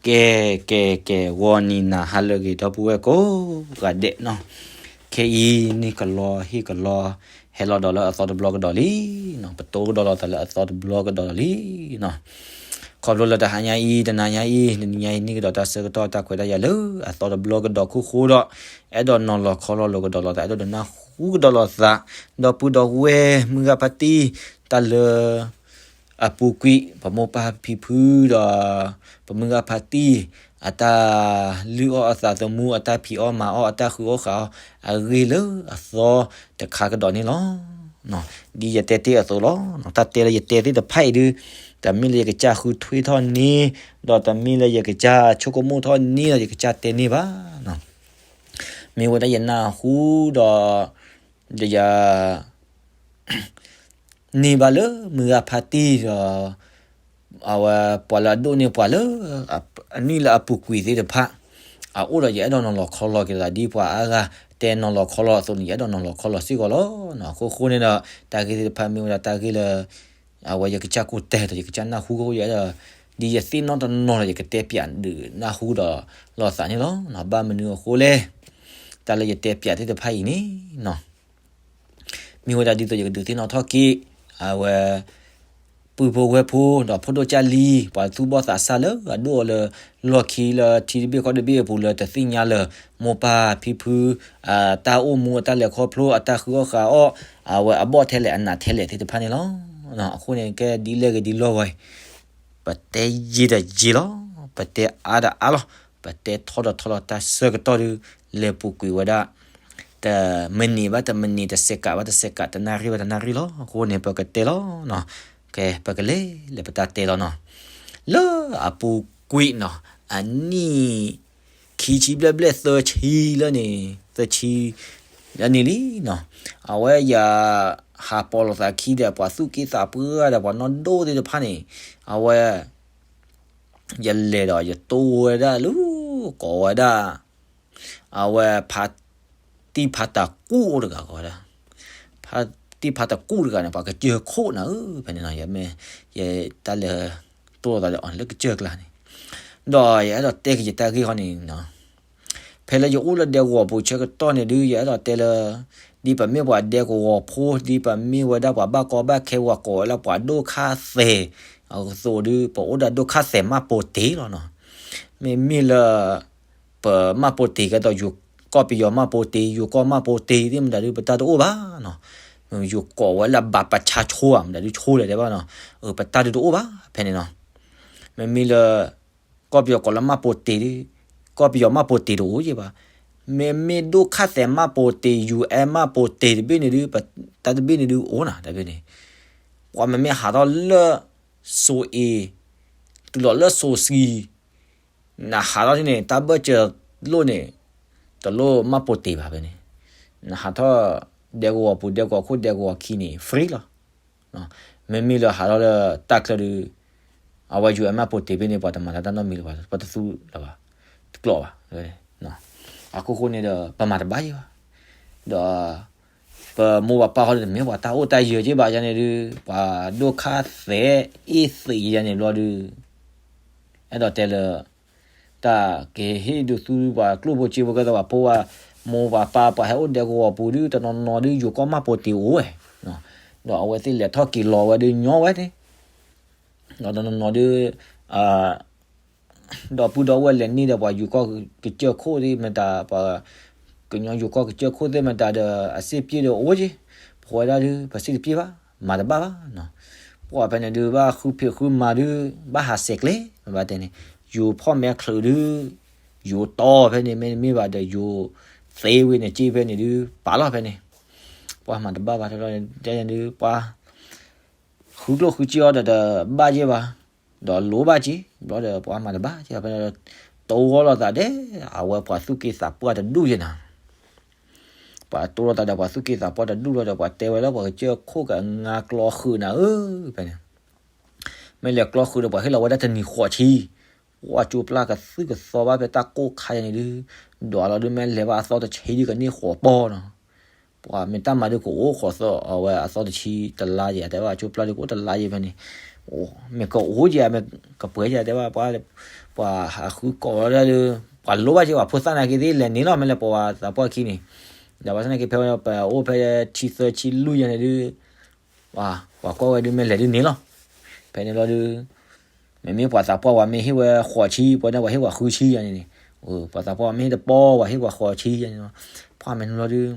ကဲ ကဲ ကဲ ဂီၤနံၤနၤဟါလၢအဂ့ၤ ဒီပုၢ်ဝဲၢ်ကိးဂၤဒဲးနီၤ, ခဲအံၤန့ၣ်ကလီဟ့ၣ်ကလီ ဟဲလီၤဒီးလၢအသီတဘျီကဒီးလံ, ပတိကဒီးလိာ်သးလၢအသီတဘျီကဒီးလံနီၤ. ခီဖျိလၢတဟါညါအံၤ တနၤညါအံၤ တနံၤညါအံၤ န့ၢ်ကဒီးတၢ်ဆၢကတီၢ်တၢ်ခွဲးတၢ်ယာ်လၢအသီတဘျီကဒီးခိၣ်ဃိဒီး အဲၣ်ဒိးနီၤလီၤခီလီၤလိာ်ကဒီးလိာ်သး အဲၣ်ဒိးနၢ်ဟူကဒီးလိာ်သး ဒီပုၢ်ဒီဝဲၢ်မုၢ်ဂၤဖါတံၢ် တၢ်လၢ အပူၤကွံာ် ပမိၢ်ပၢ်ဖံဖုဒီး ပမုၢ်ဂၤဖါတံၢ် အတၢ်လုၢ်အီၣ်အသးသမူ အတၢ်ဖံးအီၣ်မၤအီၣ် အတၢ်ဃုအီၣ်ဃုအီၣ် အဂ့ၢ်လၢအသီတခါကဒီးန့ၣ်လီၤ. ဒ်ယတဲတ့ၢ်အသိးလီၤ. တၢ်တဲလၢယတဲသ့ၣ်တဖၣ်အံၤဒုး တမ့ၢ်လၢယကစၢ်ဃုထွ့ထီၣ်န့ၣ် ဒီးတမ့ၢ်လၢယကစၢ်ဆိကမိၣ်ထီၣ်န့ၣ်ဒီး ယကစၢ်တဲန့ၢ်ဘၣ် မ့ၢ်ဝဲဒၣ်ယနၢ်ဟူဒီး ယ န့ၢ်ဘၣ်လၢမုၢ်ဂၤဖါတံၢ်ဒီး အဝဲပှၤလၢအဒိၣ်န့ၢ်ပှၤလၢ အနံၣ်လၢအပူၤကွံာ်သ့ၣ်တဖၣ် အအိၣ်ဒီးယအဲၣ်ဒိးနီၤလီၤခီလီၤက့ၤသး ဒ်ပှၤအါဂၤတဲနီၤလီၤခီလီၤအသိးန့ၣ် ယအဲၣ်ဒိးနီၤလီၤခီလီၤစ့ၢ်ကီးလီၤ. အခိၣ်ဃိန့ၣ်ဒီး တၢ်ဂ့ၢ်သ့ၣ်တဖၣ်မ့ၢ်ဝဲဒၣ်တၢ်ဂ့ၢ်လၢ အဝဲယကစၢ်ကိးတဲာ်ဒီး ယကစၢ်နၢ်ဟူကအိၣ်ယဲဒီး ဒ်ယသ့ၣ်နီၣ်တနီၤဒီး ယကတဲပၠးဒုးနၢ်ဟူဒီးလိာ်သးန့ၣ်လီၤ. ဘၣ်မနုၤအဃိလဲၣ် တၢ်လၢယတဲပၠးသ့ၣ်တဖၣ်အံၤန့ၣ်နီၤ မ့ၢ်ဝဲဒၣ်ဒ်သိးယကဒုးသ့ၣ်နီၣ်ထီၣ်က့ၤ အဝဲ ပုၢ်ဖိဝဲၢ်ဖိ ဒီးဖိဒိၣ်ကၢ်လံၤ ပှၤသူၣ်ဘီၣ်သးစၢ်လၢအဒိၣ်အီၤလၢ လီၢ်ခံလၢထံတဘ့ၣ်ကီၢ်တဘ့ၣ်အပူၤလၢတသ့ၣ်ညါလၢ မိၢ်ပၢ်ဖံဖု အတၢ်အိၣ်မူအတၢ်လဲၤခီဖျိအတၢ်ဃုအီၣ်ဃုအီၣ် အဝဲအဘီၣ်ထဲလဲၣ်အနးထဲလဲၣ်သ့ၣ်တဖၣ်န့ၣ်လီၤ. အဃိန့ၣ်ကဲဒ်လဲၣ်ဂ့ၤဒ်လဲၣ်ဂ့ၤ ပတဲယံာ်ဒီးယံာ်လီၤ, ပတဲအါဒီးအါလီၤ, ပတဲထီဒီးထီလီၤ တၢ်ဆၢကတီၢ်ဒုး လဲၤပူၤကွံာ်ဝဲဒၣ် တမံးနံးဘၣ်တမံးနံး တစဲးကးဘၣ်တစဲးကး တနၣ်ရံၣ်ဘၣ်တနၣ်ရံၣ်လီၤ. အဃိန့ၣ် ပကတဲလီၤနီၤ, ကဲ ပကလဲၤလၢပတၢ်တဲလီၤနီၤ, လၢအပူၤကွံာ်နီၤ အနံၣ် ခံဆံဘျဲၣ်ဘျဲၣ်သၢဆံလၢန့ၣ် သၢဆံ လၢန့ၣ်လံနီၤ, အဝဲယ ဟးပိာ်လိာ်သးခံဒီး ပှၤသူၣ်က့သးပှၢ်ဒီး ပှၤနီၢ်ဒိၣ်သ့ၣ်တဖၣ်န့ၣ် အဝဲ ယလဲၤဒီးယတိၢ်ဝဲဒၣ်လၢ ကိးဝဲဒၣ် အဝဲ ဖါတံၢ်ဖါတၢ်ကူၣ်အိၣ်တဂၤ ကိးဝဲဒၣ် ဖါတံၢ်ဖါတၢ်ကူၣ်တဂၤန့ၣ် ပှၤကစၢၢ်ခိၣ်နၤဧၢ ဖဲန့ၣ်နီၤ, ယမ့ၢ် ယတၢ်လဲၤတိၢ်လိာ်သးဒီးအီၤန့ၣ် လၢကစၢၢ်ကျါန့ၣ်, ဒီးယအဲၣ်ဒိးတဲက့ၤယတၢ်ဂ့ၢ်ဃီန့ၣ်နီၤ ဖဲလၢယအိၣ်လၢဒဲကဝီၤပူၤဆၢကတီၢ်န့ၣ်ဒုး ယအဲၣ်ဒိးတဲလၢ ဒ်ပမ့ၢ်ပှၤဒဲကဝီၤဖိ ဒ်ပမ့ၢ်ဝဲဒၣ်ပှၤဘၣ်ကီဘၣ်ခဲ ပှၤကိးဝဲလၢပှၤဒိၣ်ခါသဲးအသိးဒုး ပအိၣ်ဒၣ်ဒိၣ်ခါသဲးမးပိာ်တ့ၢ်လီၤနီၤ. မ့မ့ၢ်လၢ ပမးပိာ်တ့ၢ်ကဲသိး ယိၤကီၢ်ပယီၤမးပိာ်တ့ၢ် ယိၤကီၢ်မးပိာ်တ့ၢ်သ့ၣ်မတၤဒုး ပတၢ်တအိၣ်ဘၣ်နီၤ. ယိၤကိးဝဲလၢဘၣ်ပဆါဆိဧါ မတၤဒုးဆိလဲၣ်တဲဘၣ်နီၤ, ပတၢ်ဒုးတအိၣ်ဘၣ် ဖဲန့ၣ်နီၤ. မ့မ့ၢ်လၢ ကီၢ်ပယီၤကိးလၢမးပိာ်တ့ၢ်ဒုး ကီၢ်ပယီၤမးပိာ်တ့ၢ်တအိၣ်ယဲဘၣ်. မ့မ့ၢ်ဒိၣ်ခါသဲးမးပိာ်တ့ၢ် ယူၣ်အဲၣ်မးပိာ်တ့ၢ်တဘ့ၣ်န့ၣ်ဒုး တၢ်တဘ့ၣ်န့ၣ်ဒုးအိၣ်နၤ တၢ်ဘ့ၣ်န့ၣ် ပှၤမ့မ့ၢ်ဟးထီၣ်လၢ စိၤအ့ၤ တုၤလီၤလၢစိၤဆှံ နဟးထီၣ်န့ၣ် တၢ်ဘၢၣ်စၢၤလိၣ်န့ၣ် တလိၣ်မးပိာ်တ့ၢ်ဘၣ်ဖဲန့ၣ်. နဟးထီၣ် ဒဲကဝီၤပူၤ ဒဲကဝီၤခိၣ် ဒဲကဝီၤခံန့ၣ် free လီၤ. မ့မ့ၢ်လၢဟးထီၣ်လၢတၢ်ချၢဒုး အဝဲယူၣ်အဲၣ်မးပိာ်တ့ၢ်ဖဲန့ၣ် ပှၤတမၤတၢ်နီတမံၤလၢၤဘၣ် ပတသူလၢၤဘၣ် တကျိးဘၣ်. အခိၣ်ဃိန့ၣ်ဒီး ပမၤတဘၣ်ယဲဘၣ်. ဒီး ပမိၢ်ပၢ်ပၢ်ဃီန့ၣ် တမ့ၢ်ပှၤတၢ်အိၣ်တၢ်ယၢၤက့ဘၣ်ယၤန့ၣ်ဒုး ပှၤဒိၣ်ခါသဲးအ့ၣ်သ့းယၤန့ၣ်ဘျီဒုး အဲၣ်ဒိးတဲလၢ တၢ်ကဟ့ၣ်ဒုးသူပှၤကျိၣ်ဖိစ့ဖိကဲသိးပှၤဖိဝဲ မိၢ်ပၢ်ပၢ်ပှၤဟဲအိၣ်ဒဲကဝီၤပူၤဒုး တနီၤနီၤဒုး ယူၤကီၢ်မးပိာ်တ့ၢ်အိၣ်ဝဲ ဒီးအဝဲသ့ၣ်လဲၤထီၣ်က့ၤလီၤဝဲဒုးညီဝဲန့ၣ် ဒီးတနီၤနီၤဒုး ဒီပုၢ်ဒီဝဲၢ်လဲၤန့ၢ်ဒီးပှၤယူၤကီၢ်ကစၢၢ်ခိၣ်သ့ၣ်မတၤ ပှၤကညီယူၤကီၢ်ကစၢၢ်ခိၣ်သ့ၣ်မတၤဒီး အစ့ၢ်ပျ့ၢ်ဒီးအိၣ်က့ ပဝဲဒၣ်ဒုး ပစ့ၢ်တပျ့ၢ်ဘၣ် မၤတဘၣ်ဘၣ်. ပှၤဖဲန့ၣ်ဒုး ဘၣ်ဃုဖံးဃုမၤဒုး ဘၣ်ဟးစဲးကျဲ မ့ၢ်ဘၣ်တဲန့ၣ် ယူၤဖီၣ်မဲချုးဒုး ယူၤတီဖဲန့ၣ် မ့တမ့ၢ်ဘၣ်ဒီး ယူၤသ့ဝဲန့ၣ်က့ဖဲန့ၣ်ဒုး ပာ်လီၤဖဲန့ၣ် ပှၤမၤတဘၣ်ဘၣ် တဲဒုး ပှၤ ဃုကျိၣ်ဃုစ့အီၤဒီးတဘၣ်ယဲဘၣ် ဒီးလိၣ်ဘၣ်က့ ဘျီဒီးပှၤမၤတဘၣ်က့ ဖဲန့ၣ် တိၢ်ဝီလိာ်သးဒဲး အဝဲပှၤသူၣ်က့သးပှၢ်တဒူၣ်ယဲနၤ ပှၤတိၢ်လိာ်သးဒီးပှၤသူၣ်က့သးပှၢ်တဒူၣ်လီၤဒီး ပှၤတဲဝဲလၢပှၤကစၢၢ်ခိၣ်ကငါကျီဃုာ်နၤဧၢ ဖဲန့ၣ် မ့ၢ်လဲၤကျီဃုာ်ဒီးပှၤဟ့ၣ်လီၤဝဲဒၣ်တနံၤဃိးဆံ ပှၤကၠိပျၢ်ကသုၣ်ကသီဘၣ်ဖဲတၢ်ကိၢ်ခါယဲန့ၣ်ဒုး ဒွးလီၤဒုး မ့ၢ်လဲၤဘၣ်အသီတဆံဒုးကန့ၢ်ဃိးပီၢ်နီၤ ပှၤမ့ၢ်တၢ်မၤဒုးကအိၣ်ဃိးသီ အဝဲအသီတဆံတလါယဲ တဲဘၣ်ကၠိပျၢ်ဒုးကအိၣ်တလါယဲဖဲန့ၣ် မ့ၢ်ကအိၣ်ကဲ မ့ၢ်ကပှဲၤကဲ တဲဘၣ်ပှၤ, ပှၤဟးဃုကိးဝဲဒၣ်ဒီး ပှၤလိၣ်ဘၣ်ကဲ ပှၤဖိသၣ်နာ်က့သ့ၣ်လဲၤန့ၣ်လီၤ မ့ၢ်လဲၤပိာ်ဝဲသးပှၢ်ခံန့ၣ်, ဒီးဘၣ်ဆၣ်နာ်က့ဖဲပအိၣ်ဖဲဆံသၢဆံလွံၢ်ယၤန့ၣ်ဒုး ပှၤကွၢ်ဝဲဒုးမ့ၢ်လဲၤဒုးန့ၣ်လီၤ, ဖဲန့ၣ်လီၤဒုး မ့မ့ၢ်ပှၤသးပှၢ်ဝဲမ့ၢ်ဟ့ၣ်ဝဲဃိးဆံ ပှၤန့ၣ်ပှၤဟ့ၣ်ပှၤဃုဆံယၤန့ၣ်န့ၣ်, ပှၤသးပှၢ်မ့ၢ်ဟ့ၣ်တပီၢ် ပှၤဟ့ၣ်ပှၤဃိးဆံယၤန့ၣ်လီၤ, ပှၤမ့ၢ်န့ၣ်လီၤဒုး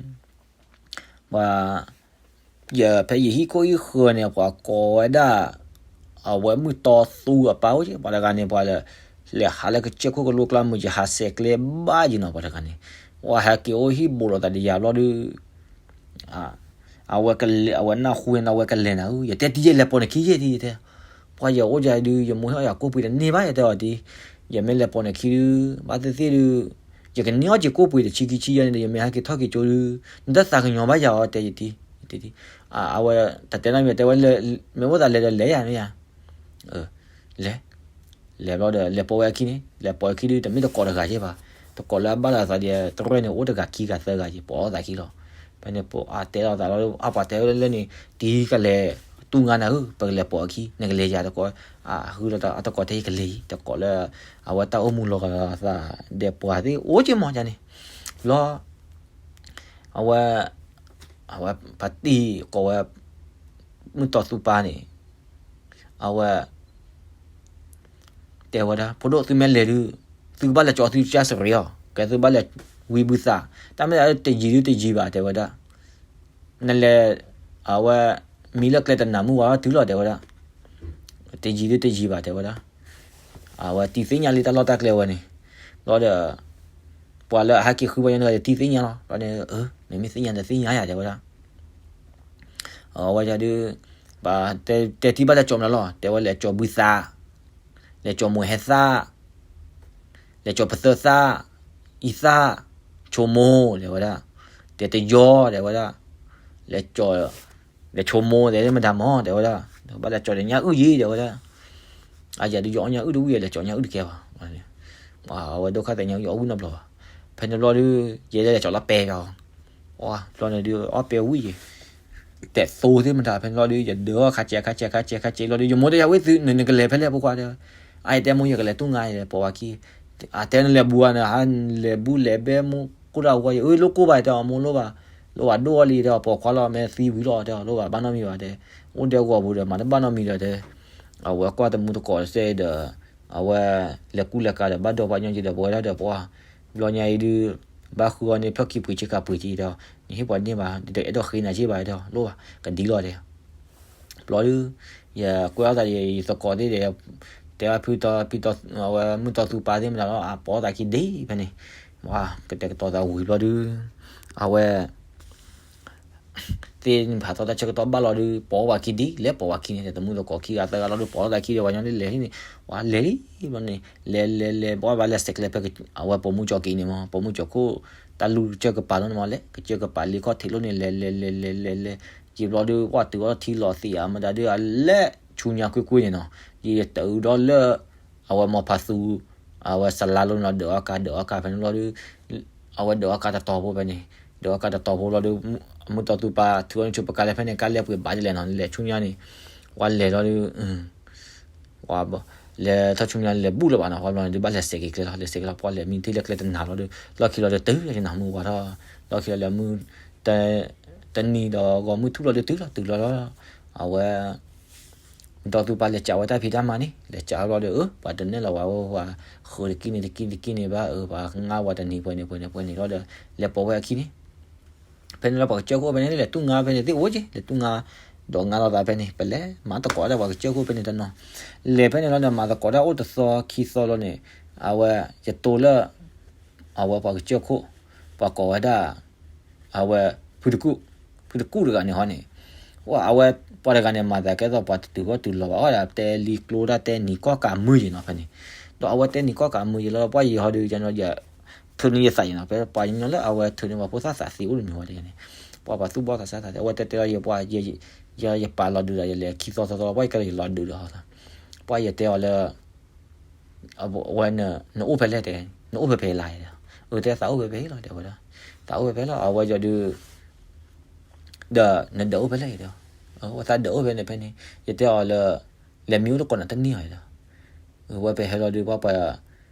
ပှၤ ယဖဲယဟံၣ်ခိၣ်ဟံၣ်ဃၢၤန့ၣ် ပှၤကိးဝဲဒၣ် အဝဲမုၢ်တီသူအပၢ်အိၣ်ကဲ ပှၤတဂၤန့ၣ် ပှၤလၢ လဲၤဟးလၢကစၢၢ်ခိၣ်ကလိကျါမုၢ်ကဟးစဲးကျဲဘၣ်ယံၤနီၤ ပှၤတဂၤန့ၣ်, ပှၤဟဲက့ၤအိၣ်ဟံၣ်ဘူးလိာ်သးဒီးယၤဘျီဒုး အဝဲကလဲၤ အဝဲနၢ်ဟူန့ၣ် အဝဲကလဲၤနၤဧၢ, ယတဲတံၤယဲၢ်လဲၤပိာ်နခံယဲၢ်တံၤယတဲ, ပှၤယအိၣ်ယၤဒုး ယမိၢ်ဟ့ၣ်အီၣ်ယၤကိၣ်ပှ့ၤတန့ၢ်ဘၣ် ယတဲအီၤတံၤ, ယမ့ၢ်လဲၤပိာ်နခံဒုး ဘၣ်သ့ၣ်သ့ၣ်ဒုး ယကန့ၢ်အီၣ်က့ၤကိၣ်ပှ့ၤတဆံခံဆံယဲၢ်န့ၣ်ဒီး ယမ့ၢ်ဟဲက့ၤထီၣ်က့ၤကၠိဒုး နတသးကညီၤဘၣ်ယၤအီၤ တဲယတံၤ, ယတံၤ, အဝဲ တတဲနီတမံၤ တဲဝဲ မ့ၢ်အိၣ်သးလဲၤဒီးလဲၤယၤမ့ၢ်ယၤ လဲၤ လဲၤဘျီဒီး လဲၤပိာ်ဝဲအခံန့ၣ် လဲၤပိာ်အခံဒုး တမ့ၢ်တကိးတဂၤယဲၢ်ဘၣ်, တကိးလၢအဘၣ်လီၤသးဒီး တရၢၢ်န့ၣ် အိၣ်တဂၤခံဂၤသၢဂၤယဲၢ် ပိာ်အီၣ်သးခံလီၤ, ဖဲန့ၣ်ပိာ်အတဲလီၤသးလီၤ အပှၤတဲဝဲလၢန့ၣ် တံၤကလဲၤ တူၢ်ငါနၤဧၢ ပကလဲၤပိာ်အခံ နကလဲၤယၤတကိး, အဃုလီၤတၢ်အတကိးတဲယကလဲၤယံၤ တကိးလၢ အဝဲတၢ်အိၣ်မူလီၤဂာ်သး ဒီးပှၤသ့ၣ်အိၣ်က့မီၤယၤန့ၣ်, ဘျီ အဝဲ အဝဲဖါတံၢ်ကိးဝဲ မုၢ်တီသူပၢ်န့ၣ် အဝဲ တဲဝဲဒၣ် ဖိဒိၣ်သုမ့ၢ်လဲၤဒုး သုကဘၣ်လဲၤကၠီသုကစၢ်စရံအီၤ ကဲသုဘၣ်လဲၤဝံဘုသး တၢ်မ့ၢ်တယံၤဒုးတယံၤဘၣ် တဲဝဲဒၣ် နလဲၤ အဝဲ မံလၢကျဲတနၤမုၢ်ဝါထီၣ်တုၤလီၤ တဲဝဲဒၣ် တယံၤဒုးတယံၤဘၣ် တဲဝဲဒၣ် အဝဲတံၤသ့ၣ်ညါလံတၢ်လီၢ်တၢ်ကျဲဝဲန့ၣ် ဘျီဒီး ပှၤလၢအဟဲက့ၤဃုပှၤညီန့ၣ် တံၤသ့ၣ်ညါလီၤ ဘျီန့ၣ် မ့မ့ၢ်သ့ၣ်ညါဒီးသ့ၣ်ညါယၤ တဲဝဲဒၣ် အဝဲဒုး ပှၤ တဲတံၤဘၣ်တၢ်ကၠီမနုၤလီၤ တဲဝဲလဲၤကၠီဘုသး လဲၤကၠီမိၢ်ဟဲသၣ် လဲၤကၠီပသၢသၣ် အံသၣ် ဆိမိၢ် တဲဝဲဒၣ် တဲတယီ တဲဝဲဒၣ် လဲၤကၠီ လဲၤဆိမိၢ် တဲမတၤမီၤ တဲဝဲဒၣ် ဘၣ်လဲၤကၠီဒီးညၣ်အုၣ်ယံၤ တဲဝဲဒၣ် အယၤဒုးယအီၣ်ညၣ်အုၣ်တဝံၣ် လဲၤကၠီညၣ်အုၣ်တကဲဘၣ် အဝဲဒိၣ်ခါသဲးညၣ်အုၣ်ယအီၣ်ဝံၣ်နီတဘျီဘၣ် ဖဲန့ၣ်ဘျီဒုး ယဲဒၣ်လဲၤကၠီလီၤပဲာ်ဘၣ် ဘျီန့ၣ်ဒုး အီၣ်ပဲဝံၣ်ယံၤ တဲသိသ့ၣ်မတၤ ဖဲန့ၣ်ဘျီဒုး ယဒၢအီၣ်ခါစဲးခါစဲးခါစဲးလီၤဒုး ယမိၢ်တဲယၤဝဲသု နကလဲၤဖဲလဲၣ်ဖိခွါတဲ အတဲမိၢ်ယကလဲၤတူၢ်ငါ ပိာ်ဝဲခံ အတဲနလဲၤဘူးဧါ နလဲၤဘူးလဲၤဘဲမိၢ်ကိၢ်တၢ်ဝီယံၤ အၢ လိၣ်ကိၢ်ဘၣ်တဲအီၤမိၢ်လိၣ်ဘၣ် လိၣ်ဘၣ်ဒိၣ်အီၤလံတဲအီၤ ပိာ်ခွါလီၤ မ့ၢ်သံဝံၤလီၤတဲအီၤ လိၣ်ဘၣ်ဘၣ်နီတမံၤဘၣ်တဲ အိၣ်ဒဲကဝီၤပူၤဒီး မၤတဘၣ်နီတမံၤဒီးတဲ အဝဲကွၢ်တမူတကိးစဲဒီး အဝဲ လဲၤကူလဲၤကၤဒီး ဘၣ်ဒီးပှၤညီက့ၤဒီး ပဝဲဒၣ်ဒီးပှၤ ဘျီညါအံၤဒုး ဘၣ်ဃုအီၤန့ၣ် ဖျီၣ်ခံပှ့ၤဆ့ကၤပှ့ၤက့ၤဒီး နဟ့ၣ်ပှၤန့ၢ်ဘၣ် ဒီးအဲၣ်ဒိးဃ့နၤက့ၤဘၣ်ဒီး လိၣ်ဘၣ် ကဒ်လီၤတဲ ဘျီဒုး ယကွဲးအီၣ်သးဒီး ယသကိးသ့ၣ်ဒီး တဲဘၣ်ဖုတီ ဖုတီ အဝဲမုၢ်တီသူပၢ်သ့ၣ်မတၤလီၤ အပိာ်အီၣ်သးခံဒံးဖဲန့ၣ် ပှၤကတဲာ်ကတီၤသးဝံၤဘျီဒုး အဝဲ သ့ၣ်န့ၣ်ဖးထီၣ်တၢ်ဆၢကတီၢ်ဘၣ်လီၤဒုး ပိာ်ဝဲခံဒံး လဲၤပိာ်ဝဲခံန့ၣ် တမုၢ်သကိးခံဂၤသၢဂၤလီၤဒုး ပိာ်ဝဲသးခံဒီး ပှၤညီဒုးလဲၤန့ၣ် ပှၤလဲၤလံ ဘျီန့ၣ် လဲၤလဲၤလဲၤ ပှၤဘၣ်လဲၤစဲးကျဲဖဲ အဝဲပိာ်မုၣ်ကၠီၤက့ၤန့ၣ်မး ပိာ်မုၣ်ကၠီၤခိၣ် တၢ်လူၢ်ကစၢၢ်ကပၤလီၤန့ၣ်မး လဲၤကစၢၢ်ကပၤလံခီၣ်ထံးလိၣ်န့ၣ် လဲၤလဲၤလဲၤလဲၤလဲၤလဲၤ ယံာ်ဘျီဒုး ပှၤတုၤအီၣ်ထံလီၤသံးဧါ မတၤဒုး အလဲၤဆူညါကွ့ၢ်ကွ့ၢ်န့ၣ်နီၤ ယတအုဒီးလၢ အဝဲမီၤဖးသူ အဝဲစလါလိၤနီၤ ဒၢးအီၣ်ကါ ဒၢးအီၣ်ကါဖဲန့ၣ်လီၤဒုး အဝဲဒၢးအီၣ်ကါတတီၤဖိဖဲန့ၣ် ဒၢးအီၣ်ကါတတီၤဖိလီၤဒုး မုၢ်တီသူပၢ်ထုးအီၤန့ၣ် ဆူပကါလဲၣ်ဖဲန့ၣ် ကါလဲၣ်ပှ့ၤဘၣ်ဒ်လဲၣ်နီၤ လဲၤဆူညါန့ၣ် ပှၤလဲၤလီၤဒုး ပှၤလဲၤထီၣ်ဆူညါန့ၣ် လဲၤဘူးလၢၤဘၣ်နီၤ ပှၤဘျီန့ၣ်ဒုး ဘၣ်လဲၤစဲးက့ၤကျဲလီၤ လဲၤစဲးက့ၤလီၤ ပှၤလဲၤမံထံၣ်လၢကျဲတနၤလီၤဒုး လီၢ်ခံလီၤဒုး တုၤလၢနမုၢ်ဝါထီၣ် လီၢ်ခံလီၤလဲၤမုၢ် တနံၤဒီးဂီၤမုၢ်ထူၣ်လီၤဒုး တုၤလီၤတုၤလီၤလီၤ အဝဲ မုၢ်တီသူပၢ်လဲၤကးဝဲတၢ်ဖံးတၢ်မၤန့ၣ် လဲၤကးဝဲလီၤဒီး အၢ ပှၤတနဲၣ်လီၤဝဲ ပှၤဃုာ်တက့ၢ်န့ၣ်တက့ၢ်တက့ၢ်န့ၣ်ဘၣ် အၢ ပှၤငါဝဲတနံၤပှဲၤန့ၣ်ပှဲၤန့ၣ်ပှဲၤန့ၣ်လီၤဒီး လဲၤပိာ်ဝဲအခံန့ၣ် ဖဲန့ၣ်လီၤပှၤကစၢၢ်ခိၣ်ဖဲန့ၣ် လဲၤတူၢ်ငါဖဲန့ၣ် သ့ၣ်အိၣ်က့ လဲၤတူၢ်ငါ ဒီးငါလီၤသးဖဲန့ၣ် ပလဲၤမၤသကိးတၢ်ပှၤကစၢၢ်ခိၣ်ဖဲန့ၣ်တနီၤ လဲၤဖဲန့ၣ်လီၤဒီး မၤသကိးတၢ်အိၣ်တသီခံသီလီၤန့ၣ် အဝဲ ယတိၢ်လၢ အဝဲပှၤကစၢၢ်ခိၣ် ပှၤကိးဝဲဒၣ် အဝဲ ဖုတကူၣ် ဖုတကူၣ်တဂၤန့ၣ်ဟီန့ၣ် အဝဲ ပှၤတဂၤန့ၣ် မၤသးကဲသိးပှၤတတုၤဂီၢ်တုၤလီၤဘၣ်အီၣ်ဒၣ် တဲလံကျိတၢ်တဲနံၤကီၢ်ကးမုၢ်ယံၤနီၤဖဲန့ၣ် ဒီးအဝဲတဲနံၤကီၢ်ကးမုၢ်ယံၤလီၤ ပှၤယံၤဟီဒုး ယ ထုးန့ၢ်ယသးယံၤနီၤ ဖဲပှၤကညီလၢအဝဲထုးန့ၢ်ပှၤဖိသၣ်သးသံအိၣ်တမံၤဝဲတဂၤန့ၣ် ပှၤပှၤသူၣ်ဘီၣ်သးစၢ်သး အဝဲတဲတဲလီၤယပှၤ ယပာ်လီၤဒုးဒီး ယလဲၤခံသီသီသီ ပှၤယကလဲၤလီၤဒုးဒီး ပှၤယတဲအီၤလၢ အဝဲ နအိၣ်ဖဲလဲၣ်တဲ နအိၣ်ဖဲဖဲလါတဲ အတဲသးအိၣ်ဖဲဖဲလီၤ တဲဝဲဒၣ် သးအိၣ်ဖဲဖဲလီၤ အဝဲယီၤဒုး ဒီးနဒၢးအိၣ်ဖဲလဲၣ်တဲ အဝဲသးဒၢးအိၣ်ဖဲန့ၣ်ဖဲန့ၣ် ယတဲအီၤလၢ လဲၤမံအိၣ်တကိးနၤတန့ၢ်အီၤဒီး, ဝဲပဟဲလီၤဒုး ပှၤပှၤ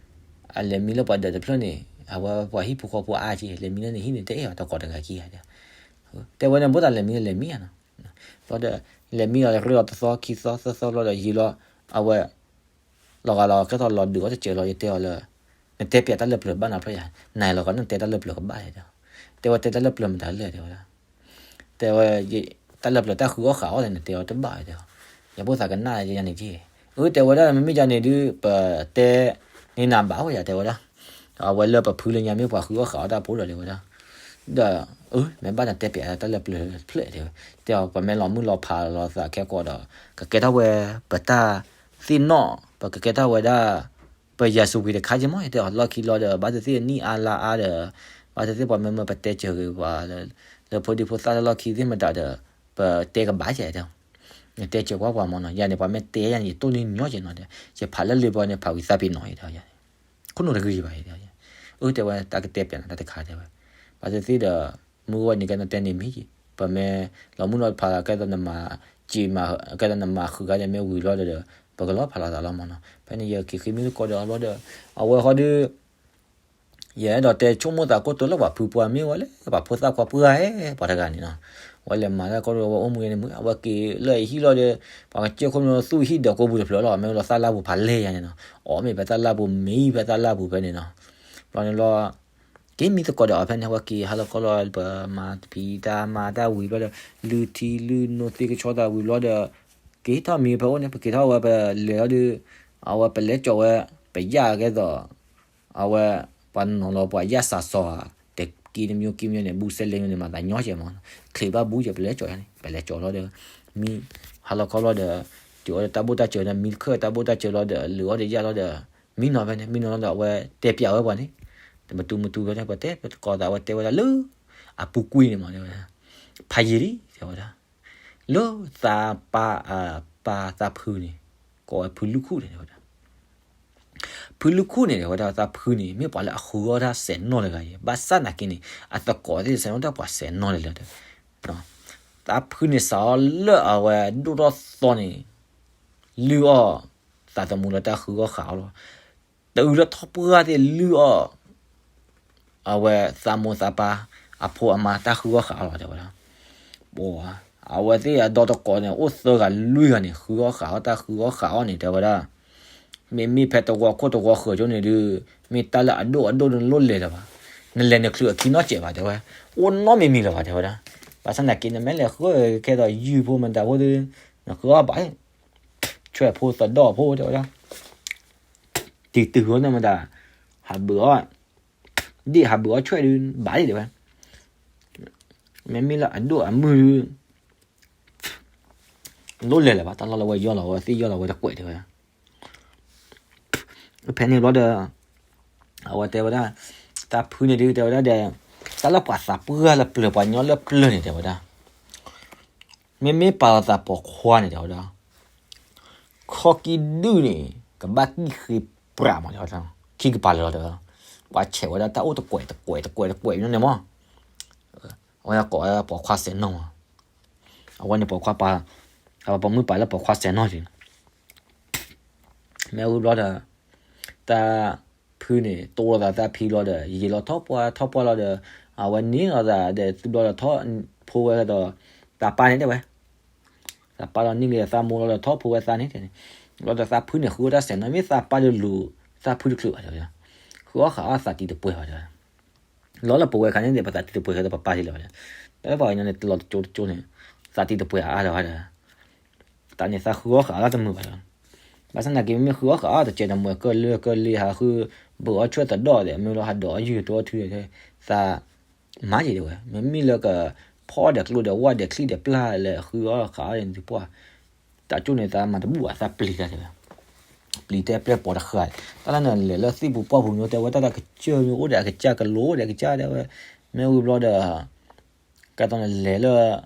အလဲၤမံလၢပှၤဒၢးတဖျၢၣ်န့ၣ် အဝဲပှၤဟံၣ်ဖိဃီဖိအါက့ လဲၤမံလၢနဟံၣ်န့ၣ် တအဲၣ်အီၤတကိးတဂၤခံဂၤဒီး, တဲဝဲန့ၣ် ဘၣ်သးလဲၤမံလဲၤမံဧါနီၤ, ဘျီဒီး လဲၤမံလီၤ ရ့လီၤတသီခံသီသၢသီဘျီဒီးယံာ်လီၤ, အဝဲ လီၤဂာ်လီၤ ကဲထီၣ်လီၤဒုးအီၣ်တစဲးလီၤ ယတဲအီၤလၢ နတဲပၠးတၢ်လၢပျၢၤဘၣ်နၤဖျၢၣ်ယၤ, နလီၤဂာ်နတဲတၢ်လၢပျၢၤကဘၣ်တဲ, တဲဝဲတဲတၢ်လၢပျၢၤမတၤလဲၣ်တဲဝဲဒၣ်, တဲဝဲ တၢ်လၢပျၢၤတၢ်ဃုအီၣ်ဃာ်အီၣ်န့ၣ် နတဲအီၤတဘၣ်တဲ, ယဖိသးကနၣ်ယၤန့ၣ်က့, အၢ တဲဝဲဒၣ် မ့မ့ၢ်ယၤန့ၣ်ဒုး ပတဲန့ၢ်နၤဘၣ်ဝဲယၤတဲဝဲဒၣ်, အဝဲလၢပဖုလၢညါမ့ၢ်ပှၤဃုအီၣ်ဃာ်အီၣ်တၢ်ဖိဒီးတဲဝဲဒၣ်, ဒီး အၢ မ့ၢ်ဘၣ်နတဲပၠးတၢ်လၢပျၢၤတဖျၢၣ်တဲဝဲ, တဲအီၤ ပမ့ၢ်လီၤမုၢ်လီၤဖးလီၤသးခဲကိာ်ဒီး ကကဲထီၣ်ဝဲ ပတၢ်သ့ၣ်နီၣ် ပကကဲထီၣ်ဝဲဒၣ် ပယၤစူၤကွံာ်တခါက့မ့ၢ် တဲအီၤ လီၢ်ခံလီၤဒီး ဘၣ်သ့ၣ်သ့ၣ်နံၣ်အါလါအါဒီး ဘၣ်သ့ၣ်သ့ၣ်ပှၤမၢမၢပတဲစၢၤဂ့ၤပှၤ လၢဖိဒံဖိသၣ်လၢလီၢ်ခံသ့ၣ်မတၤဒီး ပတဲကဘၣ်ယဲတဲအီၤ, နတဲစၢၤကွၢ်ပှၤမ့ၢ်နီၤ ယၤန့ၣ် ပှၤမ့ၢ်တဲယၤန့ၣ် ယတိၢ်နီၣ်ညီယဲနီၤတဲ, ယဖးလၢလံာ်ဘီန့ၣ် ဖးဝံၤသးပ့ၤနီၣ်ယဲတဲအီၤ, ခိၣ်နူာ်တဂ့ၤဘၣ်ယဲတဲအီၤ, အၢ တဲဝဲ တၢ်ကတဲပၠးနၤတၢ်တခါတဲဝဲ, ဘၣ်သ့ၣ်သ့ၣ်ဒီး မုၢ်ဂီၢ်န့ၣ် ကဲနတဲန့ၣ်မ့ၢ်က့ၤ ပမ့ၢ်လီၤမုၢ်လီၤဖးလီၤ ကဲသိးနမၤစံးမၤ ကဲသိးနမၤဃုာ်ဂၤန့ၣ် မ့ၢ်ဝံၤလီၤဒီး ပကလီၤဖးလီၤသးလီၤမ့ၢ်နီၤ, ဖဲန့ၣ်ယက့ၤဃ့မံသကိးဒီးအဘျီဒီး အဝဲဃီဒီး ယအဲၣ်ဒိးတဲဆိကမိၣ်သးကိၣ်တိၤလၢပှၤဖုပှၢ်မ့ၢ်ဝဲလၢ ပှၤဖိသၣ်ခွါပှၢ်ဧဲ ပှၤတဂၤန့ၣ်နီၤ, ဝဲလဲၤမၤတၢ်ကီဒီးဝဲအိၣ်မူန့ၣ်မုၢ် အဝဲက့ၤလၢအဟံၣ်လီၤဒီး ပှၤကစၢၢ်ခိၣ်မ့ၢ်သူၣ်ဟံၣ်ဒီးကိးပူၤတဖျၢၣ်လီၤ မ့ၢ်လီၤသၣ်လၢ်ပူၤဖးလဲၢ်ယၤန့ၣ်နီၤ, အီၣ်မ့ၢ်ဖဲသၣ်လၢ်ပူၤမံဖဲသၣ်လၢ်ပူၤဖဲန့ၣ်နီၤ, ဘျီန့ၣ်လီၤ က့ၤမံသကိးဒီးအီၤဖဲန့ၣ် ဝဲက့ၤဟါလီၤခီလီၤ ပမၤတဖံးတၢ်မၤတၢ်ဝံၤဘျီဒီး လုၢ်ထံလုၢ်နိသ့ၣ်ကဆီသးဝံၤဘျီဒီး က့ၤထီၣ်မံဖဲအိၣ်န့ၣ် ပက့ၤထီၣ်ဝဲပလဲၤလီၤဒီး အဝဲပလဲၤကၠီၤဝဲ ပယၣ်ကဲသိး အဝဲ ပှၤနီၤလီၤပှၤယၣ်စးစီၤဧါ တက့တမံၤက့မံၤန့ၣ် ဘူးစဲလဲၣ်န့ၣ် မၤသးညီကဲမး ချံးဘၣ်ဘူးကဲ ပလဲၤကၠီၤယါန့ၣ် ပလဲၤကၠီၤလီၤဒီး မံ ဟါလီၤခီလီၤဒီး တုၤအီၤဒီးတၢ်ဘိၣ်တၢ်စၢၤဒီး မံခၢၣ်တၢ်ဘိၣ်တၢ်စၢၤလီၤဒီး လုၢ်အီၣ်ဒီးယၣ်လီၤဒီး မံနီၤဖဲန့ၣ် မံနီၤလီၤဒီး အဝဲတဲပၠးဝဲပှၤန့ၣ် တမတူမတူဖဲန့ၣ် ပတဲပကိးသး အဝဲတဲဝဲဒၣ်လၢ အပူၤကွံာ်န့ၣ်မး တဲဝဲ ဖးယံာ်လံ တဲဝဲဒၣ် လၢသးပၢ်အပၢ်သးဖုန့ၣ် ကိးဝဲဖုလုၢ်ခူၣ်န့ၣ် တဲဝဲဒၣ် ဖုလုၢ်ခူၣ်န့ၣ် တဲဝဲဒၣ် သးဖုန့ၣ် မ့ၢ်ပှၤလၢအဃုအီၣ်တၢ်စဲးနီၣ်လၢဂၤအံၤ ဘၣ်ဆၣ်နာ်က့န့ၣ် အသကိးသ့ၣ်စဲးနီၣ်တၢ်ပှၤစဲးနီၣ်လၢလၢ သးဖုန့ၣ် စးအီၤလၢအဝဲဒိၣ်ထီၣ်သီန့ၣ် လုၢ်အီၣ်သးသမူလၢတၢ်ဃုအီၣ်ဃာ်အီၣ်လီၤ. တအုးလၢထီၣ်ပှၢ်သ့ၣ်လုၢ်အီၣ် အဝဲသးမိၢ်သးပၢ် အဖိအမါတၢ်ဃုအီၣ်ဃာ်အီၣ်လီၤ တဲဝဲဒၣ်. ပှၤ အဝဲသ့ၣ်အဒီတကိးန့ၣ် အိၣ်သၢဂၤလွံၢ်ဂၤန့ၣ် ဃုအီၣ်ဃာ်အီၣ်တၢ်ဃုအီၣ်ဃာ်အီၣ်န့ၣ် တဲဝဲဒၣ်. မ့မ့ၢ်ဖဲတဝီခိၣ်တဝီဃၢၤကၠိန့ၣ်ဒုး မ့ၢ်တၢ်လၢအဒိၣ်အဒိၣ်နလိၣ်လဲၤလၢၤဘၣ်. နလဲၤနချုးအခံနီတစဲးဘၣ် တဲဝဲ. အိၣ်နီတမံၤမံၤလၢၤဘၣ် တဲဝဲဒၣ်. ဘၣ်ဆၣ်သနာ်က့ နမ့ၢ်လဲၤဃုခဲဒီးယုၢ်ဖိမတၤဖိဒီး နဃုအီၣ်ဘၣ် ဆွဲၣ်ဖိသဒီၣ်ဖိ တဲဝဲဒၣ်. တံၤတုၤဝဲန့ၣ်မတၤ ဟးဘုးအီၣ် ဒ်ဟးဘုးအီၣ်ဆွဲၣ်ဒုး ဘၣ်ဒံး တဲဝဲ. မ့မ့ၢ်လၢအဒိၣ်အမုၢ်ဒုး လိၣ်လဲၤလၢၤဘၣ် တၢ်လီၢ်လၢဝဲယီၢ်လီၤဝဲသ့ၣ်ယီၢ်လီၤဝဲတကွဲး တဲဝဲ. ဖဲန့ၣ်ဘျီဒီး အဝဲတဲဝဲဒၣ် သးဖုန့ၣ်ဒုး တဲဝဲဒၣ်ဒီး တၢ်လၢပှၤသးပှၢ်လၢပျၢၤ ပှၤညီလၢပျၢၤန့ၣ် တဲဝဲဒၣ်. မ့မ့ၢ်ပာ်လီၤသးပိာ်ခွါန့ၣ် တဲဝဲဒၣ် ခီၣ်ကံၢ်ဒုၣ်န့ၣ် ကဘၣ်ကံၣ်ဃ့ပြးမး တဲဝဲဒၣ်. ခံကပၤလၢာ်လီၤဒီး ပှၤဆဲးဝဲဒၣ်တၢ်အိၣ်တကွဲးတကွဲးတကွဲးတကွဲးန့ၣ်မး အဝဲကိးဝဲပိာ်ခွါစဲးနီၣ်မး. အဝဲန့ၣ်ပိာ်ခွါပာ် အဝဲပိာ်မုၣ်ပာ်လၢပိာ်ခွါစဲးနီၣ်က့ၤ မ့ၢ်ဝံၤဘျီဒီး သးဖုန့ၣ် တိၢ်လိာ်သးသးဖံလီၤဒီး ယံာ်လီၤထီၣ်ပှၢ်ထီၣ်ပှၢ်လီၤဒီး အဝဲန့ၢ်လီၤသးဒီး သုဘျီဒီးထီၣ်ဖိဝဲဒီး သးပၢ်န့ၣ်တဲဝဲ သးပၢ်လီၤန့ၢ်က့ၤသးမိၢ်လီၤဒီး ထီၣ်ဖိဝဲသးန့ၣ်တဲန့ၣ် လီၤဒီးသးဖုန့ၣ် ဃုဝဲတၢ်စဲးနီၣ် မ့ၢ်သးပၢ်ဒီးလူၤ သးဖုတချုးဘၣ်တဲဝဲ. ဃုအီၣ်ဃာ်အီၣ်သးတံၤတပှဲၤဘၣ်တဲဝဲ. လီၤလၢပဝဲခါန့ၣ် ပသးတံၤတပှဲၤဃဲဒီးပပၢ်ဒ်လဲၣ်ဘၣ်တဲ. တၢ်လၢပှၤကညီန့ၣ် တလီၤတကၠိတကၠိန့ၣ် သးတံၤတပှဲၤအါအါဒီးဘၣ်တဲ တၢ်န့ၣ်သးဃုအီၣ်ဃာ်အီၣ်တမုာ်ဘၣ်တဲ. ဘၣ်ဆၣ်သနာ်က့ မ့မ့ၢ်ဃုအီၣ်ဃာ်အီၣ်တစဲးတမှဲၤ ကၢၢ်လၢကၢၢ်လ့ဟးဃု ဘုးအီၣ်ဆွဲၣ်သဒီၣ်ဒီး မ့ၢ်လီၤဟးဒီးအီၣ်ယုၢ်တအိၣ်ထုဒီး သးမၤယံၤတဲဝဲ. မ့မ့ၢ်လၢကဖီဒီးကျိဒီးဝၣ်ဒီးချံဒီးပျၢ်လၢဃုအီၣ်ဃာ်အီၣ်န့ၣ် သုပှၢ် တၢ်ကၠိန့ၣ် သးမၤတဘူၣ်ဘၣ် သးပျံၤတၢ်တဲဝဲ. ပျံၤတဲပျဲၢ်ပိာ်တဃာ် တၢ်လၢနလဲၤလၢသံၣ်ပူၤပှၢ်ပူၤမ့ၢ်တဲဝဲ တၢ်တၢ်ကစၢၢ်မ့ၢ်အိၣ်ဒီးအကစၢ် ကလိအိၣ်ဒီးအကစၢ်တဲဝဲ. မ့ၢ်ဝံၤဘျီဒီး ကဲသိးနလဲၤလၢ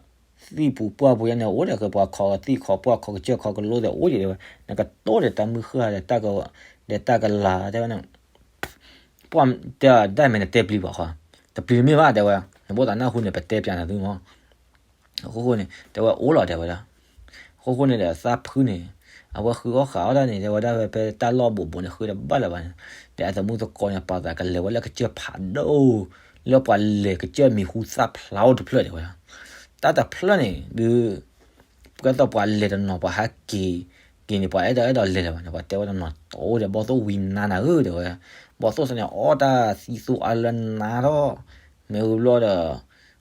သံၣ်ပူၤပှၢ်ပူၤယါန့ၣ် အိၣ်ဒီးကပှၤခီသံၣ်ခီပှၢ်ခီကစၢၢ်ခီကလိအိၣ်ဒီးအိၣ်ယံၤတဲဝဲ. နကတိၢ်ဒီးတၢ်မုၢ်ဃၢ်ဒီးတၢ်က ဒီးတၢ်ကလၤတဲဝဲန့ၣ် ပှၢ်တဲဒၣ်မ့ၢ်နတဲပျံၤဘၣ်ဃီ တပျံၤတမ့ၢ်ဘၣ်တဲဝဲ. နဘၣ်သးနၢ်ဟူန့ၣ် ပတဲပျးနၤသုမး. အဃိဃိန့ၣ် တဲဝဲအိၣ်လီၤတဲဝဲဒၣ်. အဃိဃိန့ၣ်ဒီးသးဖုန့ၣ် အဝဲဃုအီၣ်ဃးအီၣ်တၢ်န့ၣ် တဲဝဲဒၣ်ဝဲဖဲတၢ်လီၢ်ဘူးဘူးန့ၣ် ဃုတဘၣ်လၢၤဘၣ်န့ၣ်, ဒီးအသမူသကိးန့ၣ် ပာ်သးကလဲၤဝဲလၢကစၢၢ်ဖးဒိၣ်, လၢပှၤလဲၤကစၢၢ်မံၤဟူသၣ်ဖျါအိၣ်တဖျၢၣ်တဲဝဲဒၣ်, တၢ်တဖျၢၣ်န့ၣ်ဒုး ကဲသိးပှၤလဲၤတနီၤ ပှၤဟဲက့ၤက့ၤန့ၣ် ပှၤအဲၣ်ဒိးအဲၣ်ဒိးလဲၤလၢၤဘၣ်န့ၣ် ပှၤတဲဝဲတနီၤ တအိၣ်ဒီးဘီၣ်သိၣ်ဝံနါနၤဧၢ တဲဝဲ, ဘီၣ်သိၣ်စ့ၢ်န့ၣ် အီၣ်တၢ်သံသိအါလၢနါထီၣ်, မ့ၢ်ဝံၤဘျီဒီး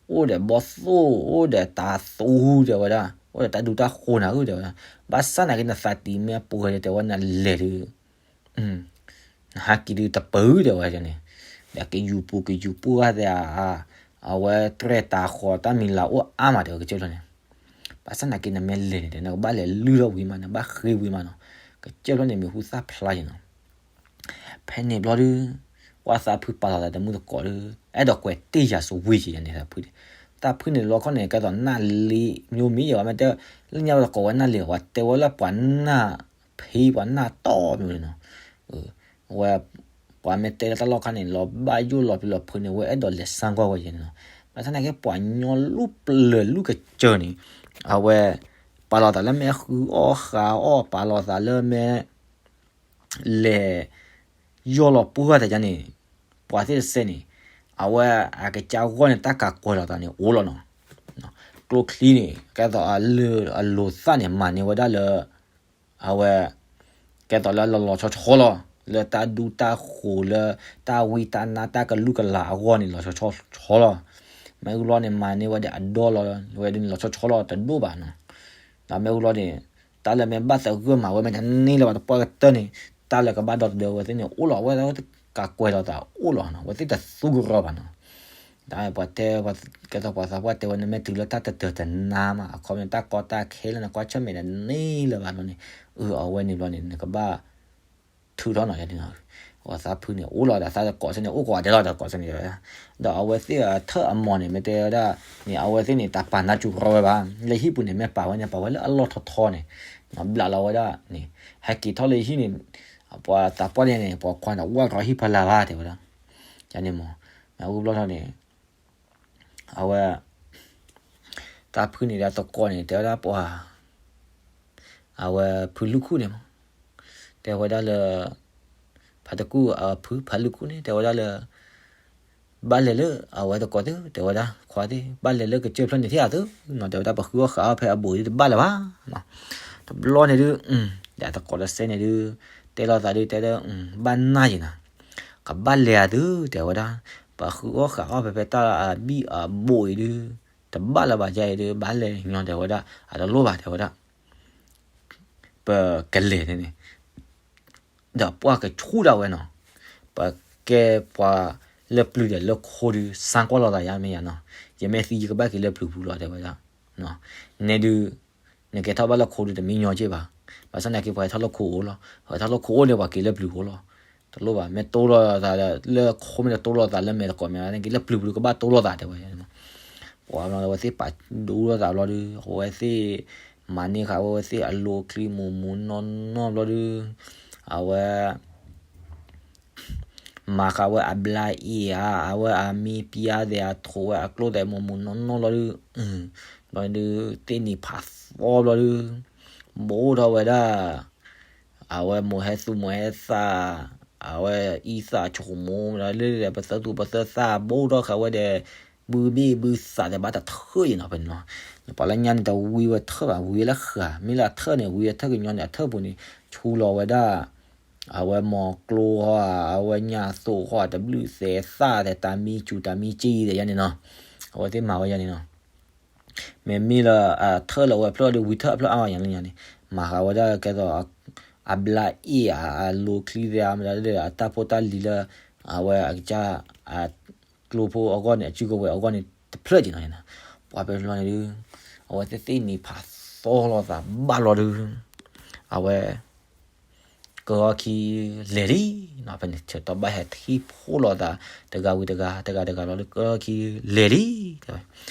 အိၣ်ဒီးဘီၣ်သိၣ် အိၣ်ဒီးတၤသူတဲဝဲဒၣ်, အိၣ်ဒီးတၢ်ဒူတၢ်ဃိၤနၤဧၢ တဲဝဲဒၣ်, ဘၣ်ဆၣ်နာ်က့နသးတံၤမ့ၢ်ပှဲၤဒီး တဲဝဲနလဲၤဒုး နဟဲက့ၤဒုးတပၢၤ တဲဝဲန့ၣ်, ဒီးကယူၤပူၤကယူၤပူၤဂၤသ့ၣ်ဧါ, အဝဲတြဲၤတၤဃီၤတၢ်မံၤလၤအိၣ်အါမး တဲဝဲကစၢၢ်ဖျၢၣ်န့ၣ်, ဘၣ်ဆၣ်နာ်က့နမ့ၢ်လဲၤန့ၣ် နကဘၣ်လဲၤလုၢ်ထီၣ်ဝံၤမး နဘၣ်ဃ့ဝံၤမးနီၤ, ကစၢၢ်ဖျၢၣ်န့ၣ်မံၤဟူသၣ်ဖျါယံၤနီၤ, ဖဲန့ၣ်ဘျီဒုး ပှၤသးဖုပာ်လီၤသးသမူသကိးဒုး အဲၣ်ဒိးကွဲးတ့ၢ်ယၤစဝံယံၤန့ၣ် သးဖုန့ၣ်, သးဖုန့ၣ်လီၤခီန့ၣ် ကဲသိးနၢ်လ့မျိုးမ့ၢ်ယဲ ဝဲမ့ၢ်တဲ လၢညါတကိးဝဲနၢ်လ့ ပှၤတဲဝဲလၢပှၤနၢ်ဖံးပှၤနၢ်တီမ့ၢ်န့ၣ်နီၤ, ဝဲ ပှၤမ့ၢ်တဲလၢတၢ်လီၢ်ခါန့ၣ် လီၤဘၣ်ယိၣ်လီၤပျံၤလီၤဖုးန့ၣ် ဝဲအဲၣ်ဒိးလဲၤစၢ်ကွၢ်ဝဲယဲန့ၣ်နီၤ, ဘၣ်ဆၣ်နာ်က့ ပှၤညီလူၢ်ပျၢၤလူၢ်ကစၢၢ်န့ၣ် အဝဲ ပာ်လီၤသးလၢမ့ၢ်ဃုအီၣ်ဃးအီၣ် ပာ်လီၤသးလၢမ့ၢ် လဲၤ ယီၢ်လီၤပှၢ်သးယါန့ၣ် ပှၤသ့ၣ်တစဲးန့ၣ် အဝဲအကစၢ်ဂီၢ်န့ၣ် တၢ်ကးကွဲးလီၤသးန့ၣ်အိၣ်လီၤနီၤ, ကျိချံန့ၣ် ကဲသိးအလၢအလိၤသၣ်န့ၣ် မၤန့ၢ်ဝဲဒၣ်လၢ အဝဲ ကဲသိးလၢလီၤလီၤဆီဆီလီၤ လၢတၢ်ဒူတၢ်ဃိၤလၢ တၢ်ဝံတၢ်နါတၢ်ကလုၢ်ကလၤအဂီၢ်န့ၣ် လီၤဆီဆီဆီလီၤ, မ့ၢ်ဂ့ၤလီၤန့ၣ် မၤန့ၢ်ဝဲဒၣ်အဒီလီၤ ဝဲဒၣ်န့ၣ် လီၤဆီဆီလီၤတဒိၣ်ဘၣ်နီၤ, ဒီးမ့ၢ်ဂ့ၤလီၤန့ၣ် တၢ်လၢမ့ၢ်ဘၣ်သဂၢၢ်မၤဝဲမ့ၢ်တန့ၢ်လၢၤဘၣ်တပှၢ်ကတၢၢ်န့ၣ် တၢ်လၢကဘၣ်ဒီသဒၢဝဲသ့ၣ်န့ၣ် အိၣ်လီၤ အဝဲသ့ၣ်ကးကွဲးလီၤသးအိၣ်လီၤနီၤ အဝဲသ့ၣ်တသူကရီဘၣ်နီၤ, ဒီးပှၤတဲ ကဲသိးပှၤသးပှၢ်တဲဝဲန့ၣ် မ့ၢ်တုၤလၢတၢ်တတၢၢ်တနါမး အခီပညီတၢ်ကီတၢ်ခဲလၢနကွၢ်ဆၢၣ်မဲာ်ဒီး န့ၢ်လၢၤဘၣ်ဘျီန့ၣ် အဝဲန့ၣ်ဘျီန့ၣ် နကဘၣ် ထုးထီၣ်နီၤယါန့ၣ်နီၤ, အဝဲသးဖုန့ၣ် အိၣ်လီၤဒီးသးတကိးဆၢန့ၣ် အိၣ်ကိးဂၤဒဲးလီၤ တကိးဆၢန့ၣ်ဝဲ, ဒီးအဝဲသ့ၣ်အထၢၣ်အမီၢ်န့ၣ် မ့ၢ်တဲဝဲဒၣ်န့ၣ် အဝဲသ့ၣ်န့ၣ် တၢ်ပာ်နါစူၤရီဝဲဘၣ်, လၢဟံၣ်ပူၤန့ၣ် မ့ၢ်ပာ်ဝဲန့ၣ် ပာ်ဝဲလၢအလီၢ်ထီထီန့ၣ်, ဘျးလီၤဝဲဒၣ်န့ၣ် ဟဲက့ၤထီၣ်လၢဟံၣ်န့ၣ် ပှၤသးပှၢ်န့ၣ်န့ၣ် ပှၤခွါန့ၣ်ဝၢ်ရီဟံၣ်ဖီလာ်ဘၣ်တဲဝဲဒၣ်, ယါန့ၣ်မး, မ့ၢ်အူဘျီထီၣ်န့ၣ် အဝဲ သးဖုန့ၣ်ဒီးသကိးန့ၣ် တဲဝဲဒၣ်ပှၤ အဝဲဖုလုၢ်ခူၣ်န့ၣ်မး, တဲဝဲဒၣ်လၢ ဖးတကူၣ်အဖုဖးလုၢ်ခူၣ်န့ၣ် တဲဝဲဒၣ်လၢ ဘၣ်လဲၤလၢအဝဲသကိးသ့ၣ် တဲဝဲဒၣ် ခွါသ့ၣ် ဘၣ်လဲၤလၢကစၢၢ်ဖျၢၣ်န့ၣ်ထံၣ်အသုနီၤ တဲဝဲဒၣ် ပဃုအီၣ်ဃးအီၣ်ဖဲအဘူးအံၤတဘၣ်လၢၤဘၣ်နီၤ, တဘျီန့ၣ်ဒုး ဒီးသကိးတစဲးန့ၣ်ဒုး တဲလိာ်သးဒုး တဲဒၣ် ဘၣ်နၢ်ယံၤနီၤ, ကဘၣ်လဲၤအသု တဲဝဲဒၣ်, ပဃုအီၣ်ဃးအီၣ်ဖဲဖဲတၢ်အဘံၣ်အဘူးအံၤဒုး တဘၣ်လၢၤဘၣ်ယါအံၤဒုး ဘၣ်လဲၤညီ တဲဝဲဒၣ် အတလိၣ်ဘၣ် တဲဝဲဒၣ် ပကလဲၤန့ၣ်န့ၣ် ဒီးပှၤကဆူၣ်ဒၣ်ဝဲနီၤ, ပကဲပှၤလၢပျုၤဒီးလၢခိဒုး စၢ်ကွၢ်လိာ်သးယါမ့ၢ်ယါနီၤ, ယမ့ၢ်သံယကဘၣ်က့ၤလၢပျုၤပူၤလီၤ တဲဝဲဒၣ်, နဲဒုး နကဲထီၣ်ဘၣ်လၢခိဒုးတမံညီက့ၢ်ဘၣ်, ဘၣ်ဆၣ်သနာ်က့ ပှၤဟဲထီၣ်လၢခိအိၣ်လီၤ, ပှၤဟဲထီၣ်လၢခိအိၣ်န့ၣ် ပှၤက့ၤလၢပျုၤအိၣ်လီၤ, တလိၣ်ဘၣ် မ့ၢ်တိၢ်လိာ်သးလၢခိမ့ၢ်တတိၢ်လိာ်သးလၢမဲာ်သကိးမဲာ် က့ၤလၢပျုၤပူၤကဘၣ်တိၢ်လိာ်သး တဲဝဲ ပှၤဘျီအဝဲသ့ၣ်ပာ်ဒိၣ်လိာ်သးဘျီဒုး အဝဲသ့ၣ် မၤန့ၢ်ဃာ်ဝဲသ့ၣ်အလိၤချံမူးမူးနီၢ်နီၢ်ဘျီဒုး အဝဲ မၤဃာ်ဝဲအဘျါအ့ၣ်ဧါ အဝဲအမံပျါသ့ၣ် အထိးဝဲအကျိသ့ၣ်မူးမူးနီၢ်နီၢ်ဘျီဒုး ဘျီဒုး သ့ၣ်နံၤဖးသီဘျီဒုး ဘိၣ်ထီၣ်ဝဲဒၣ် အဝဲမိၢ်ဟဲသူၣ်မိၢ်ဟဲသၣ် အဝဲအံသၣ်ဆိကမိၣ် လၢပသၢသူၣ်ပသၢသၣ် ဘိၣ်ထီၣ်ဃာ်ဝဲဒီး ဘုဘ့ၣ်ဘုသးသ့ၣ်ဘၣ်တထၢၣ်ယံၤနီၤဖဲန့ၣ်နီၤ, ပှၤလၢညါန့ၣ် တဝံဝဲထၢၣ်ဘၣ် ဝံဝဲလၢဃာ် မ့ၢ်လၢအထၢၣ်န့ၣ် ဝံဝဲထၢၣ်ကညီန့ၣ် အထၢၣ်ပူၤန့ၣ် ဆူလီၤဝဲဒၣ် အဝဲမိၢ်ကျိဃီ အဝဲညၣ်သိၣ်ဃီ တဘျုးသဲးသၣ်သဲး တၢ်မံစူၤတၢ်မံစံသဲးယါန့ၣ်နီၤ, အဝဲသ့ၣ်မၤဝဲယါန့ၣ်နီၤ မ့မ့ၢ်လၢအထၢၣ်လၢဝဲဖျၢၣ်ဒီး ဝံထၢၣ်အဖျၢၣ်အါမးယါန့ၣ်န့ၣ် မၤဃာ်ဝဲဒၣ်ကဲသိး အဘျါအ့ၣ် အလိၤချံသ့ၣ် မ့ၢ်ဒၣ်လၢအတၢ်ဖိတၢ်လံၤလၢ အဝဲအကစၢ် အကျိဖိအဂီၢ်န့ၣ် အစုကဝဲၤအဂီၢ်န့ၣ် တဖျၢၣ်က့ၤနီၤ, ပှၤဖဲန့ၣ်ဘျီန့ၣ်ဒုး အဝဲသ့ၣ်သ့ၣ်နံၤဖးသီလိာ်သးဘၣ်လီၤဒုး အဝဲ ကၢအီၣ်ခံလဲၤလံနီၤ, ဖဲန့ၣ်ဆၢကတီၢ်ဘၣ်ဟဲထံၣ်ဖှိၣ်လိာ်သး တဂၤဝံၤတဂၤ တဂၤတဂၤလီၤဒုး ကၢအီၣ်ခံလဲၤလံ တဲဝဲ,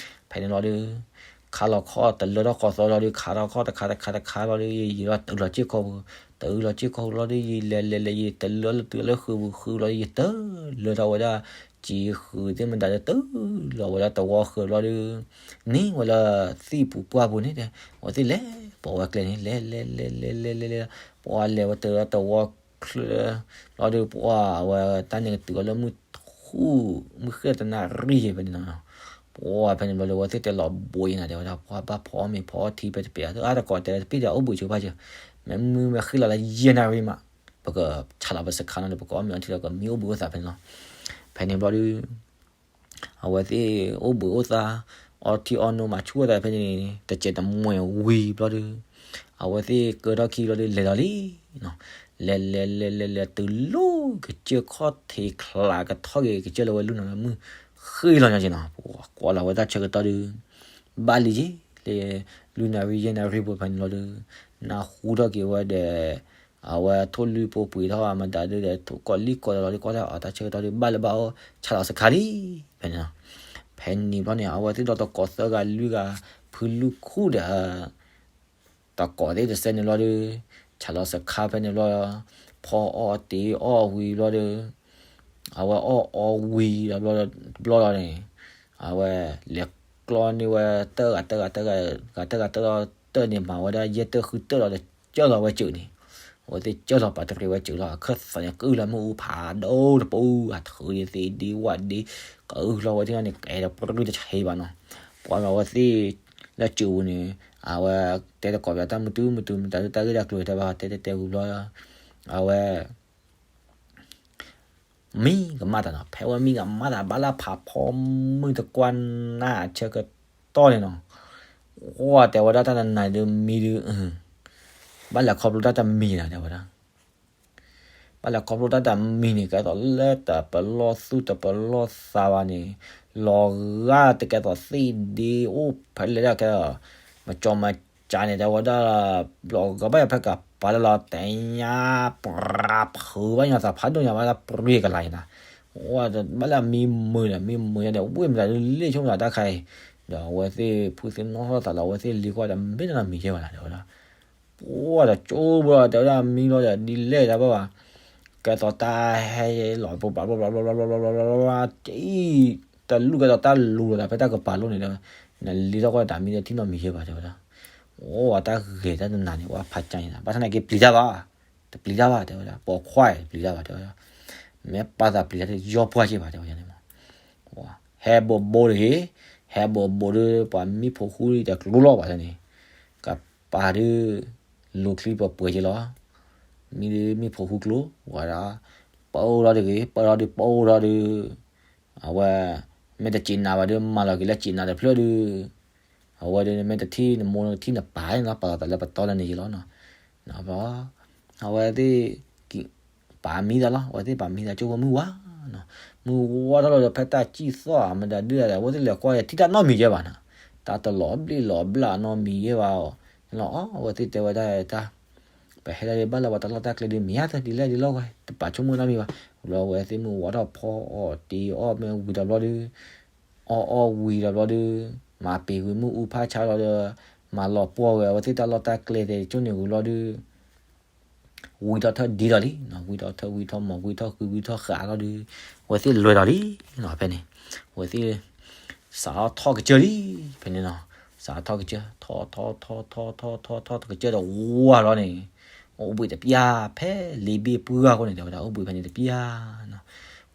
ဖဲန့ၣ်လီၤဒုး ခါလီၤခီၣ်တလၢထီၣ်ဃီသီလီၤဒုး ခါထီၣ်ခီၣ်တခါတခါတခါလီၤဒုး ယံာ်ယံာ်လီၤတုၤလီၤစ့ၢ်ကီးပူၤ, တုၤလီၤစ့ၢ်ကီးပူၤလီၤဒုး ယံာ်လဲၤလဲၤလဲၤ ယံာ်တလၢလၢတုၤလၢဃုာ်ပူၤ ဃုာ်လီၤဒုး ယံာ်တလၢထီၣ်ဝဲဒၣ် စံဃုာ်သ့ၣ်မတၤဒုး တုၤလီၤဝဲဒၣ်တဝီဃုာ်လီၤဒုး န့ၢ်ဝဲလၢသ့ၣ်ပူၤပှၢ်ပူၤန့ၣ်တဲ အဝဲသ့ၣ်လဲၤ ပဝဲကျဲန့ၣ် လဲၤလဲၤလဲၤလဲၤလဲၤလဲၤလဲၤ ပှၤလဲၤဝဲတၢ်သဝီချၢ ဘျီဒီး ပှၤအဝဲတၢ်န့ၣ်ကတုၤအီၤလၢမုၢ်ထူၣ် မုၢ်ဃ့ၢ်တနၣ်ရံၣ်ယဲၢ်ဖဲန့ၣ်နီၤ. ပှၤဖဲန့ၣ်ဘျီဒီး အဝဲသ့ၣ်တဲလီၤဘိယဲၢ်နၤ တဲဝဲဒၣ် ပှၤဘၣ်ဖီအီၣ်မ့ၤဖီအီၣ်ထံဖဲတပ့ၤ အတကိးတဲတပ့ၤဒီး အိၣ်ဘှံးဆိဖးယဲၢ် မ့ၢ်မုၢ်မ့ၢ်ဃ့ၢ်လီၤလၢယဲၢ်နၣ်ရံၣ်မး ပကဆးလီၤပစခါနီၤဒီး ပကအီၣ်မ့ၤအီထံလီၤ ကမံအိၣ်ဘှံးအိၣ်သးဖဲန့ၣ်လီၤ. ဖဲန့ၣ်ဘျီဒီး အဝဲသ့ၣ်အိၣ်ဘှံးအိၣ်သး အီထံအီနိမၤဆူၣ်ဝဲဒၣ်ဖဲန့ၣ် တစဲးတမှဲၤဝံၤဘျီဒီး အဝဲသ့ၣ်ကၢထီၣ်ခံဘျီဒီး လဲၤလီၤလံနီၤ. လဲၤလဲၤလဲၤလဲၤလဲၤတုၤလီၤ ကစၢၢ်ခီၣ်ထံးချးကထီၣ်က့ၤကစၢၢ်လၢဝဲလုၢ်နၤလၢမုၢ်ဃ့ၢ်လီၤညီက့ၤနီၤ. ပှၤကွၢ်လီၤဝဲတၢ်ဆၢကတီၢ်ဒီး ဘၣ်လံယ့ၢ် လၢ လွံၢ်နၣ်ရံၣ်ယဲၢ်နၣ်ရံၣ်ဖိဖဲန့ၣ်လီၤဒီး နၢ်ဟူထီၣ်က့ၤဝဲဒီး အဝဲထိၣ်လွံၢ်ဖိပှ့ၤထီၣ်အမတၤဒုဒီး ထိၣ်ကီးလံၢ်ကီးဒီးလီၤဒီး ကွၢ်တၢ်အတၢ်ဆၢကတီၢ်ဒီး ဘၣ်လၢဘၣ်အိၣ် ဆးလီၤစခါလံ ဖဲန့ၣ်နီၤ. ဖဲန့ၣ်ဘျီန့ၣ် အဝဲသ့ၣ်ဒီးတကိးသၢဂၤလွံၢ်ဂၤ ဖုလူၢ်ခူၣ်ဒီး တကိးသ့ၣ်တစဲးန့ၣ်ဘျီဒီး ဆးလီၤစခါဖဲန့ၣ်ဘျီ ဖီအီၣ်တ့အီၣ်ဝံၤဘျီဒီး အဝဲအီၣ်အီဝံၤဒီးဘျီဒီး တဘျီလီၤန့ၣ် အဝဲလဲၤကျီန့ၢ်ဝဲတၢၢ်ဂၤတၢၢ်ဂၤတၢၢ်ဂၤ ဂၤတၢၢ်ဂၤတၢၢ်လီၤတၢၢ်န့ၣ် မၤဝဲဒၣ်ယဲၢ်တၢၢ်ဃုတၢၢ်လီၤဒီး ကၢၢ်လီၤဝဲစၢၤန့ၣ် အဝဲသ့ၣ်ကၢၢ်လီၤပာ်တရံးဝဲစၢၤလီၤ အခၢၣ်သးန့ၣ် ကအုၣ်လီၤမုၢ်အူဖးဒိၣ်တပူၤ အထုးဒ့သ့ဒ့ဝၣ်ဒ့ ကအုၣ်လီၤဝဲသ့ၣ်န့ၣ် ကဲဒီးပြံတဆံးဘၣ်နီၤ. ပှၤမၤဝဲသ့ၣ်လၢစၢၤပူၤန့ၣ် အဝဲတဲတကိးပတၢ်မုၢ်တူမုၢ်တူ မတၤဒုတၢ်ဂ့ၢ်တၢ်ကျိၤတဲဘၣ် တဲတဲတဲဝံၤဘျီ အဝဲ မံကမၣ်တၢ်နီၤ ဖဲဝဲမံကမၣ်တၢ် ဘၣ်လၢဖးဖီမုၢ်တကွၢ်နၢ်အဆၢကတီၢ်န့ၣ်နီၤ အိၣ်တဲဝဲဒၣ်တၢ်နနၤဒုးမံဒုး ဘၣ်လဲၤခီဖျိတၢ်တမံၤနီၤ တဲဝဲဒၣ် ဘၣ်လဲၤခီဖျိတၢ်တမံၤန့ၣ် ကဲသိးလၢတပလီၢ်သူၣ်တပလီၢ်သးဘၣ်န့ၣ် လီၤဂာ်တကဲသိးသ့ၣ်ဒ့အိၣ်ဖဲလဲၣ်ဒၣ်ကဲ မကၠီမကၠါန့ၣ် တဲဝဲဒၣ် လီၤဂာ်ဘၣ်ယၤဖဲကပၤလၢလီၤတဲညါ ပြးဖုးဘၣ်ညီသးဖးဒိၣ်ညါဘၣ်လၢပြံကလၤန့ၣ်နီၤ ဘၣ်လၢအမံမုာ်ဒီး မံမုာ်ညါဒီး ဝ့ၢ်မတၤဒုးလ့ၣ်ဆိမတၤတၢ်ခါအံၤ ဒီးအဝဲသ့ၣ်ဖုသ့ၣ်နီၣ်ထီၣ်သးလီၤ အဝဲသ့ၣ်လံၤကွၢ်ဒီး မ့ၢ်တနီၤမံၤယဲၢ်ဘၣ်နီၤ တဲဝဲဒၣ် ပှၤဒီးကၠိဘၣ် တဲဝဲဒၣ်မံလီၤဒီး ဒ်လဲၣ်တၢ်ဘၣ်ဘၣ် ကဲသိးတၢ်ဟဲလီၤ ဘျီဘျီဘျီဘျီ တလူၢ်ကဲသိးတၢ်လူၤလီၤတၢ်ဖဲတၢ်ကပၤလိၣ်န့ၣ်ဒီး နလံၤထီၣ်ကွၢ်တၢ်မံဒီးထံၣ်နီတမံၤယဲၢ်ဘၣ် တဲဝဲဒၣ် အိၣ်ဝဲတၢ်ဂဲၤတၢ်တနၤန့ၣ် ဝဲဖးကၢ်န့ၣ် ဘၣ်ဆၣ်သနာ်က့ပျံၤတၢ်ဘၣ် တပျံၤတၢ်ဘၣ် တဲဝဲဒၣ် ပိာ်ခွါတပျံၤတၢ်ဘၣ် တဲဝဲဒၣ် မ့ၢ်ပာ်သးပျံၤတၢ်ဒီး ယီၢ်ပှၢ်က့ၤဘၣ် တဲဝဲဒၣ်န့ၣ်မး ဟဲဘိးဘိးတဂ့ၤ ဟဲဘိးဘိးဒီး ပှၤမံၣ်ဖိဃူတကျိလီၤဘၣ်န့ၣ် ကပၤဒုး လူၤချံပှဲၤပှဲၤက့ၤလီၤ မံဒုးမံၣ်ဖိဃူကျိ ဝဲဒၣ် ပၢၢ်ထီၣ်တဂ့ၤ ပၢၢ်ထီၣ်ဒုး ပၢၢ်ထီၣ်ဒုး အဝဲ မ့ၢ်တစံးနၤဘၣ်ဒုး မၤလီၤက့ၤလၢစံးနၤတဖျၢၣ်ဒုး အဝဲဒုး မ့ၢ်တထံၣ်နမိၢ်နထံၣ်နပၢ်န့ၣ်လီၤ ပာ်လီၤသးလၢပတီလၢန့ၣ်ယ့လီၤနီၤ အဝဲသ့ၣ် ပာ်မံသးလီၤ အဝဲသ့ၣ်ပာ်မံသးကၠိဖိမုၢ်ဝါနီၤ မုၢ်ဝါထီၣ်လီၤဒီး ဖဲတၢ်စံၣ်သီၣ်အမတၤဒုးဒီး အဝဲသ့ၣ်လဲၤကွၢ်ထံၣ်တၢ်နီတမံၤယဲၢ်ဘၣ်နီၤ တၢ်တလီၤဘျ့လီၤဘျၣ်နီတမံၤယဲၢ်ဘၣ်အီၤ လီၤအီၤ အဝဲသ့ၣ်တဲဝဲဒၣ်တၢ် ပဟဲဒၣ်ဒ်ဘၣ်လၢပှၤတၢ်လီၢ်တၢ်ကျဲဒုး မ့ၢ်ယါတဒ်လဲၣ်ဒ်လီၤဝဲ တပာ်ဆိကမိၣ်နီတမံၤဘၣ် ဘျီအဝဲသ့ၣ်မုၢ်ဝါထီၣ်ဖီအီၣ်တ့အီၣ်မ့ၢ်ဝံၤဒီးဘျီဒုး အီၣ်အီၣ်ဝံၤဒီးဘျီဒုး မၤပ့ၤဝံၤမုၢ်အူဖးဆါလီၤဒီး မၤလီၤပှီၢ်ဝဲ အဝဲသ့ၣ်တၢ်လီၢ်တၢ်ကျဲတဲကၠိန့ၣ်ဝံၤဘျီဒုး ဝံထီၣ်ထၢၣ်ဒ်ဒီးလံ ဝံထီၣ်ထၢၣ်ဝံထီၣ်မီၤ ဝံထီၣ်ဃုဝံထီၣ်ဃာ်လီၤဒုး အဝဲသ့ၣ်လွဲၤဒီးလံနီၤ ဖဲန့ၣ် အဝဲသ့ၣ် စးထီၣ်ထီၣ်ကစၢၢ်လံ ဖဲန့ၣ်နီၤ စးထီၣ်ထီၣ်ကစၢၢ် ထီၣ်ထီၣ်ထီၣ်ထီၣ်ထီၣ်ထီၣ်ထီၣ်ထီၣ်ကစၢၢ်ဒီးဝါလီၤန့ၣ် အိၣ်ဘှံးတပျၢ်ဖဲလ့ဘ့ၣ်ပှၢ်အဃိန့ၣ် တဲဝဲဒၣ်အိၣ်ဘှံးဖဲန့ၣ်တပျၢ်နီၤ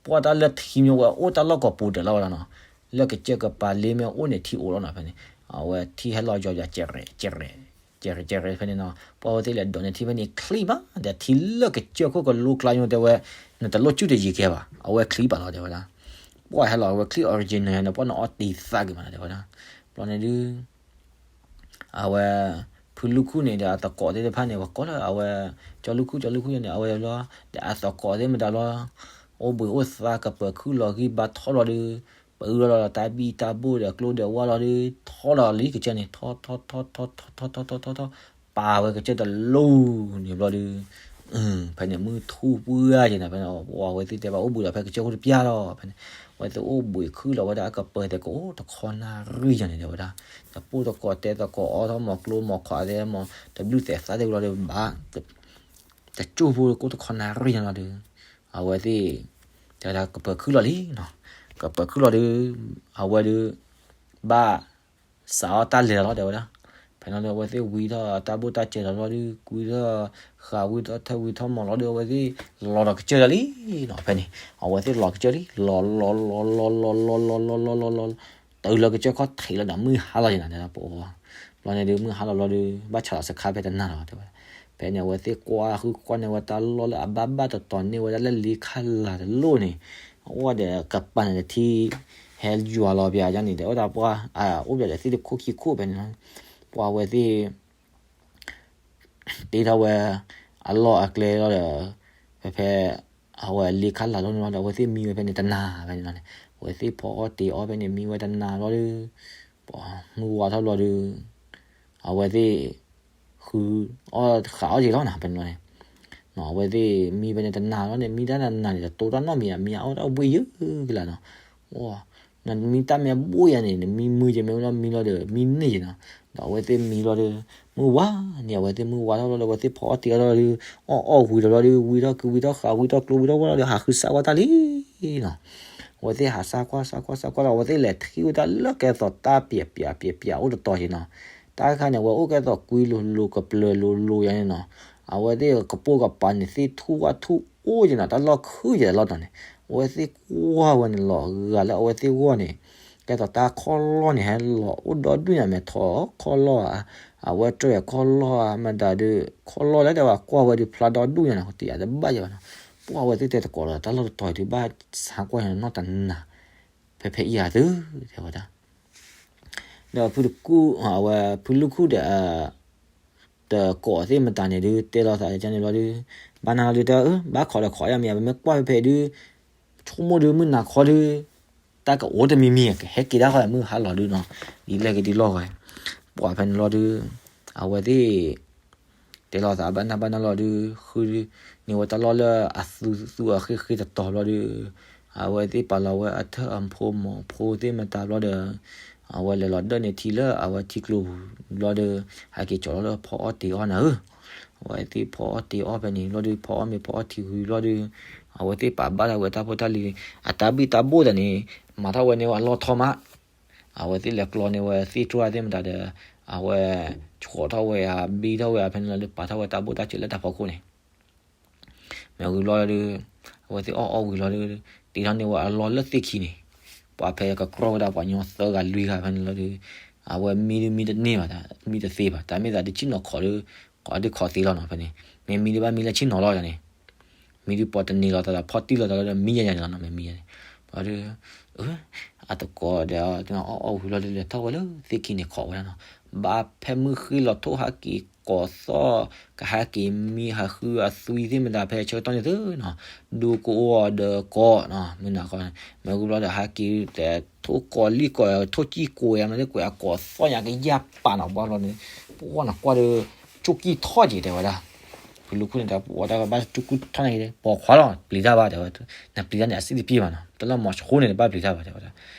ပှၤတၢ်လၢထံမ့ၢ်ဝဲအိၣ်တၢ်လီၢ်ကိးပူၤဒၢးလီၤဝဲဒၣ်နီၤ လၢကစၢၢ်ကပၤလ့မ့ၢ်အိၣ်န့ၣ်ထံအိၣ်လီၤနီၤ ဖဲန့ၣ် အဝဲထံဟဲလီၤယီၤယီၤ ကဲးရဲး ကဲးရဲးကဲးရဲးဖဲန့ၣ်နီၤ ပှၤဝဲသ့ၣ်လဲၤဒိးန့ၢ်ထံဖဲန့ၣ်ချံဘၣ် ဒီးထံလၢကစၢၢ်ခိၣ်ကလိကျါညိတဲဝဲ နတလိၣ်စုၣ်တယံၤကဲဘၣ် အဝဲချံဘၣ်လီၤတဲဝဲဒၣ် ပှၤဟဲလီၤအဝဲချံ original န့ၣ် ပှၤနအီၣ်တံၤသးက့ၤမးနီၤတဲဝဲဒၣ် ဘျီန့ၣ်ဒုး အဝဲ ဖုလူၢ်ခူၣ်န့ၣ်ဒီးအသကိးသ့ၣ်တဖၣ်န့ၣ် ပှၤကိးလၢအဝဲ ကၠီလူၢ်ခူၣ် ကၠီလူၢ်ခူၣ်န့ၣ် အဝဲဘျီ ဒီးအသကိးသ့ၣ်မတၤဘျီ အိၣ်ဘှံးအိၣ်သါကပၢၤခုၣ်လီၤဂံၢ်ဘါထီၣ်ဘျီဒုး ပအုၣ်လီၤလီၤတၢ်ဘံၣ်တၢ်ဘိၣ်ဒီးကျိဒီးဝါလီၤဒုး ထီၣ်လီၤလံကစၢၢ်န့ၣ် ထီၣ်ထီၣ်ထီၣ်ထီၣ်ထီၣ်ထီၣ်ထီၣ်ထီၣ်ထီၣ်ထီၣ်ထီၣ် ပာ်ဝဲကစၢၢ်တလိၣ်န့ၣ်ဘျီဒုး ဖဲန့ၣ်မုၢ်ထူၣ်ပှၢ်က့ၤန့ၣ် ဖဲန့ၣ် အဝဲသ့ၣ်တဲဘၣ်အိၣ်ဘှံးဒီးဖဲကစၢၢ်ခိၣ်တပျၢ်လီၤ ဖဲန့ၣ် အဝဲသ့ၣ်အိၣ်ဘှံးခုၣ်လီၤဝဲဒၣ်အကပၢၤသဲးကအိၣ်တခီနၣ်ရံၣ်ညါန့ၣ်တဲဝဲဒၣ် တပိၢ်တကိးတဲသကိးအီထီၣ်မီၤကျိမီၤခွးသဲမီၤ တဘျုးသဲးသးသ့ၣ်ဝံၤလီၤဒုးဘၣ် တကၠိဖိကိၣ်တခီနၣ်ရံၣ်ညါလီၤဒုး အဝဲသ့ၣ် တဲဝဲဒၣ်ကပၢၤခုၣ်လီၤလံနီၤ ကပၢၤခုၣ်လီၤဒုး အဝဲဒုး ဘၣ် စးအီၣ်တၢ်လဲၤလီၤလီၤတဲဝဲဒၣ် ဖဲ ဖဲန့ၣ်လီၤဒီး အဝဲသ့ၣ်ဝံထီၣ်တၢ်ဘိၣ်တၢ်စဲၤလီၤလီၤဒီး ဝံထီၣ်ဃာ်ဝံထီၣ်ထၢဝံထီၣ်မီၤလီၤဒီး အဝဲသ့ၣ်လီၤဒီးကစၢၢ်လီၤလံနီၤ. ဖဲန့ၣ် အဝဲသ့ၣ်လီၤကစၢၢ်လံ လီၤလီၤလီၤလီၤလီၤလီၤလီၤလီၤလီၤလီၤ တုၤလၢကစၢၢ်ခီၣ်ထံးလီၤဒီး မုၢ်ဟါလီၤယံၤနီၤ တဲပအီၤ ဘျီန့ၣ်ဒုး မုၢ်ဟါလီၤလီၤဒီး ဘၣ်ဆၣ်လီၤစခါဖဲတနၤလီၤ တဲဝဲ. ဖဲန့ၣ် အဝဲသ့ၣ်ကွၢ်ဃုကွၢ်န့ၢ်ဝဲတၢ်လီၢ်လၢအဘၣ်ဘၣ်တီၤတီၤန့ၢ်ဝဲဒၣ်လၢလ့ခါလာ်တလိၣ်န့ၣ် အဝဲဒီးကပၤန့ၣ်တထံ ဟဲယွၤလီၤပၠးယါန့ၣ် တဲအိၣ်တၢ်ပှၢ် အိၣ်ပၠးဒီးသ့ၣ်တခိၣ်ခံခိၣ်ဖဲန့ၣ်လီၤ. ပှၢ်အဝဲသ့ၣ် တ့ထီၣ်ဝဲ အလီၢ်အကျဲလီၤဒီး ဖဲဖဲ အဝဲလ့ခါလာ်လီၤန့ၣ်လီၤဒီး အဝဲသ့ၣ်မံဝဲဖဲန့ၣ်တနၤဖဲန့ၣ်လီၤန့ၣ် အဝဲသ့ၣ်ဖီအီၣ်တ့ၤအီၣ်ဖဲန့ၣ် မံဝဲတနၤလီၤဒီး ပှၢ်မုၢ်ဝါထီၣ်လီၤဒီး အဝဲသ့ၣ် ဃုအီၣ်ဃာ်အီၣ်က့ၤလီၤနီၤ ဖဲန့ၣ်လီၤန့ၣ် အဝဲသ့ၣ်မံဖဲန့ၣ်တနၤလီၤန့ၣ် မံတၢ်နၤနၤန့ၣ် တတိတၢ်နီတမံၤ အမံၤအအိၣ်တၢ်ဘှ့ၣ်ယုၢ်ကလာ်နီၤ နမံတၢ်မ့ၢ်ဘိၣ်ယၤန့ၣ် နမံမုၢ်က့ၤမ့ၢ်ဝဲလီၤမံလီၤဒီး မံန့ၢ်က့ၤနီၤ ဒီးအဝဲသ့ၣ်မံလီၤဒီး မုၢ်ဝါန့ၣ် အဝဲသ့ၣ်မုၢ်ဝါထီၣ်လီၤဒီး အဝဲသ့ၣ်ဖီအီၣ်တ့ၤအီၣ်လီၤဒီး အီၣ်အီၣ်ဝံၤဒီးလီၤဒီး ဝံထီၣ်ကုဝံထီၣ်ဃာ်ဝံထီၣ်ကျိဝံထီၣ်ဝီလီၤဒီး ဟးဃုစၢ်ကွၢ်တၢ်လံနီၤ အဝဲသ့ၣ်ဟးစၢ်ကွၢ်စၢ်ကွၢ်စၢ်ကွၢ်လီၤ အဝဲသ့ၣ်လဲၤထံၣ်ဝဲတၢ်လၢကဲသိးတၢ်ပၠးပၠးပၠးပၠးအိၣ်တတီၤက့ၤနီၤ တၢ်တခါန့ၣ် အဝဲအိၣ်ကဲသိးကွံလိၤလိၤကပျၢၤလိၤလိၤယါန့ၣ်နီၤ အဝဲသ့ၣ်ကပိာ်ကပၤန့ၣ် သ့ၣ်ထူၣ်ဝၣ်ထူၣ်အိၣ်က့ၤနီၤ တၢ်လီၢ်ခုက့ၤတၢ်လီၢ်တီၤန့ၣ် အဝဲသ့ၣ်ကွၢ်ဝဲန့ၣ်လီၤဂာ်လၢအဝဲသ့ၣ်ဂီၢ်န့ၣ် ကဲသိးတၢ်ခီၣ်လီၢ်န့ၣ် ဟဲလီၤအိၣ်ဒီဒူၣ်ညါ မ့ၢ်ထီၣ်ခီၣ်လီၢ်ဧါ အဝဲတြဲၤခီၣ်လီၢ်ဧါ မတၤဒုး ခီၣ်လီၢ်လၢတဲဝဲကွၢ်ဝဲဒုးဖျါဒီဒူၣ်ညါန့ၣ် တယာ်တဘၣ်ယဲဘၣ်နီၤ ပှၢ်အဝဲသ့ၣ်တဲသကိးလီၤ တၢ်လီၢ်တတီၤဒုးဘၣ်ဆါကွၢ်ယါနီၢ်တနၤ ဖဲဖဲအံၤဧါသု တဲဝဲဒၣ် ဒီးဖုတကူၣ် အဝဲဖုလူၢ်ခူၣ်ဒီး တကိးသ့ၣ်မတၤန့ၣ်ဒုး တဲလိာ်သးန့ၣ်ဘျီဒုး ဘၣ်နၤလီၤဒုးတဲ ဘၣ်ခိးဒီးခိးယါမ့ၢ် ပမ့ၢ်ကွၢ်ဖဲဖဲဒုး ဆိကမိၣ်ဒုး မုၢ်နၤခီဒုး တၢ်ကအိၣ်တမံၤမံၤ ကဟဲက့ၤဒၣ်ဃီ မုၢ်ဟါလီၤဒုးနီၤ ဒ်လဲၣ်ဂ့ၤဒ်လီၢ်ဂီၤ ပှၤဖဲန့ၣ်လီၤဒုး အဝဲသ့ၣ် တဲလိာ်သးဘၣ်နၤဘၣ်နၤလီၤဒုး ဃုန့ၢ်ဝဲတၢ်လီၢ်လၢအသူသူအဃ့ဃ့တတီၤဘျီဒုး အဝဲသ့ၣ်ပာ်လီၤဝဲအထၢၣ်အဖိမီၤဖိသ့ၣ်မတၤဘျီဒီး အဝဲလဲၤလီၤဒၢၣ်န့ၢ်ထံလၢအဝဲထံကျိပူၤဘျီဒီး ဟဲက့ၤကၠီၤလီၤလၢဖီအီၣ်တ့ၤအီၣ်နၤဧၢ အဝဲသ့ၣ်ဖီအီၣ်တ့ၤအီၣ်ဖဲန့ၣ်ဘျီဒုး ဖီအီၣ်မ့ၤဖီအီၣ်ထံဝံၤဘျီဒုး အဝဲသ့ၣ်ပာ်ဘၣ်ထီၣ်ဝဲတၢ်ဖိတၢ်လံၤ အတၢ်ဘံၣ်တၢ်ဘိၣ်တၢ်န့ၣ် မၤထီၣ်ဝဲန့ၢ်ဝဲအလီၢ်ထီၣ်မး အဝဲသ့ၣ်လဲၤကျီန့ၢ်ဝဲသ့ၣ်တြီသ့ၣ်မတၤဒီး အဝဲ ဆှီထီၣ်ဝဲဧါ ဘံထီၣ်ဝဲဧါ ဖဲန့ၣ်လီၤဒုး ပာ်ထီၣ်ဝဲတၢ်ဘိၣ်တၢ်စၢၤလၢတၢ်ဖီခိၣ်န့ၣ် မ့ၢ်ဝံၤဘျီဒုး အဝဲသ့ၣ်အီၣ်အီၣ်ဝံၤလီၤဒုး တ့ထီၣ်န့ၢ်ဝဲအလီၢ်လၢသ့ၣ်ခံန့ၣ် ပှၤဖဲကကြီဝဲဒၣ်ပှၤကညီသၢဂၤလွံၢ်ဂၤဖဲန့ၣ်လီၤဒုး အဝဲမံဒုးမံတန့ၢ်ဘၣ် မံတသ့ဘၣ် တၢ်မ့ၢ်သးဒုးဆ့ၣ်နီၤခိးဒုး ခိးဒုးခိးသ့လီၤနီၤ ဖဲန့ၣ် မ့ၢ်မံဒုးဘၣ်မံလၢဆ့ၣ်နီၤလီၤန့ၣ် မံဒုးပှၤတန့ၢ်လီၤတၢ်ဒီးဖီၣ်တံၢ်လီၤတၢ်လီၤဒီးမံယဲၢ်ယဲၢ်န့ၣ်လီၤနီၤ မ့ၢ်မံယဲၢ်န့ၣ် ဘျီဒုး အတကိးဒီး အီၣ်အီၣ်ဝံၤလီၤဒုး လဲၤထီၣ်ဝဲလၢသ့ၣ်ခံန့ၣ်ခိးဝဲဒၣ်နီၤ ဘၣ်ဖဲမုၢ်ဃ့လီၤထိၣ်ဟးက့ၤကိးသီၣ် ကဟဲက့ၤမံဟးဃုအသွံသ့ၣ်မတၤဖဲဆၢကတီၢ်န့ၣ်သုနီၤ ဒိကအိၣ်ဒီးကိးနီၤ မုၢ်နၤခီ မ့ၢ်ဝံၤဘျီဒီးဟဲက့ၤတဲ ထိၣ်ကိးလံၣ်ကိး ထိၣ်ကံၢ်ကိးယါမ့ၢ်လၢကွဲးအကိးသီၣ်ညါကယၢ်ပာ်နီၤ ဘၣ်ဘျီန့ၣ် ပှၢ်နကွၢ်ဒီး ကၠူကံၢ်ထီၣ်က့ၤတဲဝဲဒၣ် ဖုလူၢ်ခူၣ်န့ၣ် တၢ်ပဝဲတၢ်ကဘၣ်ကၠူကံၢ်ထီၣ်န့ၣ် ပိာ်ခွါလီၤ ပျံၤတၢ်ဘၣ်တဲဝဲ နပျံၤတၢ်န့ၣ် အစံၣ်တပျံၤဘၣ်နီၤ တလၢမီၤဆိန့ၣ် တဘၣ်ပျံၤတၢ်ဘၣ်တဲဝဲဒၣ်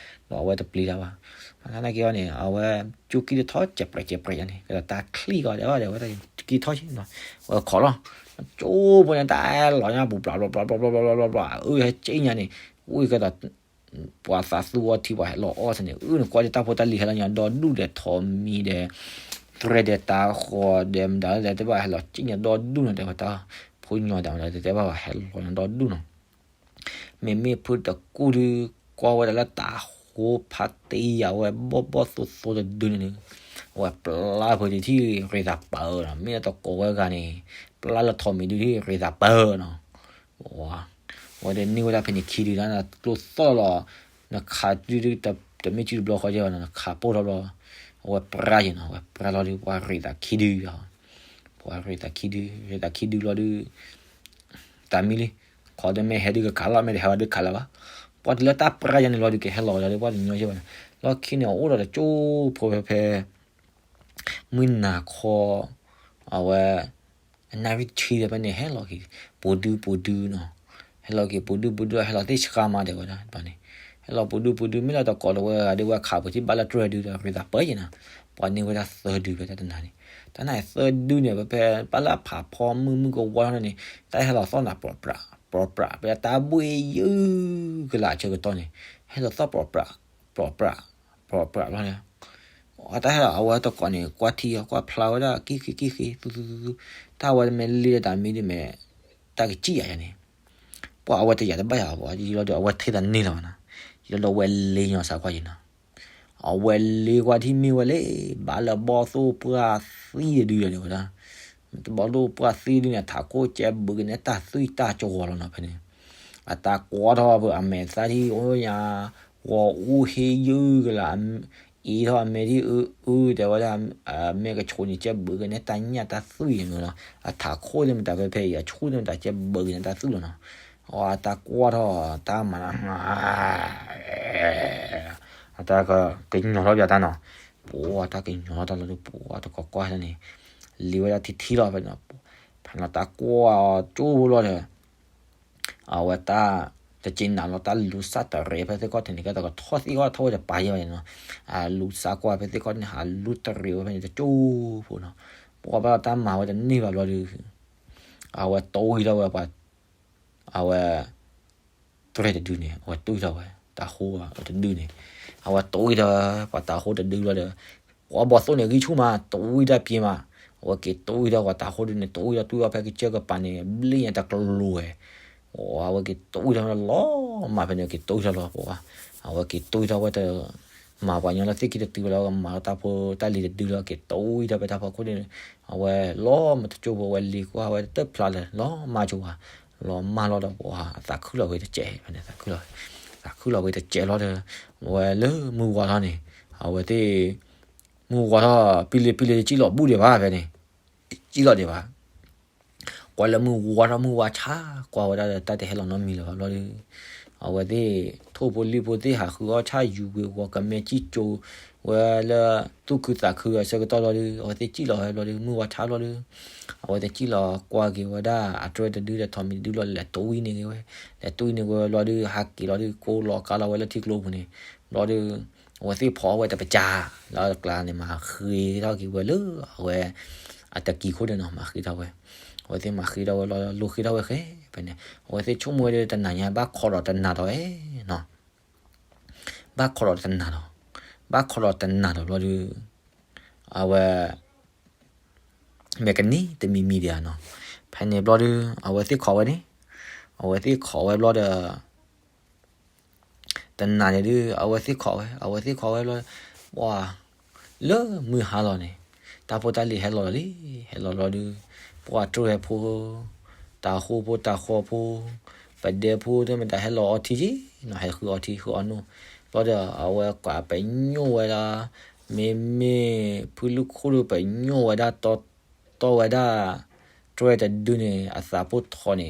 ဒီးအဝဲတပျံၤတၢ်ဘၣ် နာ်က့အီၤန့ၣ် အဝဲ ကၠူကံၢ်တထီၣ်စဲးပြဲးစဲးပြဲးယါန့ၣ် ကဲဒီးတၢ်ချံၣ်ကီးတဲဝဲဒၣ် ဝဲတၢ်ကံၢ်ထီၣ်က့ၤနီၤ ဝဲခိးလီၤ ကၠိဖိန့ၣ် တၢ်အဲၣ်လီၤညါပူၤ ဘျီဘျီဘျီဘျီဘျီဘျီဘျီ အၢ ဟဲက့ညါန့ၣ် ဝံၤကဲဒီး ပှၤသးသူအီထံ ပှၤဟဲလီၤအီၣ်သ့ၣ်န့ၣ် အၢ နကွၢ်ဒ်တၢ်ဖိတၢ်လံၤဟဲလီၤညါဒီဒူၣ်ဒီး ထိးမံၤဒီး သရဲဒီးတၤဃီၤဒီး မတၤလၢတဲဘၣ်ဟဲလီၤက့ညါဒီဒူၣ်နီၤ တဲဝဲတၢ် ဖိညီတဲဝဲ တဲဘၣ်ဟဲလီၤညါဒီဒူၣ်နီၤ မ့မ့ၢ်ဖုတကူၣ်ဒုး ကွၢ်ဝဲဒၣ်လၢတၤဃိဖးတ့ၢ်ယၤဝဲ ဘီၣ်ဘီၣ်သိသိတဒုန့ၣ် အဝဲပျၢ်ဖုဒုးထံၣ်ရ့သးပၢၤနီၤ မ့ၢ်လၢတကိးဝဲဂၤန့ၣ် ပျၢ်လၢထိးမံၤဒုးထံၣ်ရ့သးပၢၤနီၤ ဝဲဒၣ်န့ၢ်ဝဲဒၣ်ဖဲန့ၣ်ခံဒုး ကျိသီၣ်လီၤ နခးဒုး တမ့ၢ်စုတဘျီဃီကဲဘၣ်နီၤ နခးပိၢ်ထီၣ်ဘျီ အဝဲပျၢ်ယဲနီၤ အဝဲပျၢ်လီၤဒုး ပှၤရ့သးခံဒု ပှၤရ့သးခံဒု ရ့သးခံဒုလီၤဒုး တၢ်မံလံ ခီဒ်မ့ၢ်ဟဲဒုးကခးလီၤ မ့ၢ်တဟဲဘၣ်ဒုးခးလၢၤဘၣ် ပှၤတုၤလၢတၢ်ပျၢ်ယဲန့ၣ်လီၤဒုး ကဟဲလီၤဝဲဒၣ်လၢပှၤတညီကဲဘၣ်နီၤ လီၢ်ခံန့ၣ် အိၣ်ဒီးတကၠိဖိဖဲဖဲ မုၢ်နၤခီ အဝဲ အနၣ်ရံၣ်ဆံဒီးဖဲန့ၣ် ဟဲလီၤက့ၤ ပူၤဒုပူၤဒုနီၤ ဟဲလီၤက့ၤပူၤဒုပူၤဒု ဟဲလီၤသ့ၣ်ဆှါမးတဲဝဲဒၣ်န့ၣ် ဟဲလီၤပူၤဒုပူၤဒု မ့ၢ်လၢတကိးဒီးဝဲဂၤဒုး ဝဲခးပူၤထံၣ်ဘၣ်လၢတြဲၤဒုးဒီး ရ့သးပၢၤယဲနီၤ ပှၤန့ၢ်ဝဲဒၣ်သၢဒုဖဲတၢ်တနၤန့ၣ် တၢ်နၤသၢဒုန့ၣ် ဖဲဖဲ ဘၣ်လၢအဖးဖီမုၢ်မုၢ်ကဝီထီၣ်န့ၣ် တၢ်ဟဲလီၤသီၣ်နၤ ပြးပြး ပြးပြး ဖဲတၢ်ဘှ့ၣ်ယုၢ်ကလာ်အဆၢကတီၢ်န့ၣ် ဟဲလီၤသီၣ်ပြးပြး ပြးပြး ပြးပြးလီၤန့ၣ် အတၢ်ဟဲလီၤ အဝဲတကိးန့ၣ် ကွၢ်ထံအီၤ ကွၢ်ဖျါဝဲဒၣ် ကံၣ်ဃံ ကံၣ်ဃံ သူသူသူသူ, တၢ်ဝဲတမ့ၢ်လ့လၢတၢ်မံဒီးမ့ၢ် တၢ်ကစံၣ်ယၤယၤန့ၣ်, ပှၤအဝဲတယာ်တဘၣ်ယၤဘၣ် ယံၤလီၤဒီး အဝဲထဲသးန့ၢ်လီၤဘၣ်နီၤ, ယံၤလီၤဒီး အဝဲလ့ညီစးကွၢ်ယံၤနီၤ, အဝဲလ့ကွၢ်ထံၣ်မ့ၢ်ဝဲလၢ ဘၣ်လၢဘီၣ်သိၣ်ပှၢ်သံတဒုယၤန့ၣ်ဝဲဒၣ်, ဘီၣ်သိၣ်ပှၢ်သံဒုန့ၣ် အထးခိၣ်ကဲဘုးက့ၤန့ၢ်တၢ်သွံၣ်တၢ်ကဝီၤလီၤနီၤ ဖဲန့ၣ် အတၢ်ကွၢ်ထီၣ်ဖဲအမဲာ်သၣ်ထံၣ်အိၣ်ညါ, ဂီၤအူဟ့ယုၢ်ကလး, အ့ထီၣ်အမဲာ်ထံၣ်အုအု တဲဝဲဒၣ်, အမဲာ်ကဆူးန့ၣ် ကဲဘုးက့ၤန့ၢ်တၢ်ညၣ်တၢ်သွံၣ်န့ၣ်လီၤ, အထးခိၣ်သ့ၣ်မတၤဖဲဖဲအံၤ အဆူၣ်သ့ၣ်မတၤ ကဲဘုးက့ၤန့ၢ်တၢ်သွံၣ်လီၤနီၤ, အတၢ်ကွၢ်ထီၣ် တၢ်မၤနီၤ အတၢ်ကညီၤထီၣ်ပၠးတၢ်နီၤ, ပှၤတၢ်ကညီၤထီၣ်တၢ်လီၤဒီး ပှၤတကိးကွၢ်န့ၣ်, လံဝဲဒၣ်ထံထံလီၤဖဲန့ၣ်, ဖဲန့ၣ်တၢ်ကွၢ်အီၤကၠိဖိလီၤဒီး, အဝဲတၢ်, တက့နၤလီၤတၢ်လူၤစၢ်တရံးဖဲသ့ၣ်ခီၣ်ထံးန့ၣ် ကဲသိးကထီၣ်သံၣ်အီၣ်ထီၣ်ဝဲတပၤယဲၢ်ဘၣ်န့ၣ်နီၤ, အလူၤစၢ်ကွၢ်ဖဲသ့ၣ်ခီၣ်ထံးန့ၣ် ဟးလူၤတရံးဝဲဖဲန့ၣ်တကၠိဖိနီၤ, ပှၤဘၣ်လီၤတၢ်မၤဝဲတန့ၢ်ဘၣ်ဘျီဒီး, အဝဲတိၢ်ဝံၤထီၣ်ဝဲပှၤ အဝဲ, တရံးတဒုန့ၣ် အဝဲတူၢ်ထီၣ်ဝဲ, တၤဟိတဒုန့ၣ်, အဝဲတူၢ်ဝံၤထီၣ်ဝဲ ပှၤတၤဟိတဒုလီၤဒီး, ပှၤဘီၣ်သိၣ်န့ၣ်ဂံၢ်ဆူၣ်မး တူၢ်ဝံၤတၢ်ပျ့ၤမး, အဝဲက့ၤတူၢ်ဝံၤထီၣ်ပှၤတၤဟိတဒုန့ၣ် တူၢ်ဝံၤထီၣ်တူၢ်အီၤဖဲကစၢၢ်ကပၤန့ၣ် ဘျ့ညါတကျိၤဝဲ, အဝဲက့ၤတူၢ်ဝံၤထီၣ်လီၤမးဖဲန့ၣ် က့ၤတူၢ်ဝံၤထီၣ်လီၤပှၤ, အဝဲက့ၤတူၢ်ဝံၤထီၣ်ဝဲတ မၤပှၤညီလၢသ့ၣ်ခံတတုၤဝဲလီၤ မၤလီၤတၢ်ဖိတၢ်လံၤတဒုလီၤ က့ၤတူၢ်ဝံၤထီၣ်ဖဲတၢ်ဖီခိၣ်န့ၣ်, အဝဲလီၤမးတကၠိဖိ အဝဲလံၤကွၢ်ဝဲတဖျါလၢၤ လီၤမၢ်ကၠိဝဲ, လီၤမၢ်လီၤဒီးပှၤအသးခုလီၤဝဲတစဲးဖဲန့ၣ် သးခုလီၤဝဲ, သးခုလီၤဝဲတစဲးလီၤဒီး, အဝဲလၢမုၢ်ဝါထီၣ်န့ၣ်, အဝဲသ့ၣ်, မုၢ်ဝါထီၣ် ပံလ့ပံလ့ စံၣ်လီၤဘူၣ်ဒံးဘၣ်ဖဲန့ၣ်, စံၣ်လီၤဒံးဘၣ် ကွၢ်လၢမုၢ်ဝါထီၣ်မုၢ်ဝါဆါ ကွၢ်ဝဲဒၣ်ဒီးတၢ်တဟဲလီၤနီတမံၤလၢၤဘၣ်ဘျီဒီး, အဝဲသ့ၣ်, ထိၣ်ဖိလံၣ်ဖိသ့ၣ်ဟးဃုအီၣ်ဆၣ်ယူၤကွံာ်ဂီၤကမဲာ်စံၣ်ကၠိၤ, ဝဲလၢ, သူၣ်ခုသးခုအဆၢကတီၢ်ဘျီဒီး အဝဲသ့ၣ်စံၣ်လီၤဝဲဘျီဒီး မုၢ်ဝါဆါဘျီဒီး, အဝဲသ့ၣ်စံၣ်လီၤကွၢ်က့ၤဝဲဒၣ် အတြဲၤတဒုဒီးထိးမံၤတဒုလီၤ လဲၤတူၢ်ဝံၤန့ၢ်က့ၤဝဲ, လဲၤတူၢ်ဝံၤန့ၢ်က့ၤဝဲဘျီဒီး ဟးက့ၤလီၤဒီး ကိးလီၤကါလီၤဝဲလၢထံကျိပူၤန့ၣ်, ဘျီဒီး, အဝဲသ့ၣ်ဖီအီၣ်ဝဲတပစၢ်, လၢအကျါန့ၣ် မၤဃ့ထီၣ်က့ၤဝဲလၢအဝဲ အတကံၤခိၣ်န့ၣ်နီၤ မၤဃ့ထီၣ်ဝဲ, အဝဲသ့ၣ်မၤဃ့ထီၣ်ဝဲလီၤ လိၤဃ့ထီၣ်ဝဲဃဲ, ဖဲန့ၣ် အဝဲသ့ၣ်ဆိကမိၣ်ဝဲဒီးတနၤညါဘၣ်ခိးဒီးတနၤဒီးဝဲနီၤ, ဘၣ်ခိးဒီးတနၤဒီး, ဘၣ်ခိးဒီးတနၤဒီးဘျီဒီး, အဝဲ မ့ၢ်ကနံၤတမံၤမံၤဒံးဧါနီၤ, ဖဲန့ၣ်ဘျီဒီး အဝဲသ့ၣ်ခိးဝဲန့ၣ်, အဝဲသ့ၣ်ခိးဝဲဘျီဒီး တနၤန့ၣ်ဒုး အဝဲသ့ၣ်ခိးဝဲ အဝဲသ့ၣ်ခိးဝဲဘျီ, ပှၤ, လၢမုၢ်ဟါလီၤန့ၣ်, တၢ်ဖိတၢ်လံၤဟဲလီၤလီၤလံ, ဟဲလီၤဘျီဒီး, ပှၤတြဲၤဖိ, တၤဟိဖိတၤဃီဖိ, ပဒဲဖိသ့ၣ်မတၤဟဲလီၤအီထံက့နီၤ ဟဲဃုအီထံဃုအီနိၣ်, ဘျီဒီးအဝဲကွၢ်ပညိၣ်ဝဲဒၣ်, မ့မ့ၢ်ဖုလူၢ်ခိၣ်ဒီးပညိၣ်ဝဲဒၣ်တီတီဝဲဒၣ်, တြဲၤတဒုန့ၣ် အသးပိၢ်ထီန့ၣ်,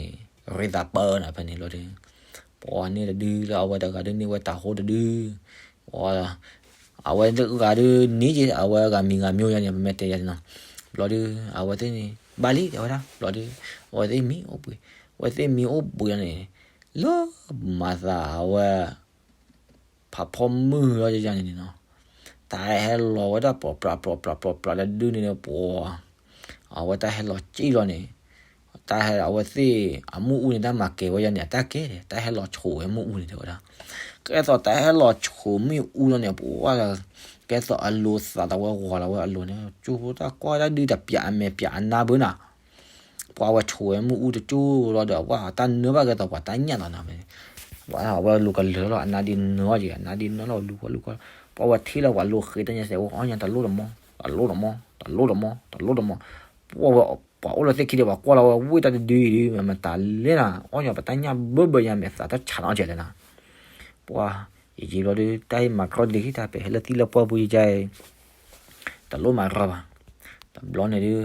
ရ့သးပၢနီၤ ဖဲန့ၣ်ဘျီဒီး, ပှၤန့ၢ်တဒုလၢအဝဲတဂၤဒုးန့ၢ်ဝဲတၤဟိတဒု, အဝဲတဂၤဒုးန့ၢ်က့ၤ အဝဲဂၤမံၤဂၤမံၤယါန့ၣ် ပမ့ၢ်တဲယါန့ၣ်နီၤ, ဘျီဒီး အဝဲသ့ၣ်န့ၣ် ဘၣ်လံတဲဝဲဒၣ် ဘျီဒီး, အဝဲသ့ၣ်မံအိၣ်ဘှံး, အဝဲသ့ၣ်မံအိၣ်ဘှံးယါန့ၣ်, လၢမၤသးအဝဲ ဖးဖီမုၢ်လီၤယါန့ၣ်နီၤ, တၢ်ဟဲလီၤဝဲဒၣ် ပြးပြးပြးပြးပြးပြးတဒုန့ၣ်ဒီး ပှၤ, အဝဲတၢ်ဟဲလီၤစံၣ်လီၤန့ၣ်, တၢ်ဟဲအဝဲသ့ၣ်အမုၢ်အူန့ၣ် တၢ်မၤကဲၤဝဲယါန့ၣ် အတၢ်ကဲၤ တၢ်ဟဲလီၤဆူၣ်ဝဲမုၢ်အူန့ၣ်တဲဝဲဒၣ်, ကဲသိးတၢ်ဟဲလီၤဆူၣ်မုၢ်အူလီၤန့ၣ် ပှၤ, ကဲသိးအလိၤသးဒီးဝဲဂီၤလီၤဝဲအလိၤန့ၣ် ကၠိဖိတၢ်ကွၢ်တၢ်ဒုးတပျးအမဲာ်ပျးအနါဘၢနၤ ပှၤဝဲဆိၣ်ဝဲမုၢ်အူတကၠိလီၤဒီး ပှၤတၢ်နၢဘၣ်ကဲသိးပှၤတၢ်ညၣ်လီၤနီၤ, ပှၤဝဲလိၤကလၢာ်လီၤ အနါဒ်နၢအီၤက့ၤ အနါဒ်နၢလီၤလူၤကွၢ်လူၤကွၢ်, ပှၤဝဲထံၣ်လီၤပှၤလိၤဃ့တၢ်ညါစဲး ဝဲအီၣ်ညါတလိၣ်တမီၢ် တလိၣ်တမီၢ် တလိၣ်တမီၢ် တလိၣ်တမီၢ်, ပှၤဝဲပှၤအိၣ်လၢသ့ၣ်ခံဒီး ပှၤကွၢ်လီၤဝဲဝံၣ်တၢ်တဒုအံၤဒုး မတၤလဲၣ်နၤ အီၣ်ညါပတၢ်ညၣ်ဘၢဘၢညါ မဲာ်သးတၢ်ဆးနီၤကဲလဲၣ်နၤ, ပှၤ, ယယံၤဘျီဒုး တၢ်အံၤမၤကြီတဒံးခံတၢ် ပဟဲလၢသံလၢပှၢ်ပူၤယကါအံၤ တလိၣ်မၤရီဘၣ်, တဘျီန့ၣ်ဒုး,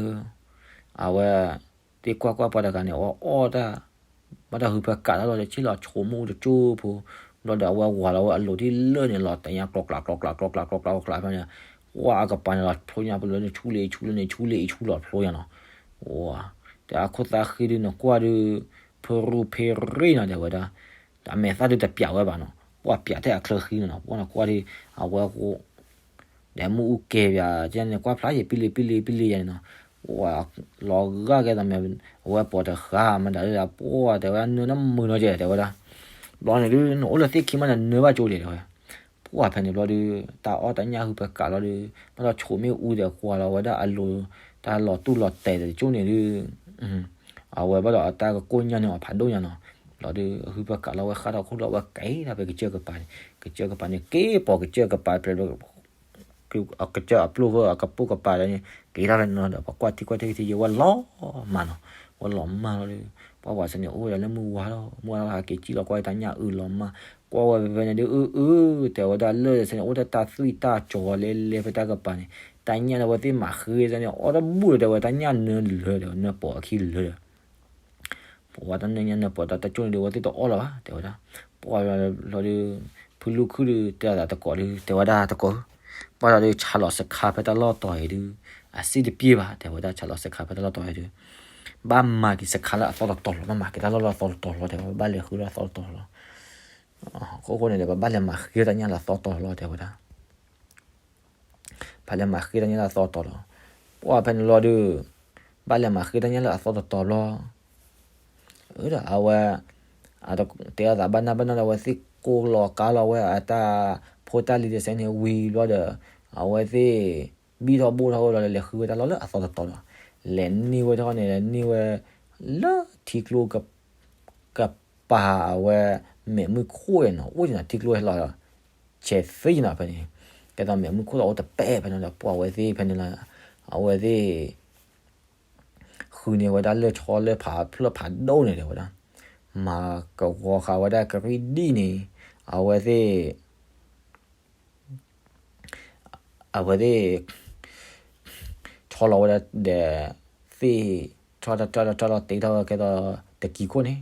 အဝဲ, သ့ၣ်ကွၢ်ကွၢ်ပှၤတဂၤန့ၣ် အဝဲအီၣ်တၢ်, ဘၣ်တၢ်ဟုဖၢကးတၢ်လီၤဒီး ဆ့ၣ်လီၤဆိမိၣ်တကၠိဖိ, ဘျီဒီးအဝဲဝၤလီၤဝဲအလိၤထံၣ်လၢန့ၣ်လီၤ တညါကျီကျီကျီကျီကျီကျီကျီကျီကျီကျီကျီကျီကျီကျီ, ကွၢ်အကပၤန့ၣ်လီၤဖျိညါပလၢန့ၣ် ဆူၣ်လ့ဆူၣ်လၢန့ၣ် ဆူၣ်လ့ဆူၣ်လီၤဖျိညါနီၤ, ဝၤ, တၢ်အခိၣ်သးဃံဒုးနကွၢ်ဒုး, ဖရူဖရ့နီၤတဲဝဲဒၣ်, အမဲာ်သၣ်ဒုးတပျးဝဲဘၣ်နီၤ ပှၤပျးထဲအချၢဃံနီၤနီၤ ပှၤနကွၢ်ဒုး, အဝဲဃိ ဒီးမုၢ်အူကဲၤပၠး ကဲန့ၣ် ကွၢ်ဖျါယံာ် ပံလ့ပံလ့ပံလ့ယၤန့ၣ်နီၤ, ပှၤလီၤဂာ်ကဲသိးမဲာ်, အဝဲပိာ်တဃာ်မတၤဒုး ပှၤတဲဝဲဒၣ် နၢနမုာ်နီၤကဲတဲဝဲဒၣ်, ဘျီန့ၣ်ဒုး နအိၣ်လၢသ့ၣ်ခံမး နနၢဘၣ်ကၠိကဲတဲဝဲ, ပ ကွၢ်ဖဲန့ၣ်ဘျီဒီး တၢ်အီၣ်တၢ်ညၣ်ဟုပကးလီၤဒီး ဘၣ်ဒီးဆိးမ့ၣ်အူဒီးကွၢ်လီၤဝဲဒၣ်အလိၤ တၢ်လီၤတူၢ်လီၤတဲာ်တကၠိန့ၣ်ဒီး အဝဲဘၣ်ဒီးအတၢ်ကကိၢ်ညါန့ၣ်အီၤဖးဒိၣ်ညါနီၤ. လီၤဒီး အဟုပကးလီၤဝဲဃၣ်ထီၣ်ခိၣ်လီၤဝဲကဲထီၣ်ဖဲကစၢၢ်ကပၤန့ၣ် ကစၢၢ်ကပၤန့ၣ် က့ၤပိာ်ကစၢၢ်ကပၤဖျဲး ကစၢၢ်အပျိၢ်ဃီအကပိၢ်ကပၤဒီးန့ၣ် က့ၤထီၣ်ဖဲန့ၣ်နီၤဒီး ပှၤကွၢ်ထံကွၢ်ထံထံယဲဝဲလီၤမၢ်နီၤ. ဝဲလီၤမၢ်လီၤဒီး ပှၤဝဲစ့ၢ်န့ၣ် အိၣ်ဝဲဒၣ်လၢမုၢ်ဝါလီၤ မုၢ်ဝါလီၤဟးက့ၤကံၣ်လီၤကွၢ်တၢ်ညၣ်အုးလီၤမၢ် ကွၢ်ဝဲဖဲဖဲန့ၣ်ဒုး အၢ အၢ တဲဝဲဒၣ်လၢစ့ၢ်န့ၣ် အိၣ်တၢ်သွံၣ်တၢ်ကၠီၤလဲလဲဖဲတၢ်ကပၤန့ၣ် တၢ်ညၣ်ဒီးဝဲသ့ၣ်မၤဃ့စ့ၢ်န့ၣ် အီၣ်တဘူၣ်ဒီးတဲဝဲတၢ်ညၣ်နၢလၢာ်ဒီး နၢပိာ်အခံလၢာ်ဒီး ပှၤတၢ်နၢညါနၢပိာ်တၢ်တကၠိန့ၣ်ဒီး ဝဲသ့ၣ်တအီၣ်လၢၤဘၣ် တဲဝဲဒၣ်. ပှၤလီၤဒီး ဖုလူၢ်ခုၣ်ဒီး တဲအသးတကိးဒီး တဲဝဲဒၣ်တကိး ဘၣ်ဒီးဆးလီၤစခါဖဲတၢ်လီၢ်တီၤအံၤဒုး အစ့ၣ်တပျ့ၢ်ဘၣ် တဲဝဲဒၣ် ဆးလီၤစခါဖဲတၢ်လီၢ်တီၤအံၤဒုး ဘၣ်မၤက့ၤစခါလၢအသီတတီၤလီၤ ဘၣ်မၤက့ၤတၢ်လီၢ်လၢအသီတတီၤလီၤ တဲဝဲ ဘၣ်လဲၤဃုလၢအသီတတီၤလီၤ. အဃိဃိန့ၣ်ဒီး ပဘၣ်လဲၤမၤဃ့တၢ်ညၣ်လၢအသီတတီၤလီၤ တဲဝဲဒၣ်. ဘၣ်လဲၤမၤဃ့တၢ်ညၣ်လၢအသီတတီၤလီၤ. ပှၤဖဲန့ၣ်လီၤဒီး ဘၣ်လဲၤမၤဃ့တၢ်ညၣ်လၢအသီတတီၤဘျီ ဒီးအဝဲ တဲအသးဘၣ်နၢ်ဘၣ်နီၢ်ဒီး အဝဲသ့ၣ်ကိၢ်လီၤကါလီၤဝဲအတၢ်ဖိတၢ်လံၤတစဲးန့ၣ်ဝံၤဘျီဒီး အဝဲသ့ၣ် ဘံၣ်ထီၣ်ဘိၣ်ထီၣ်ဝဲလီၤဒီး လဲၤဃုဝဲတၢ်လီၢ်လၢအသီတတီၤလီၤ. လဲၤန့ၢ်ဝဲတခီန့ၣ် လဲၤန့ၢ်ဝဲ လၢထံကျိ ကပၤအဝဲ မဲာ်မုၢ်ခိၣ်အံၤနီၤ အိၣ်က့ၤနီၤ ထံကျိဟဲလီၤ ဆဲးသ့က့ၤနီၤဖဲန့ၣ် ကဲသိးမဲာ်မုၢ်ခိၣ်ဒီးအိၣ်တပဲာ်ဖဲန့ၣ်ဒီး ပှၤဝဲသ့ၣ်ဖဲန့ၣ်လီၤ အဝဲသ့ၣ် ဃုန့ၢ်ဝဲဒၣ်လၢဆီလၢဖးဖျၢၣ်ဖးဒိၣ်န့ၣ်တဲဝဲဒၣ် မၤကဝီၤဃာ်ဝဲဒၣ်ကရံၣ်ဒံၣ်န့ၣ် အဝဲသ့ၣ် အဝဲသ့ၣ် ဆီလီၤဝဲဒၣ်ဒီး သ့ၣ် ဆီထီၣ်ထီၣ်ထီၣ်လီၤ တ့ထီၣ်ဝဲကဲသိးတကံၤခိၣ်န့ၣ်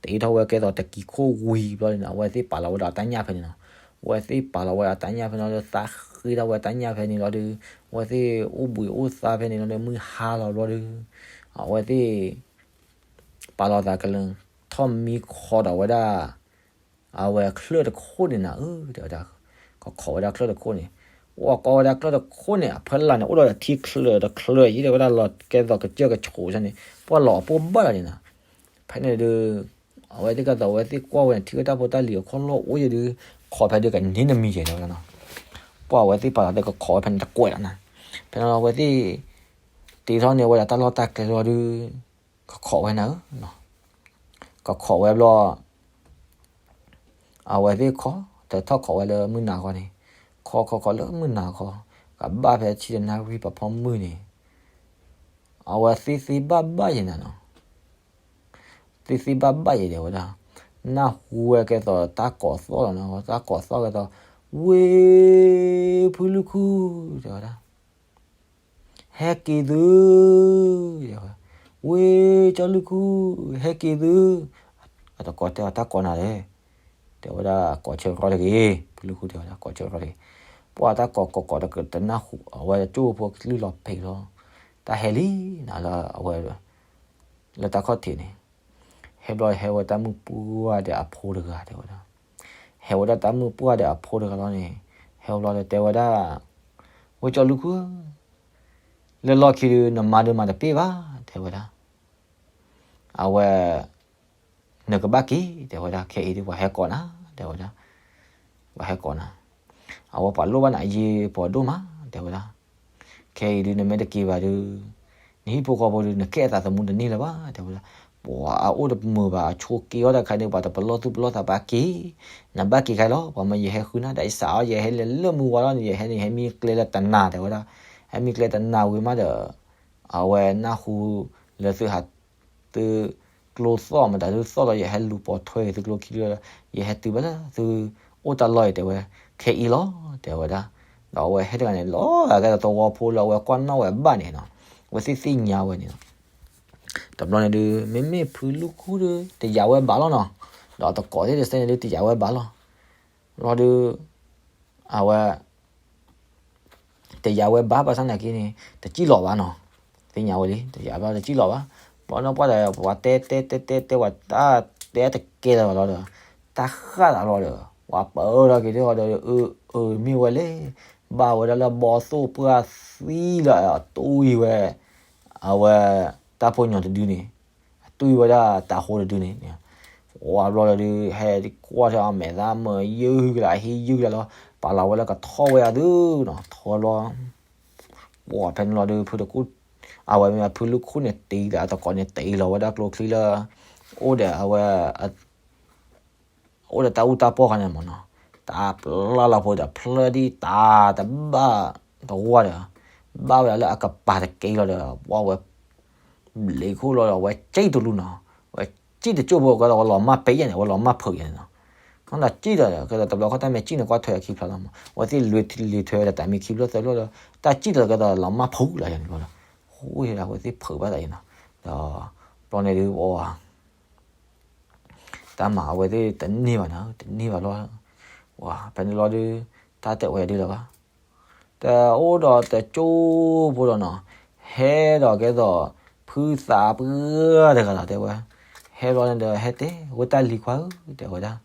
တ့ထီၣ်ဝဲကဲသိးတကံၤခိၣ်ဝံၤဘျီန့ၣ် အဝဲသ့ၣ်ပာ်လီၤဝဲဒီးအတၢ်ညၣ်ဖဲန့ၣ်နီၤ အဝဲသ့ၣ်ပာ်လီၤဝဲအတၢ်ညၣ်ဖဲန့ၣ်လီၤဒီး သးဃ့ထီၣ်ဝဲတၢ်ညၣ်ဖဲန့ၣ်လီၤဒီး အဝဲသ့ၣ်အိၣ်ဘှံးအိၣ်သါဖဲန့ၣ်လီၤဒီး မုၢ်ဟါလီၤဘျီဒီး အဝဲသ့ၣ် ပာ်လီၤသးကလၢာ် ထီၣ်မံခီဒီးဝဲဒၣ် အဝဲချၢၣ်တခိၣ်န့ၣ်နၤဧၢ တဲဝဲဒၣ် ကခိးဝဲဒၣ်ချၢၣ်တခိၣ်န့ၣ် အိၣ်ကီဝဲဒၣ်ချၢၣ်တခိၣ်န့ၣ် အဖီလာ်န့ၣ် အိၣ်ဒီးထံချၢးတချၢးအံၤ တဲဝဲဒၣ်လီၤကဲသိးကစၢၢ်ကဆိးန့ၣ် ပှၤလီၤအပိၢ်ဘၣ်လီၤန့ၣ်နၤ ဖဲန့ၣ်ဒီး အဝဲသ့ၣ်ကသိးအဝဲသ့ၣ်ကွၢ်ဝဲန့ၣ် ထံၣ်ဝဲတၢ်ဖိတၢ်လံၤအခီၣ်လီၢ်အိၣ်ယဲဒုး ခိးဖဲဒုးကန့ၢ်နမံၤယဲၢ်တဲဝဲဒၣ်နီၤ ပှၤအဝဲသ့ၣ်ပာ်လီၤသ့ၣ်ကခိးဝဲဖဲန့ၣ်တကွဲးလီၤနၤ ဖဲန့ၣ်လီၤအဝဲသ့ၣ် တ့ထီၣ်န့ၢ်ဝဲဒၣ်တၢ်လီၢ်တၢ်ကျဲလီၤဒုး ကခိးဝဲနၤဧၢ ကခိးဝဲဘျီ အဝဲသ့ၣ်ခိး တထီၣ်ခိးဝဲလၢမုၢ်နၤခီန့ၣ် ခိးခိးခိးလၢမုၢ်နၤခီ ကဘၣ်ဖဲဆံတနၣ်ရံၣ်ပဖီမုၢ်န့ၣ် အဝဲသ့ၣ်သ့ဘၣ်ဘၣ်ယဲၢ်နၤနီၤ သ့ၣ်သ့ဘၣ်ဘၣ်ယဲၢ်တဲဝဲဒၣ် နၢ်ဟူဝဲကဲသိးတၢ်ကိးသီၣ်လီၤနီၤ တၢ်ကိးသီၣ်ကဲသိး ဝ့ၢ်ဖုလူၢ်ခူၣ် တဲဝဲဒၣ် ဟဲက့ၤသု ဝ့ၢ်ကၠီလူၢ်ခူၣ် ဟဲက့ၤသု အတကိးတဲအီၤတၢ်ကိးနၤလဲၣ် တဲဝဲဒၣ်ကိးဆၢရီတဂ့ၤ ဖုလူၢ်ခူၣ်တဲဝဲဒၣ်ကိးဆၢရီတဂ့ၤ ပှၤတၢ်ကိးကိးကိးတနၢ်ဟူ အဝဲကၠိဖိကလုၢ်လီၤဖံးလီၤ တၢ်ဟဲလံနၤလၢအဝဲ လၢတၢ်ခီၣ်ထံးန့ၣ် ဟဲဘျီဟဲဝဲတၢ်မုၢ်ပှၢ်ဒီးအဖိတဂၤတဲဝဲဒၣ် ဟဲဝဲဒၣ်တၢ်မုၢ်ပှၢ်ဒီးအဖိတဂၤလီၤန့ၣ် ဟဲဘျီဒီးတဲဝဲဒၣ် ဝ့ၢ်ကၠီလူၢ်ခူၣ် လၢလီၢ်ခံဒုး နမၤဒုးမၤတပ့ၢ်ဘၣ် တဲဝဲဒၣ် အဝဲ နကဘၣ်က့ၤ တဲဝဲဒၣ် ခဲအံၤဒုး ပှၤဟဲကိးနၤ တဲဝဲဒၣ် ပှၤဟဲကိးနၤ အဝဲပှၤလိၣ်ဘၣ်နၤအယံၤပှၤဒိၣ်မး တဲဝဲဒၣ် ခဲအံၤဒုး နမ့ၢ်တက့ၤဘၣ်ဒုး နဟံၣ်ဖိဃီဖိဒုး နကဲအသးသမူတန့ၢ်လၢၤဘၣ် တဲဝဲဒၣ် ပှၤအအိၣ်တမုာ်ဘၣ် အဆိးက့အီၣ်တၢ်ခါန့ၣ် ပှၤတပလီၢ်သူၣ်ပလီၢ်သးဘၣ်က့ၤ နဘၣ်က့ၤခါလီၤ ပှၤမ့ၢ်ယဟဲဃုနၤ ဒီးယစးအီၣ် ယဟဲလၢလၢမုၢ်ဝါလီၤန့ၣ် ယဟဲန့ၣ် ယဟဲမံကျဲလၢတနၤ တဲဝဲဒၣ် ဟဲမံကျဲတနၤဝံၤမးဒီး အဝဲနၢ်ဟူလၢသုဟး သု ကျိသီၣ်မတၤသုသီၣ်လီၤ ယဟဲလူၤပိာ်ထွဲက့ၤသုကျိခံလၢ ယဟဲတုၤဘၣ်လၢသုအိၣ်တၢ်လီၢ်အံၤ တဲဝဲ ခဲအံၤလီၤ တဲဝဲဒၣ် ဒီးအဝဲဟဲတဂၤန့ၣ် လီၤဂာ်ကဲသိးသဝီဖိလၢအဝဲကွၢ်နီၣ်ဝဲဘၣ်န့ၣ်နီၤ အဝဲသ့ၣ်သ့ၣ်ညါဝဲန့ၣ်နီၤ တဘျီန့ၣ်ဒုး မ့မ့ၢ်ဖုလူၢ်ခူၣ်ဒုး တယာ်ဝဲဘၣ်လီၤနီၤ ဒီးတကိးသ့ၣ်တစဲန့ၣ်ဒုး တယာ်ဝဲဘၣ်လီၤ လီၤဒုး အဝဲ တယာ်ဝဲဘၣ်ဘၣ်ဆၣ်နာ်က့န့ၣ် တစံၣ်လီၤဘၣ်နီၤ သ့ၣ်ညါဝဲလံ တယာ်ဘၣ်တစံၣ်လီၤဘၣ် ဘျီနီၢ်ပှၢ်ဒီး ပှၤတဲတဲတဲတဲတဲ ပှၤတၢ်တဲတကဲလၢၤဘၣ်လီၤဒီး တၢ်ဃၣ်သးလီၤဒီး ပှၤပၢၢ်ထီၣ်က့ၤဒ်ဒီး အၢ အၢ မ့ၢ်ဝဲလဲၣ် ဘၣ်ဝဲဒၣ်လၢဘီသိၣ်ပှၢ်သံလၢအတူၢ်ဝံၤဝဲ အဝဲ တၢ်ဖိညီတဒုန့ၣ် အတူၢ်ဝံၤဝဲဒၣ်တၤဟိတဒုန့ၣ် ဝံၤဘျီလီၤဒုး ဟဲကွၢ်ထီၣ်အမဲာ်သၣ်မၢယုၢ်ကလး ဟံးယုၢ်ကလးလီၤ ပာ်လီၤဝဲလၢကထီၣ်ဝဲအသုနီၤ, ထီၣ်လီၤ, ပှၤဖဲန့ၣ်လီၤဒီး ဖုတကူၣ်, အဝဲမ့ၢ်ဖုလူၢ်ခူၣ်န့ၣ်တ့လီၤအသကိးန့ၣ် တ့လီၤဝဲဒၣ်ကျိချံလၢ အိၣ်ဒီးအဝဲ အိၣ်ဒီးတၢ်အူတၢ်ပီၢ်ခါန့ၣ်မ့ၢ်နီၤ, တၢ်ပျၢ်လီၤဖိဒီး ဖျၢၣ်ဒ်တၢ်တဘၣ်တဝါဒီး ဘၣ်ဝဲဒၣ်လၢအကပၤတက့ၢ်လီၤဒီး ပှၤဝဲ ဘျ့ခိၣ်လီၤဒီး ဝဲစံၣ်တလူနီၤ, ဝဲစံၣ်တကၠိၢ်ဖိကဲသိး ဝဲလီၤမၢ်ပဲယဲၢ်န့ၣ် ဝဲလီၤမၢ်ဖုးယဲၢ်န့ၣ်နီၤ, နီၢ်ဒီးစံၣ်ဒီး ကဲသိးတဘျီခီၣ်တၢ်မ့ၢ်စံၣ်န့ၣ် ကွၢ်ထွဲအခံဖျါလီၤမး, ဝဲသ့ၣ်လွံၢ်ထံၣ်လွံၢ်ထွဲဒီး တၢ်မ့ၢ်ခံဖျၢၣ်သၢဖျၢၣ်ဒီး တၢ်စံၣ်ဒီးကဲသိးလီၤမၢ်ဖုးလီၤယဲၢ်န့ၣ်ဘျီဒီး, ဃိယဲဒၣ်ဝဲသ့ၣ်ဖုးဘၣ်သးယဲၢ်နီၤ, ဒီး ဘျီန့ၣ်ဒုး ပှၤ တၢ်မၤအဝဲသ့ၣ်တန့ၢ်ဘၣ်နီၤ, တန့ၢ်ဘၣ်လီၤ, ဝဲဖဲန့ၣ်လီၤဒုး တၢ်တဲဝဲဒ်လီၤဘၣ်, တအိၣ်ဒီးတကၠိၢ်ဖိဒီးနီၤ, ဟဲဒီးကဲသိး ဖုသးပှၢ်တဂၤလီၤတဲဝဲ, ဟဲဘျီန့ၣ်ဒီး ဟဲတဲဝဲတၢ်လံၤခွါဧၢ တဲဝဲဒၣ်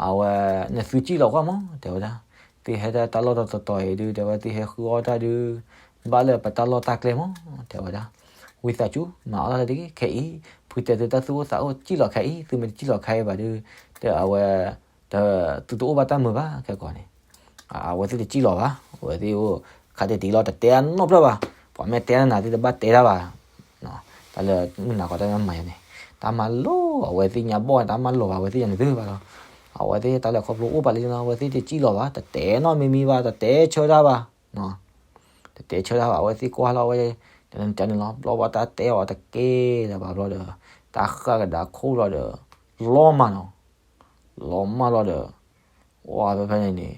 အဝဲ နသုစံၣ်လီၤကွၢ်မး တဲဝဲဒၣ်, သုဟဲတၢ်လီၢ်တတီၤတီၤအံၤဒုး တဲဝဲ သုဟဲဃုအီၣ်တၢ်ဒုး ဘၣ်လၢပတၢ်လီၢ်တၢ်ကျဲမး တဲဝဲဒၣ်, ဝံသးစူၤ မၤအီၣ်တၢ်လၢတဂ့ၤ ခဲအံၤ ဖုတဲသုတၢ်သူၣ်အိၣ်သးအိၣ် စံၣ်လီၤခဲအံၤ သုမ့ၢ်တစံၣ်လီၤခဲအံၤဘၣ်ဒုး တဲအဝဲ တ သုတအိၣ်ဘၣ်တၢ်မုာ်ဘၣ်ခဲကိာ်န့ၣ်, အဝဲသ့ၣ်တစံၣ်လီၤဘၣ် အဝဲသ့ၣ်အိၣ် ခါတံၢ်တံၢ်လီၤ တတဲအနီတဖျၢၣ်ဘၣ်, ပှၤမ့ၢ်တဲနၤသ့ၣ်တဘၣ်တဲတၢ်ဘၣ်, တၢ်လၢမုၢ်နၤကီးတၢ်မၤယၤန့ၣ်, တၢ်မၤလိာ် အဝဲသ့ၣ်ညါဘီၣ်န့ၣ် တၢ်မၤလိာ်ဘၣ် အဝဲသ့ၣ်ညါန့ၣ်သ့ဘၣ်လီၤ, အဝဲသ့ၣ်တၢ်လဲၤခီဖျိအိၣ်ပာ်လံလီၤ အဝဲသ့ၣ်တစံၣ်လီၤဘၣ် တတဲနီတမံၤမံၤဘၣ် တတဲဆၢတၢ်ဘၣ် တတဲဆၢတၢ်ဘၣ် အဝဲသ့ၣ်ကွၢ်လီၤဝဲ တန့ၣ်လီၤ ဘျီဝဲတၢ်တဲအီၤတကဲလၢၤဘၣ်ဘျီဒီး တၢ်ဃၣ်ကဒါခိၣ်လီၤဒီး လီၤမၢ်နီၤ, လီၤမၢ်လီၤဒီး ဝဲဖဲဖဲန့ၣ်န့ၣ်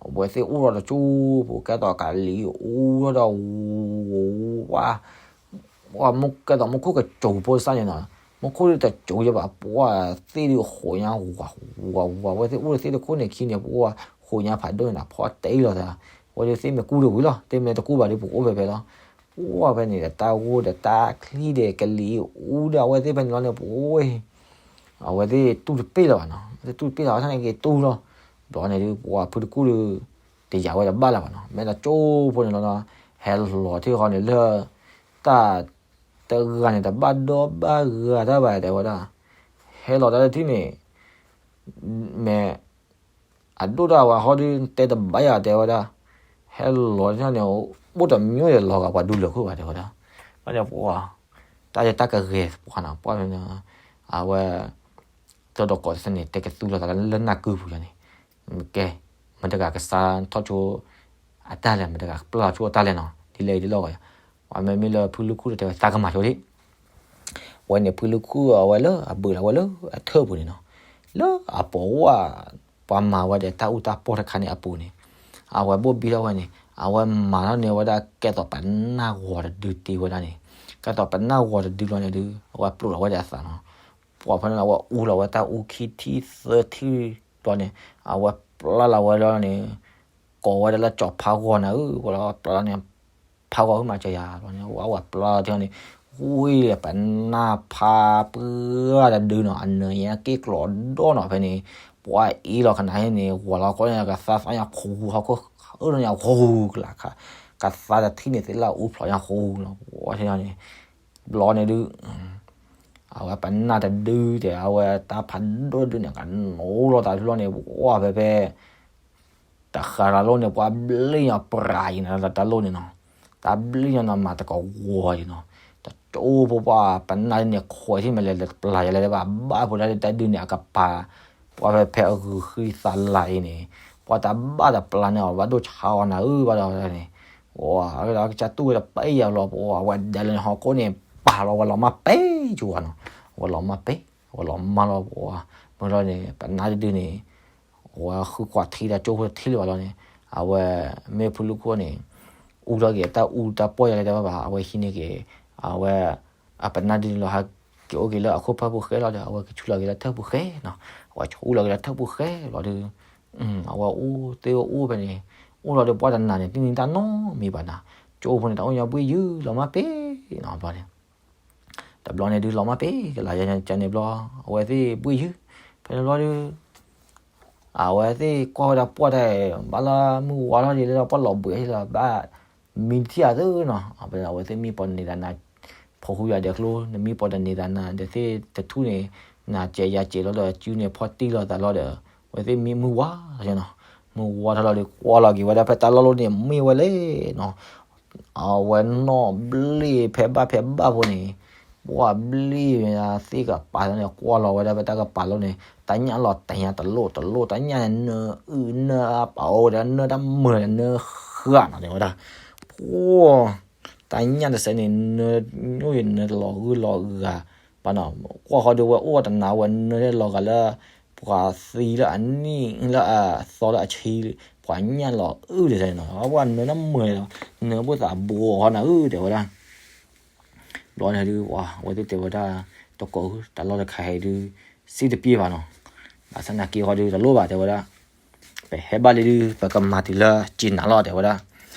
အဝဲသ့ၣ်အိၣ်ဒီးတကၠိၢ်ဖိ ကဲသိးကလံၤအူလီၤဒီး ဝါ ပှၤမူကဲသိးမူခိၣ်ကစိၤဖိတစၢ်န့ၣ်နီၤ, မူခိၣ်ဒုးတစိၤယဲဘၣ် ပှၤသ့ၣ်ဒုးဃိးညါ ဝါ ဝါ ဝါ ဝဲသ့ၣ်အိၣ်ဒီးသ့ၣ်တခိၣ်န့ၣ်ခံန့ၣ် ပှၤဃိးညါဖးဒိၣ်န့ၣ်ဒီး ဖီတဲလီၤသး, ဝဲဒုးသ့ၣ်မ့ၢ်ကူဒီးဝံၤလီၤ သ့ၣ်မ့ၢ်တကူဘၣ်ဒုး ပအိၣ်ဖဲဖဲလီၤ, ပှၤဖဲန့ၣ်ဒီး တၢ်ဂိၢ်ဒီးတၢ်ချံဒီးကလံၤအူဒီး အဝဲသ့ၣ်ဖဲန့ၣ်လီၤန့ၣ် ပအိၣ် အဝဲသ့ၣ်တူၢ်တပ့ၢ်လၢၤဘၣ်နီၤ, အဝဲသ့ၣ်တူၢ်တပ့ၢ်လၢၤဘၣ် ထီၣ်န့ၣ်က့ၤတူၢ်လီၤ, ဘျီန့ၣ်ဒုး ပှၤဖုတကူၣ်ဒုး တယာ်ဝဲတဘၣ်လၢၤဘၣ်နီၤ, မ့ၢ်ဒီးကၠိဖိန့ၣ်လီၤနီၤ, ဟဲလီၤထံၣ်ဃီန့ၣ်လၢ တၢ်တဂၤန့ၣ် တဘၣ်ဒီဘၣ်ဂၤတၢ်ဘၣ်တဲဝဲဒၣ်, ဟဲလီၤတၢ်တထံၣ်န့ၣ် မ့ၢ် အဒိၣ်တၢ်ဝဲဟီဒုး တဲတဘၣ်ယၤတဲဝဲဒၣ်, ဟဲလီၤတၢ်န့ၣ် အိၣ်တမံၤဒီးလီၤဂာ်ပှၤဒူလၢာ်ခိၣ်ဘၣ်တဲဝဲဒၣ်, ဘၣ်န့ၣ်ပှၤ တၢ်လၢတၢ်ကဂဲၤပှၤနီၤ ပှၤန့ၣ် အဝဲ တၢ်ဒီးကိးသန့ၣ် တဲကသူလိာ်သးလၢနၢ်ကုပူၤယၤန့ၣ်, ကဲ မတၤတဂၤကစၢ်ထီၣ်ဆိ အတၢ်လဲၣ် မတၤတဂၤပျၢ်ဆိအတၢ်လဲၣ်နီၤ ဒ်လဲၣ်ဒ်လဲၣ်ဂီၢ်, ပှၤမ့မ့ၢ်လၢဖုလူၢ်ခူၣ်တဲဝဲသးကမၤဆိဒံး ဝဲန့ၣ်ဖုလူၢ်ခူၣ်အဝဲလၢအဘုးလီၤဝဲလၢအထၢၣ်ပူၤန့ၣ်နီၤ, လၢအပိာ်ဝဲ ပှၤမၤဝဲဒီးတၢ်အူတၢ်ပီၢ်တခါန့ၣ်အပူၤန့ၣ်, အဝဲဘိၣ်ဘံထီၣ်ဝဲန့ၣ် အဝဲမၤထီၣ်န့ၢ်ဝဲဒၣ်ကဲသိးပနၢ်ဂီၤတဒုတ့ဝဲဒၣ်န့ၣ်, ကဲသိးပနၢ်ဂီၤတဒုလီၤန့ၣ်ဒုး အဝဲပျိာ်လီၤဝဲဒီးအသးနီၤ, ပှၤဖဲန့ၣ်အဝဲအူလီၤဝဲတၢ်အူခံထံၣ်သၢထံၣ်ဘျီန့ၣ် အဝဲပျၢ်လီၤဝဲလီၤန့ၣ် ကိးဝဲဒၣ်လၢကၠီၤဖးဂီၤနၤဧၢ, ပှၤလီၤပျၢ်လီၤန့ၣ် ဖးဂီၤဟုမၤစၢၤယၤလီၤန့ၣ် ဝဲပျၢ်လီၤထံၣ်န့ၣ် ဝံၤဒီးပနၢ်ဖးပှၢ်တဒုနီၤ အနၢၤညါက့ၣ်ကျိးဒီးနီၤ ဖဲန့ၣ် ပှၤအ့ၣ်လီၤကနၣ်ဟဲန့ၣ် ဂီၤလီၤကီန့ၣ် ကသါသီညါဃူဟီၣ်ခိၣ်အၢၣ်လီၤညါဃူကလးခါ, ကသါတထံၣ်န့ၣ်သ့လၢအူဖျိးညါဃူနီၤ ပှၤထံၣ်န့ၣ် ဘျီန့ၣ်ဒုး အဝဲပနၢ်တဒုတဲ အဝဲတၢ်ဖးဒိၣ်တဒုန့ၣ် ကနိးလီၤသးထူလီၤန့ၣ် ပှၤဖဲဖဲ တဃာ်တၢ်လိၣ်န့ၣ် ပှၤဘျ့ညီပြးယံၤန့ၣ် တၢ်လိၣ်န့ၣ်နီၤ, တၢ်ဘျ့ညီနီၤ မၤတကဝီၤယံၤနီၤ, တကၠိဖိပှၤပနၢ်ဒုန့ၣ် ခွဲးထံၣ်မးလဲၤပျၢ်ယၤလဲၤဘၣ်ဘၣ်ဖိဒၣ်တၢ်ဒုန့ၣ် အကပၤ ပှၤဖဲဖဲအဂုာ်ဃံသးလၢ်အံၤန့ၣ် ပှၤတဘၣ်တပျၢ်န့ၣ် အီၤဘၣ်ဒိၣ်ဆါအီၤနၤဧၢဘၣ်ဒီးန့ၣ်, ပှၤကစၢ်တူၢ်ဝဲတပၢၢ်ယၤလီၤ ပှၤဝဲဒၣ်လၢန့ၣ်ဟီၣ်ခိၣ်န့ၣ် ပာ်လီၤဝဲလီၤမၢ်ပဲယိၤနီၤ, ဝဲလီၤမၢ်ပဲ ဝဲလီၤမၢ်လီၤပှၤ, မ့ၢ်လီၤန့ၣ် ပနၢ်တဒုန့ၣ် အဝဲဃုကွၢ်ထံတၢ်ကၠိဖိတထံၣ်လၢၤဘၣ်လီၤန့ၣ်, အဝဲမ့ၢ်ဖုလူၢ်ခိၣ်န့ၣ် အူထီၣ်က့ၤတၢ်အူတၢ်ပီၢ်ယၤလဲၣ်တဲဘၣ်ဘၣ်, အဝဲဟံးန့ၢ်က့ၤ အဝဲ အပနၢ်ဒုန့ၣ်လီၤ ဟဲက့ၤအိၣ်က့ၤလၢအခိၣ်ဖၢပူၤဃဲလီၤဒီး အဝဲကဆူလီၤက့ၤလၢထၢၣ်ပူၤဃဲနီၤ, အဝဲဆူလီၤက့ၤလၢထၢၣ်ပူၤဃဲလီၤဒီး အဝဲအိၣ်သ့အိၣ်ဖဲန့ၣ် အိၣ်လီၤဒီးပှၤတနၤန့ၣ် တနံၤတၢ်နီတမံၤဘၣ်နၤ, ကၠိဖိန့ၣ် တၢ်အိၣ်ညီဘှ့ၣ်ယုၢ်လီၤမၢ်ပဲနီၤဘျီန့ၣ် တဘျီန့ၣ်ဒုးလီၤမၢ်ပဲကလးယၤန့ၣ်ဘျီ, အဝဲသ့ၣ်ဘှ့ၣ်ယုၢ် ဖဲန့ၣ်ဘျီဒုး အဝဲသ့ၣ်ကွၢ်ဝဲဒၣ်ပှၢ်တၢ် ဘၣ်လၢမုၢ်ဝါထီၣ်ဒ်လဲၣ်ဒီးပှၢ်လီၤဘှံးလီၤ ဘၣ်မံထံၣ်အသးနီၤ, အဝဲသ့ၣ်မံပီၤန့ၢ်သးနၤ ဖိဃူယၤဒဲးကျိ နမံပီၤတန့ၢ်သးနၤ ဒီးသ့ၣ်တထူၣ်န့ၣ် နၤစဲးယၤစဲးလီၤဒီး စုန့ၣ်ဖီၣ်တံၢ်လီၤသးလီၤဒီး အဝဲသ့ၣ်မံမုၢ်ဝါနီၤ, မ မုၢ်ဝါထီၣ်လီၤဒီး ကွၢ်လီၤက့ၤဝဲဒၣ်ဖဲတၢ်လီၢ်လီၢ်န့ၣ် မ့ၢ်ဝဲလဲၣ်နီၤ. အဝဲနီၣ်ဘျ့ၣ်ဖဲဘၣ်ဖဲဘၣ်ဖိန့ၣ်, ပှၤဘျ့ၣ်သ့ၣ်ကပၤန့ၣ် ကွၢ်လီၤဝဲဒၣ်ဖဲတၢ်ကပၤလီၢ်န့ၣ် တၢ်ညၣ်လီၤတဲာ်ညါတလိၣ်တလိၣ် တၢ်ညၣ်န့ၣ်နၢအုၣ်နၢအါပာ်အိၣ်ဝဲဒၣ် နၢတၢ်မုာ်နၢဃာ်နီၤ တဲဝဲဒၣ်. ပှၤ တၢ်ညၣ်တစဲးန့ၣ် နၢညိၣ်အံၤနၢတလီၤဂုၢ်လီၤဂၤဘၣ်နီၤ. ကွၢ်ဃီဒီးဝဲအိၣ်တနၤဝဲနၢလီၤဂာ်လၢ ပှၤသံလၢအနံၣ်လၢအသီလၢအဆံ, ပှၤညၣ်လီၤအုၣ်ဒ်န့ၣ်နီၤ. ပှၤနၢတၢ်မုာ်န့ၣ်လီၤ, နၢဘိသးဘိအီၤနၤဧၢ တဲဝဲဒၣ်. ဘျီန့ၣ်ဒုး ပှၤ အဝဲသ့ၣ်တဲဝဲဒၣ်, တကိးဧၢ တၢ်လီၢ်တခါဟဲဒုး စ့တပှဲၤဘၣ်နီၤ. ဘၣ်ဆၣ်သနာ်က့ဃီဒုး တလိၣ်ဘၣ် တဲဝဲဒၣ်. ပဟဲဘၣ်လံဒုး ပကမၤတုၤလၢက့ၤနၤလီၤ တဲဝဲဒၣ်.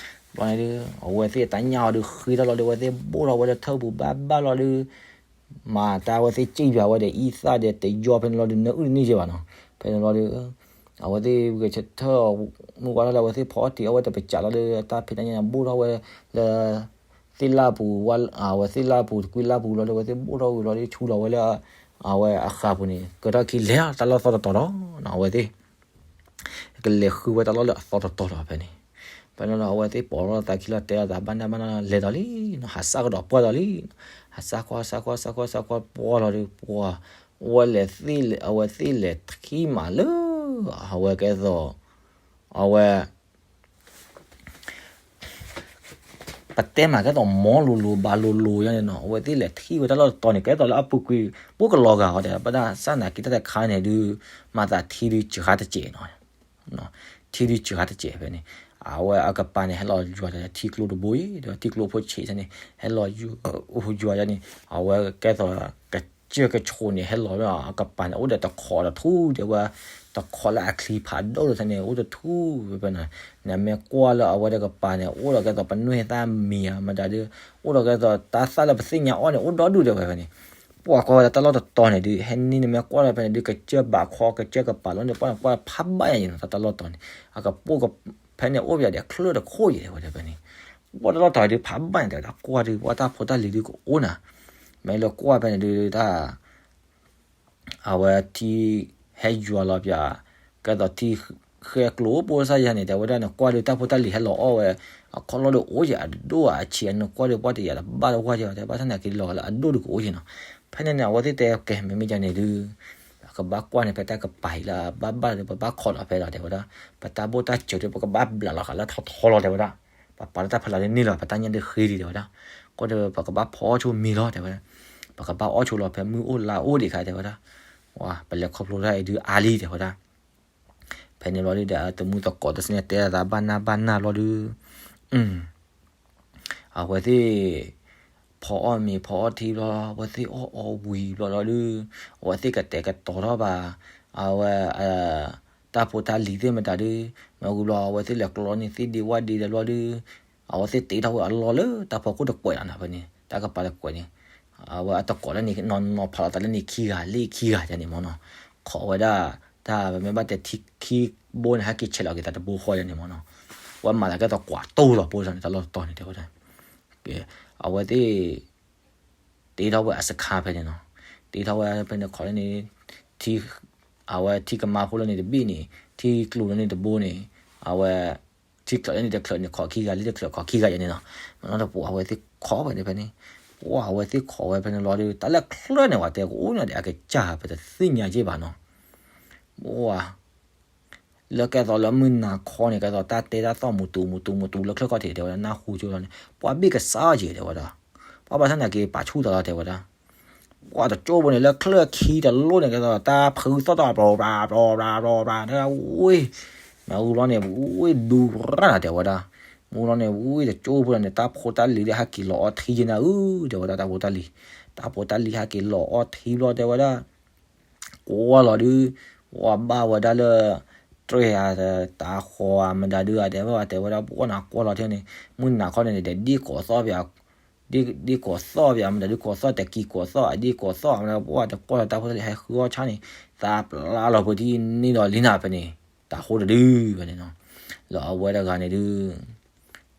ဘျီန့ၣ်ဒုး အဝဲသ့ၣ်တၢ်ညၣ်အီၤဒုးဃ့ထီၣ်လီၤဒီး အဝဲသ့ၣ်ဘိၣ်ထီၣ်ဝဲဒီးထၢၣ်ပူၤဘၣ်ဘၣ်လီၤဒုး မၤတၢ်အဝဲသ့ၣ်စံၣ်ပၠးဝဲဒီးအံသၣ်ဒီးတယီဖဲန့ၣ်လီၤဒုး နၢအုၣ်တန့ၢ်က့ဘၣ်နီၤ. ဖဲန့ၣ်လီၤဒုး အဝဲသ့ၣ်ဂဲၤဆၢထၢၣ် မုၢ်ဝါထီၣ်လၢအဝဲသ့ၣ်ဖီအီၣ်တ့ၢ်အီၣ်ဝဲတပစးလီၤဒီး တၢ်ဖံးတၢ်ညၣ်န့ၣ် ဘိၣ်ထီၣ်ဝဲလၢ သ့ၣ်လၣ်ပူၤ, အဝဲသ့ၣ်လၣ်ပူၤတကွံလၣ်ပူၤလီၤဒီး အဝဲသ့ၣ်ဘိၣ်ထီၣ်ဝံၤလီၤဒီး ဆူလီၤဝဲလၢ အဝဲအဃးပူၤန့ၣ် ကၢထီၣ်ခံလဲၤတၢ်လီၢ်သီတတီၤလီၤနီၤ. အဝဲသ့ၣ် ကလဲၤဃုဝဲတၢ်လီၢ်လၢအသီတတီၤလီၤဖဲန့ၣ်. ဖဲန့ၣ်လီၤ အဝဲသ့ၣ်ပိာ်ထီၣ်သးခံလီၤ တဲအသးဘၣ်နၢ်ဘၣ်နၢ် လဲၤဒီးလံနီၤ, ဟးစၢ်ကဒီးပှၢ်ဒီးလံနီၤ. ဟးစၢ်ကွၢ် စၢ်ကွၢ် စၢ်ကွၢ် စၢ်ကွၢ်ပှၢ်လီၤဒီး ပှၢ် ဝဲလဲၤသ့ၣ်လဲၤ အဝဲသ့ၣ်လဲၤထံၣ်မးလၢ အဝဲကဲသိး အဝဲ ပတဲမးကဲသိးမီလိၤလိၤဘၣ်လိၤလိၤယါန့ၣ်နီၤ. အဝဲသ့ၣ်လဲၤထံၣ်ဝဲတၢ်လီၢ်တတီၤန့ၣ် ကဲသိးလၢအပူၤကွံာ် ပှၤကလီၤဂာ်အီၤဒီး ဘၣ်ဆၣ်သနာ်က့တၢ်တခါန့ၣ်ဒုး မၤသးထံဒုးစှၤတစဲးနီၤ. ထံဒုးစှၤတစဲးဖဲန့ၣ် အဝဲအကပၤန့ၣ် ဟဲလီၤယွၤဒီးထံကျိတဘိအံၤ ဒီးထံကျိဖိဆံးန့ၣ် ဟဲလီၤယွၤယါန့ၣ် အဝဲကဲသိး ကစၢၢ်ကဆိးန့ၣ် ဟဲလီၤအကပၤန့ၣ် အိၣ်ဒီးတခိးတထူၣ် တဲဝဲ တခိးလၢအချံဖးဒိၣ်လီၤန့ၣ် အိၣ်တထူၣ်ဖဲန့ၣ်. နမ့ၢ်ကွၢ်လၢအဝဲတကပၤန့ၣ် အိၣ်ဒီးကဲသိးပနွဲၢ်သၣ်မံၤဧါ မတၤဒုး အိၣ်ဒီးကဲသိးတၢ်သၣ်လၢပသ့ၣ်ညါအီၣ်န့ၣ် အိၣ်ဒီဒူၣ်တဲဝဲဖဲန့ၣ်. ပှၤကွၢ်ဝဲဒၣ်တၢ်လီၢ်တတီၤန့ၣ်ဒုး ဟဲန့ၣ်နမ့ၢ်ကွၢ်လၢဖဲန့ၣ်ဒုး ကစၢၢ်ဘးခီ ကစၢၢ်ကပၤလီၤန့ၣ် ပှၤကွၢ်ဖးဘၣ်ယါန့ၣ်နီၤ တၢ်လီၢ်တတီၤန့ၣ် အကပိၢ်ဖဲန့ၣ် အိၣ်ပယၤဒီးချၢၣ်တခိၣ်ယဲၢ်တဲဝဲဖဲန့ၣ်. ပှၤတၢ်လီၢ်တတီၤဒုးဖးဘၣ်န့ၣ်တဲဝဲဒၣ် ကွၢ်ဒုး ပှၤတၢ်ဖိတၢ်လံၤဒုးကအိၣ်နၤ. မ့ၢ်လၢကွၢ်ဖဲန့ၣ်ဒုးတၢ် အဝဲထံဟဲယွၤလီၤပျး ကဲသိးထံဃဲကျိပိစၢ်ယါန့ၣ် တဲဝဲဒၣ်နကွၢ်ဒုးတၢ်ဖိတၢ်လံၤဟဲလီၤအီၣ်ဝဲ အခီၣ်လီၢ်ဒုးအိၣ်ယဲၢ်အဒိၣ်အဆံး နကွၢ်ဒုးပှၤတယာ်တဘၣ်တဝၢ်ယဲၢ် တဲဘၣ်ဆၣ်သနာ်က့လီၤလၢအဒိၣ်ဒုးကအိၣ်ယဲၢ်နီၤ. ဖဲန့ၣ်န့ၣ် အဝဲသ့ၣ်တဲကဲမ့မ့ၢ်ယါန့ၣ်ဒုး ကဘၣ်ကွၢ်န့ၣ်ဖဲတၢ်ကပၤအံၤလၢအဘၣ်ဘၣ်ဒီး ပဘၣ်ခိးလီၤဖဲလီၤတဲဝဲဒၣ်. ပတၢ်ဘိၣ်တၢ်စၢၤဒုး ပကဘၣ်ဘျးလီၤဃာ်လၢထီထီလီၤတဲဝဲဒၣ်. ပပာ်လၢတၢ်ဖီလာ်န့ၣ်လီၤ ပတၢ်ညၣ်ဒုးဃ့ဒံးတဲဝဲဒၣ်. ဃိဒီးပကဘၣ်ဖီအီၣ်ဆိမံၤလီၤတဲဝဲဒၣ်. ပကဘၣ်အီၣ်ဆိလီၤဖဲမုၢ်အိၣ်လါအိၣ်ဒံးခါတဲဝဲဒၣ်. ပလဲၤခီဖျိတၢ်အံၤဒုးအါလံတဲဝဲဒၣ်. ဖဲန့ၣ်ဘျီဒုးဒီးတမူသကိးတစဲးန့ၣ် တဲအသးဘၣ်နၢ်ဘၣ်နၢ်ဘျီဒုး အဝဲသ့ၣ် ဖီအီၣ်မ့ၤဖီအီၣ်ထံဘျီ အဝဲသ့ၣ်အီၣ်အီဝံၤဘျီလီၤဒုး အဝဲသ့ၣ်ကတဲာ်ကတီၤထီၣ်ဘၣ် အဝဲ တၢ်ဖိတၢ်လံၤသ့ၣ်မတၤဒုး မ့ၢ်ဝံၤဘျီ အဝဲသ့ၣ်လဲၤကျီန့ၢ်သ့ၣ်ဒ့ဝၣ်ဒ့ဒီးဘျီဒုး အဝဲသ့ၣ်တ့ထီၣ်ဝဲအလီၢ်လၢတၢ်ဖီခိၣ်တကွဲးလီၤနၤဖဲန့ၣ် တၢ်ကပၤတကွဲးန့ၣ် အဝဲအတကိးလၢန့ၣ် နီၤနီၤဖးလီၤသးလၢန့ၣ်ခံဂၤလံခံဂၤယါန့ၣ်မ့ၢ်နီၤ ခိးဝဲဒၣ် တၢ်ပမ့ၢ်ဘၣ်တဲထံခံဘိန့ၣ် ဟဲက့ၤဆဲးလီၤက့ၤသးတဘိဃီယါန့ၣ်မ့ၢ်နီၤ ဝဲမၤသးကဲသိးကွၢ်တိၢ်လီၤပိၢ်စၢ်န့ၣ် တၢ်လီၢ်တတီၤန့ၣ်တဲဝဲဒၣ် အဝဲသ့ၣ် တ့ထီၣ်ဝဲအစခါဖဲန့ၣ်နီၤ တ့ထီၣ်ဝဲဖဲန့ၣ်ခိးလၢန့ၣ် ထံ အဝဲထံကမါဖိလၢန့ၣ်တဘ့ၣ်န့ၣ် ထံကျိလၢန့ၣ်တဘိန့ၣ် အဝဲ ထံချၢးလၢန့ၣ်တချၢးန့ၣ် ခိးခံဂၤလံတချၢးခိးခံဂၤယါန့ၣ်နီၤ မ့ၢ်နီၤတပူၤအဝဲသ့ၣ်ခိးဝဲန့ၣ်ဖဲန့ၣ် ပှၤအဝဲသ့ၣ်ခိးဝဲဖဲန့ၣ်လီၤဒုး တၢ်လၢချၢန့ၣ်ဝဲတဲကအိၣ်န့ၣ်ဒီး အကစၢ်ပတသ့ၣ်ညါက့ဘၣ်နီၤ ပှၤ လၢကဲသိးလၢမုၢ်နၤခီန့ၣ် ကဲသိးတၢ်တဲတၢ်သီၣ်မူတူၤမူတူၤမူတူၤလၢချၢခီၣ်ထံးတဲဝဲဒၣ် နၢ်ဟူကၠိလီၤန့ၣ် ပှၤဘ့ၣ်ကစၢ်အီၤက့ၤတဲဝဲဒၣ် ပှၤဘၣ်ဆၣ်သနာ်က့ပာ်ဆူၣ်သးလီၤတဲဝဲဒၣ် ပှၤတကၠိဖိန့ၣ် လၢချၢခံတလိၣ်န့ၣ် ကဲသိးတၢ်ဖုသီၣ်တၢ် ဘြီဘြီဘြီဘြီဘြီ ဝ့ၢ် မ့ၢ်အူလီၤန့ၣ် ဝ့ၢ်ဒူရၣ်နၤတဲဝဲဒၣ် မ့ၢ်အူလီၤန့ၣ် ဝ့ၢ်တကၠိဖိန့ၣ် တၢ်ဖိတၢ်လံၤဒၣ်ဟဲက့ၤလီၤအီထံယဲၢ်နၤဧၢ တဲဝဲဒၣ် တၢ်ဖိတၢ်လံၤ တၢ်ဖိတၢ်လံၤဟဲက့ၤလီၤအီထံဘျီတဲဝဲဒၣ် ကွၢ်လီၤဒုး ဝဲဘၣ်ဝဲဒၣ်လၢ တြဲၤဧါ တၢ်ဃီဧါ မတၤဒုးဧါ တဲဝဲ တဲဝဲဒၣ် ပှၤနၤကွၢ်လီၤထဲန့ၣ် မုၢ်နၤခီန့ၣ်န့ၣ် ဒီးဒ့ၣ်ကိးသီၣ်ပၠး ဒ့ၣ်ကိးသီၣ်ပၠး မတၤဒုးကိးသီၣ် တကံၤကိးသီၣ် အဒ့ၣ်ကိးသီၣ် မတၤ ပှၤတကွၢ်လီၤတၢ်ဖိတၢ်လံၤဟဲဃုအီၣ်ဆၣ်န့ၣ် သးပျၢ်လီၤဖိထံန့ၣ်ဒီးလံနၤဖဲန့ၣ် တၢ်ဃိတဒုဖဲန့ၣ်နီၤ လၢအဝဲတဂၤန့ၣ်ဒုး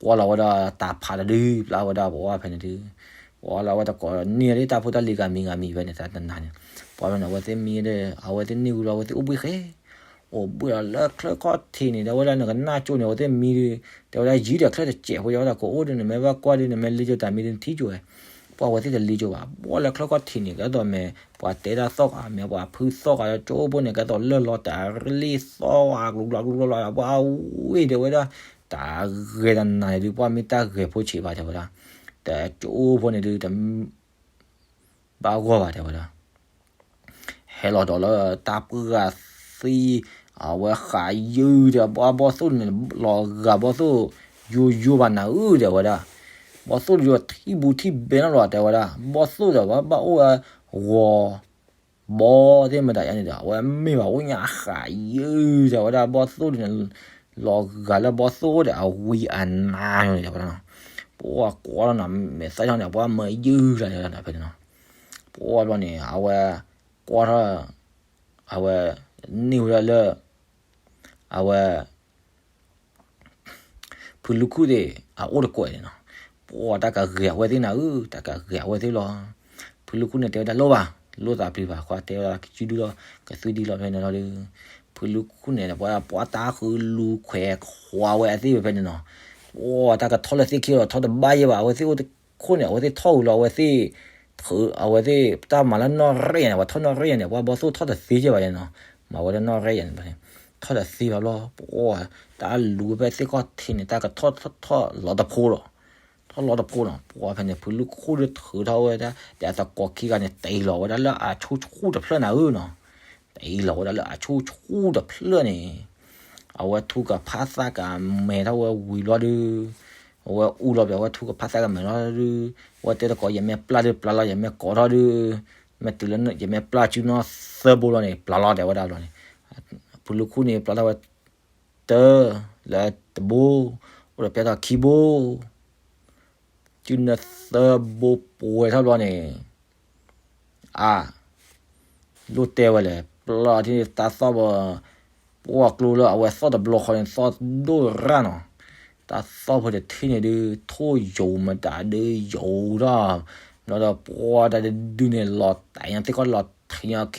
ကွၢ်လီၤဝဲဒၣ်တၢ်ဖးတဒု ပျၢ်ဝဲဒၣ်ပှၤဖဲန့ၣ်ဒုး ပှၤလၢအဝဲတကိးန့ၢ်ဒၣ်တၢ်ဖိတၢ်လံၤဂၤမံၤဂၤမံၤဖဲန့ၣ် တၢ်တနၤန့ၣ် ပှၤဖဲန့ၣ် အဝဲသ့ၣ်မံဒီး အဝဲသ့ၣ်န့ၢ်ဝံၤလီၤ အဝဲသ့ၣ်အိၣ်ဘှံးဃဲ အိၣ်ဘှံးလီၤလၢချၢခီၣ်ထံးန့ၣ် တဲဝဲဒၣ် နကနၣ်ကၠိန့ၣ် အဝဲသ့ၣ်မံဒုး တဲဝဲဒၣ် ယံၤဒီးချၢတစဲးဖိ ယဝဲဒၣ် ကအိၣ်ဒီး နမ့ၢ်ဘၣ်ကွၢ်ဒုး နမ့ၢ်လ့ကၠိတၢ်မံဒုး နထံၣ်ကၠိဝဲ, ပှၢ်အဝဲသ့ၣ်တလ့ကၠိဘၣ် ဘီလၢချၢခီၣ်ထံးန့ၣ် ကဲသိးမ့ၢ် ပှၤတဲတၢ်သီၣ်ဃာ် မ့ၢ်ပှၤဖုသီၣ်ဃာ်လၢကၠိဖိန့ၣ် ကဲသိးလၢလီၤတၢ်ရ့လိာ်သီၣ်ဃာ် ကျူကျူကျူကျူ ပှၢ်ဝံၤ တဲဝဲဒၣ် တၢ်ဂဲၤတၢ်နးန့ၣ်ဒုး ပှၢ်မ့ၢ်တၢ်ဂဲၤဖိဆံးဘၣ် တဲဝဲဒၣ်, တၢ်ကၠိဖိန့ၣ်ဒုး တ ဘၣ်ဂီၢ်ဘၣ် တဲဝဲဒၣ်, ဟဲလီၤဒီးလၢတၢ်ပှၢ်ဂၤသံ, အဝဲဃးယုၢ်ဒီး ဘီသိၣ်န့ၣ် လီၤဂာ်ဘီသိၣ် ယိယိဘၣ်နၤဧၢ တဲဝဲဒၣ်, ဘီသိၣ်ယိထံၣ်ဘူးထံၣ်ဘဲနီၣ်လီၤ တဲဝဲဒၣ်, ဘီသိၣ်ဒီး ဘၣ်အိၣ်ဝဲ ဂီၤ ဘီသ့ၣ်မတၤယါန့ၣ်ဒီး အဝဲမ့ၢ်ဘၣ်အိၣ်ညါဃးယုၢ် တဲဝဲဒၣ် ဘီသိၣ်န့ၣ် လီၤဂာ်လၢဘီသိၣ်ဒီးအဝံအနါန့ၣ် တဲဝဲဒၣ်နီၤ, ပှၢ်ကွၢ်ထီၣ်နီၤ မဲာ်သၣ်ထီၣ်န့ၣ် ပှၢ်မၢယုၢ်လီၤ တဲဝဲဒၣ်ဖဲန့ၣ်နီၤ, ပှၢ်ဘျီန့ၣ် အဝဲ ကွၢ်ထီၣ် အဝဲ န့ၢ်ဝဲဒၣ်လၢ အဝဲ ဖုလူၤခူၣ်သ့ၣ် အအိၣ်တကွဲးန့ၣ်နီၤ, ပှၢ်တၢ်ကဂဲၤအဝဲသ့ၣ်နၤဧၢ တၢ်ကဂဲၤအဝဲသ့ၣ်လီၤ, ဖုလူၤခူၣ်န့ၣ်တဲဝဲဒၣ်လိၣ်ဘၣ် လိၣ်သးပျံၤဘၣ် ခွါတဲဝဲဒၣ်ကစုဒုလီၤ ကသုဒံလီၤဖဲန့ၣ်လီၤဒီး, ဖုလူၤခူၣ်န့ၣ် ပှၢ်ပှၢ်တၢ်ဃုလူၤခွဲးခွါဝဲအသ့ၣ်ဖဲဖဲန့ၣ်နီၤ, ပှၢ်တၢ်ကထီၣ်လၢသ့ၣ်ခံဒီးထီၣ်တဘၣ်ယဲၢ်ဘၣ် အဝဲသ့ၣ်အိၣ်တခိၣ်န့ၣ် အဝဲသ့ၣ်ထီၣ်ဝံၤလီၤ အဝဲသ့ၣ် အဝဲသ့ၣ်တၢ်မၤလၢနီၣ်ရဲၣ်ယၤန့ၣ် ပှၤထီၣ်နီၣ်ရဲၣ်ယၤန့ၣ် ပှၢ်ဘီသိၣ်ထီၣ်တသ့ကဲဘၣ်ယဲၢ်နီၤ, မၤဝဲလၢနီၣ်ရဲၣ်ယၤန့ၣ် ထီၣ်တသ့ဘၣ်ဘျီ ပှၢ်တၢ်လူၤဖဲသ့ၣ်ခီၣ်ထံးန့ၣ် တၢ်ကထီၣ်ထီၣ်ထီၣ်လီၤတဖိလီၤ, ထီၣ်လီၤတဖိလီၤ ပှၢ်ဖဲန့ၣ် ဖုလူၤခူၣ်ဒုးထုးထီၣ်ဝဲဒၣ် ဒီးအသကိးခံဂၤန့ၣ် တ့လီၤဝဲဒၣ်လၢအဆိဆူၣ်တဖျၢၣ်နၤဧၢနီၤ, တ့လီၤဝဲဒၣ်လၢအဆိဆူၣ်တဖျၢၣ်န့ၣ် အဝဲထူကဖးသးကမဲာ်ထီၣ်ဝဲဝံၤဘျီဒုး, အဝဲအူလီၤပှဲၤ အဝဲထူကဖးသးကမဲာ်လီၤဒုး, အဝဲတဲသကိး ယမ့ၢ်ပျၢ်ဒုးပျၢ်လီၤ ယမ့ၢ်ကိးထီၣ်ဒုး, မ့ၢ်တုၤလၢယမ့ၢ်ပျၢ်စုနီၢ်သၢဘိလီၤန့ၣ် ပျၢ်လီၤ တဲဝဲဒၣ်ဘျီန့ၣ်, ဖုလူၤခူၣ်န့ၣ် ပျၢ်ထီၣ်ဝဲ တၢ လၢတဘိ, အိၣ်ဒီးပျၢ်ထီၣ်ခံဘိ စုနီၢ်သၢဘိပှဲၤထီၣ်ဘျီန့ၣ်, အါ, လိၣ်တဲဝဲလဲၣ် ပျၢ်ထီၣ်တၢ်သီၣ်ဘၣ်, ပှၢ်ကျိလၢအဝဲသီၣ်တဘျီဃီန့ၣ် သီၣ်ဒိၣ်ရၣ်နီၤ, တၢ်သီၣ်ဖိတထံၣ်န့ၣ်ဒုး ထိၣ်ယိာ်မတၤဒုးယိာ်ထီၣ်, ဘျီဒီးပှၢ်တၢ်တဒုန့ၣ် လီၤတဲာ်ညါသ့ၣ်ခီၣ်လီၤထံးညါခံန့ၣ် ပၢၢ်နီၤ, သီၣ်ညါသီၣ်တဆံးဘၣ် သီၣ်ညါ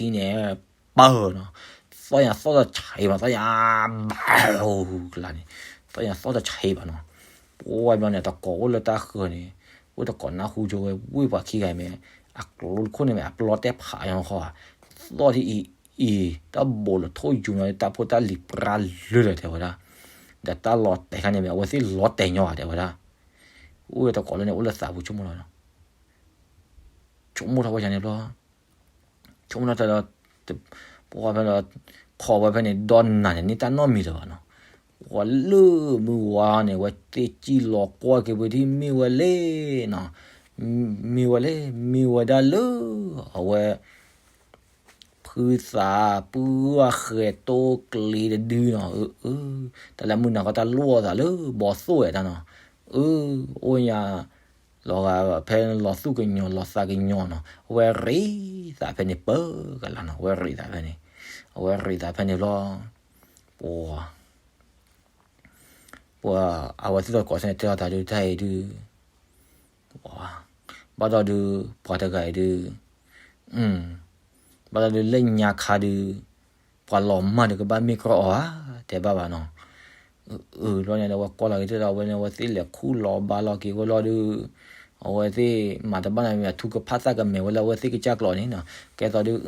ဘၣ်ကလါန့ၣ်, သီၣ်ညါသီၣ်တဆံးဘၣ်နီၤ, ပှၢ်ဘျီန့ၣ် တကိးအိၣ်လၢတၢ်ဃၢၤန့ၣ်, အိၣ်တကိးနၢ်ဟူကၠိဝဲ ဝ့ၢ်ပှၤခံဂၤမ့ၢ် အကျိတခိၣ်န့ၣ်မ့ၢ် အပျီတဲဖးညါဃီ, သီၣ်ထံအံၤအံၤ တၢ်ဘိးလီၤထိၣ်ယူၤနီၤ တၢ်ဖိတၢ်လံၤပြါလၢာ်ဒီးတဲဝဲဒၣ်, ဒီးတၢ်လီၤတဲာ်ခါန့ၣ်မ့ၢ် အဝဲသ့ၣ်လီၤတဲာ်ညီဘၣ် တဲဝဲဒၣ်, အိၣ်ဝဲတကိးလၢန့ၣ် အိၣ်လၢသးပူၤဆိကမိၣ်လီၤ, ဆိကမိၣ်ထီၣ်ဝဲန့ၣ်ဘျီ ဆိကမိၣ်ထီၣ်ဒီး ပှၢ်ဖဲဒီး ခိးဝဲဖဲန့ၣ် ဒီနၤန့ၣ် န့ၢ်တၢ်နီတမံၤလၢၤဘၣ်နီၤ, ပှၢ်လၢမုၢ်ဝါန့ၣ် ဝဲသ့ၣ်စံၣ်လီၤကွၢ်က့ၤဝဲဒၣ် မ့ၢ်ဝဲလဲၣ်နီၤ, မ့ၢ်ဝဲလဲၣ် မ့ၢ်ဝဲဒၣ်လၢ အဝဲ ဖုသးပုၢ်အဃဲၤတိကျ့တဒုနီၤ, အၢ အၢ တၢ်လၢမုၢ်နၤခီတၢ်လိၣ်အသးလၢ ဘီသိၣ်ဝဲတၢ်နီၤ, အၢ အိၣ်ညါ လီၤဂာ်ဖဲလီၤသူၣ်ကညီၤလီၤသးကညီၤနီၤ, အဝဲရ့သးဖဲန့ၣ်ပၢကလါနီၤ, အဝဲရ့သးဖဲန့ၣ်, အဝဲရ့သးဖဲန့ၣ်လီၤ, ပှၤ ပှၤအဝဲသ့ၣ်တကိးဆၢန့ၣ် တဲလီၤတၢ်ဒုး တၢ်အံၤဒုး ဘၣ်ဒီးဒုး ပှၤတဂၤအံၤဒုး ဘၣ်ဒီးဒုး လၢညါခါဒုး ပှၤလီၤမၢ်ဒုး ကဘၣ်မ့ၢ်ကရီအီၤဧါ တဲဘၣ်ဘၣ်နီၤ, အၢ ဘျီန့ၣ်ဒီး အဝဲကွၢ်လီၤက့ၤတၢ်ဒီး အဝဲန့ၣ် အဝဲသ့ၣ်လဲၤခူၣ်လီၤဘါလီၤက့ၤဝဲလီၤဒုး အဝဲသ့ၣ်မၤတဘၣ်န့ၣ် မ့ၢ်အထူကဖၣ်သၣ်ကမဲာ်ဝဲလၢအဝဲသ့ၣ်ကစၢ်ကျိးန့ၣ်နီၤ, ကဲသိးဒုး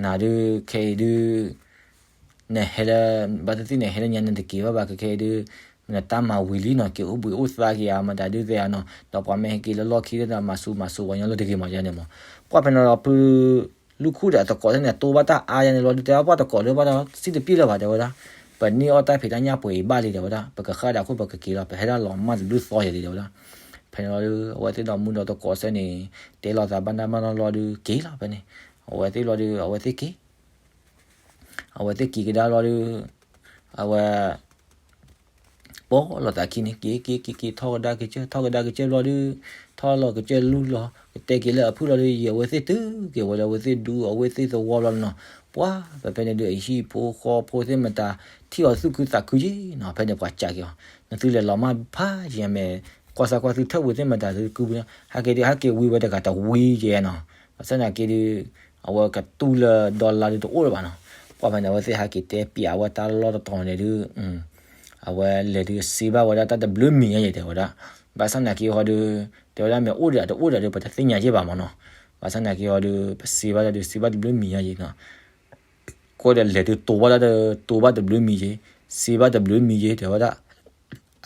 နၤဒုး ခဲအံၤဒုး နဟဲလၢ ဘၣ်သ့ၣ်သ့ၣ်န့ၣ် ဟဲလၢညါနတက့ၤဘၣ်ဘၣ် ခဲခဲအံၤဒုး နတၢ်မၤဝံၤလံနီၤ က့ၤအိၣ်ဘှံးအိၣ်သါက့ၤဧါ မတၤဒုးသ့ၣ်ဧါနီၤ ဒီးပှၤမ့ၢ်ဟဲက့ၤလၢလီၢ်ခံဒီး မၤဆူးမၤဆူးပှၤညီလၢတဂ့ၤမးယါန့ၣ်မး, ပှၢ်ဖဲန့ၣ်လီၤ ဖုလူၤခူၣ်ဒီးအသကိးသ့ၣ်န့ၣ် တိဘၣ်တၢ်အါယါန့ၣ်လီၤဒုး တဲဘၣ်ပှၢ်သကိးဒုး ဘၣ်ဒီးစံၣ်တပျံၢ်လၢၤဘၣ် တဲဝဲဒၣ်, ပန့ၢ်အီၣ်တၢ်ဖံးတၢ်ညၣ်ပှဲၤအံၤဘၣ်လံ တဲဝဲဒၣ်, ပကဃၣ်ဒၣ်ခိၣ်ပကက့ၤလီၤ ပဟဲဒၣ်လီၤမၢ်တဘျုးသီယဲၢ်လံ တဲဝဲဒၣ်, ဖဲန့ၣ်လီၤဒုး အဝဲသ့ၣ်ဒီးမူဒီးသကိးစဲန့ၣ် တဲလီၤသးဘၣ်နၢ်ဘၣ်နီၤလီၤဒုး က့ၤလီၤဖဲန့ၣ်, အဝဲသ့ၣ်လီၤဒုး အဝဲသ့ၣ်က့ၤ အဝဲသ့ၣ်က့ၤကဒါလီၤဒုး အဝဲ ပိာ်လီၤသးခံန့ၣ် က့ၤက့ၤက့ၤက့ၤ ထီၣ်ကဒါကစၢၢ် ထီၣ်ကဒါကစၢၢ်ဘျီဒုး ထီၣ်လီၤကစၢၢ်လူလီၤ ကတဲက့ၤလၢအဖုၣ်လီၤဒုး ယံာ်အဝဲသ့ၣ်တုၤက့ၤဝဲလၢအဝဲသ့ၣ်ဒူအဝဲသ့ၣ်သဝီဘျီနီၤ, ပှၢ်ဖဲဖဲန့ၣ်ဒုး အဟံၣ်ဖိဃီဖိသ့ၣ်မတၤ ထံၣ်အီၤသူၣ်ခုသးခုက့နီၤ, ဖဲန့ၣ်ပှၤစံးက့ၤအီၤ နသုလဲၤလီၤမၢ်ဖးယံာ်မ့ၢ် ကွၢ်စၢ်ကွၢ်သုထၢၣ်ပူၤသ့ၣ်မတၤသုကုပူၤ ဟဲက့ၤဒုး ဟဲက့ၤဝံဝဲတဂၤတဝံယဲနီၤ, ဘၣ်ဆၣ်သနာ်က့ဒုး အဝဲကတူၢ်လၢဒီလါဒုးတအိၣ်လၢၤဘၣ်နီၤ, ပှၤဖဲန့ၣ် အဝဲသ့ၣ်ဟဲက့ၤတဲပျးဝဲတၢ်လီၢ်တတီၤန့ၣ်ဒုး အဝဲလဲၤဒုးစံးဘၣ်ဝဲဒၣ်တၢ်တဘျုးမံၤညါယဲၢ် တဲဝဲဒၣ်. ဘၣ်ဆၣ်သနာ်က့ဟီဒုး တဲဝဲဒၣ် မ့ၢ်အိၣ်ဒီးတအိၣ်ဒီးဒုး ပတသ့ၣ်ညါယဲၢ်ဘၣ်မၢ်နီၤ. ဘၣ်ဆၣ်သနာ်က့ဟီဒုး ပစံးဘၣ်တၢ်ဒုး စံးဘၣ်တဘျုးမံၤညါယဲၢ်နီၤ. ဃိဒီးလဲၤဒုးတိၤဘၣ်တၢ်ဒီး တိၤဘၣ်တဘျုးမံၤယဲၢ်, စံးဘၣ်တဘျုးမံၤယဲၢ် တဲဝဲဒၣ်.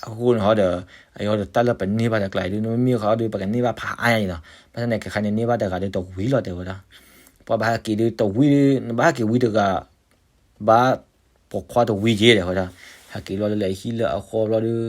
အဃိန့ၣ်ဟီဒီး အဃိဒီးတၢ်လၢပန့ၢ်ဘၣ်တကျါအံၤဒုး နမ့ၢ်မ့ၢ်ဃီဒုး ပကန့ၢ်ဘၣ်ဖးအါညါအံၤနီၤ. ဘၣ်ဆၣ်သနာ်က့ ခဲခါန့ၣ်န့ၢ်ဘၣ်တဂၤဒီးတဝံၤလီၤ တဲဝဲဒၣ်. ပှၤဘၣ်ဟဲက့ၤဒုးတဝံၤဒုး နဘၣ်ဟဲက့ၤဝံၤတဂၤ ဘၣ်ပိာ်ခွါတဝံၤက့ၤ တဲဝဲဒၣ်. ဟဲက့ၤလီၤလၢလၢဟံၣ်လၢအဃီဘျီဒုး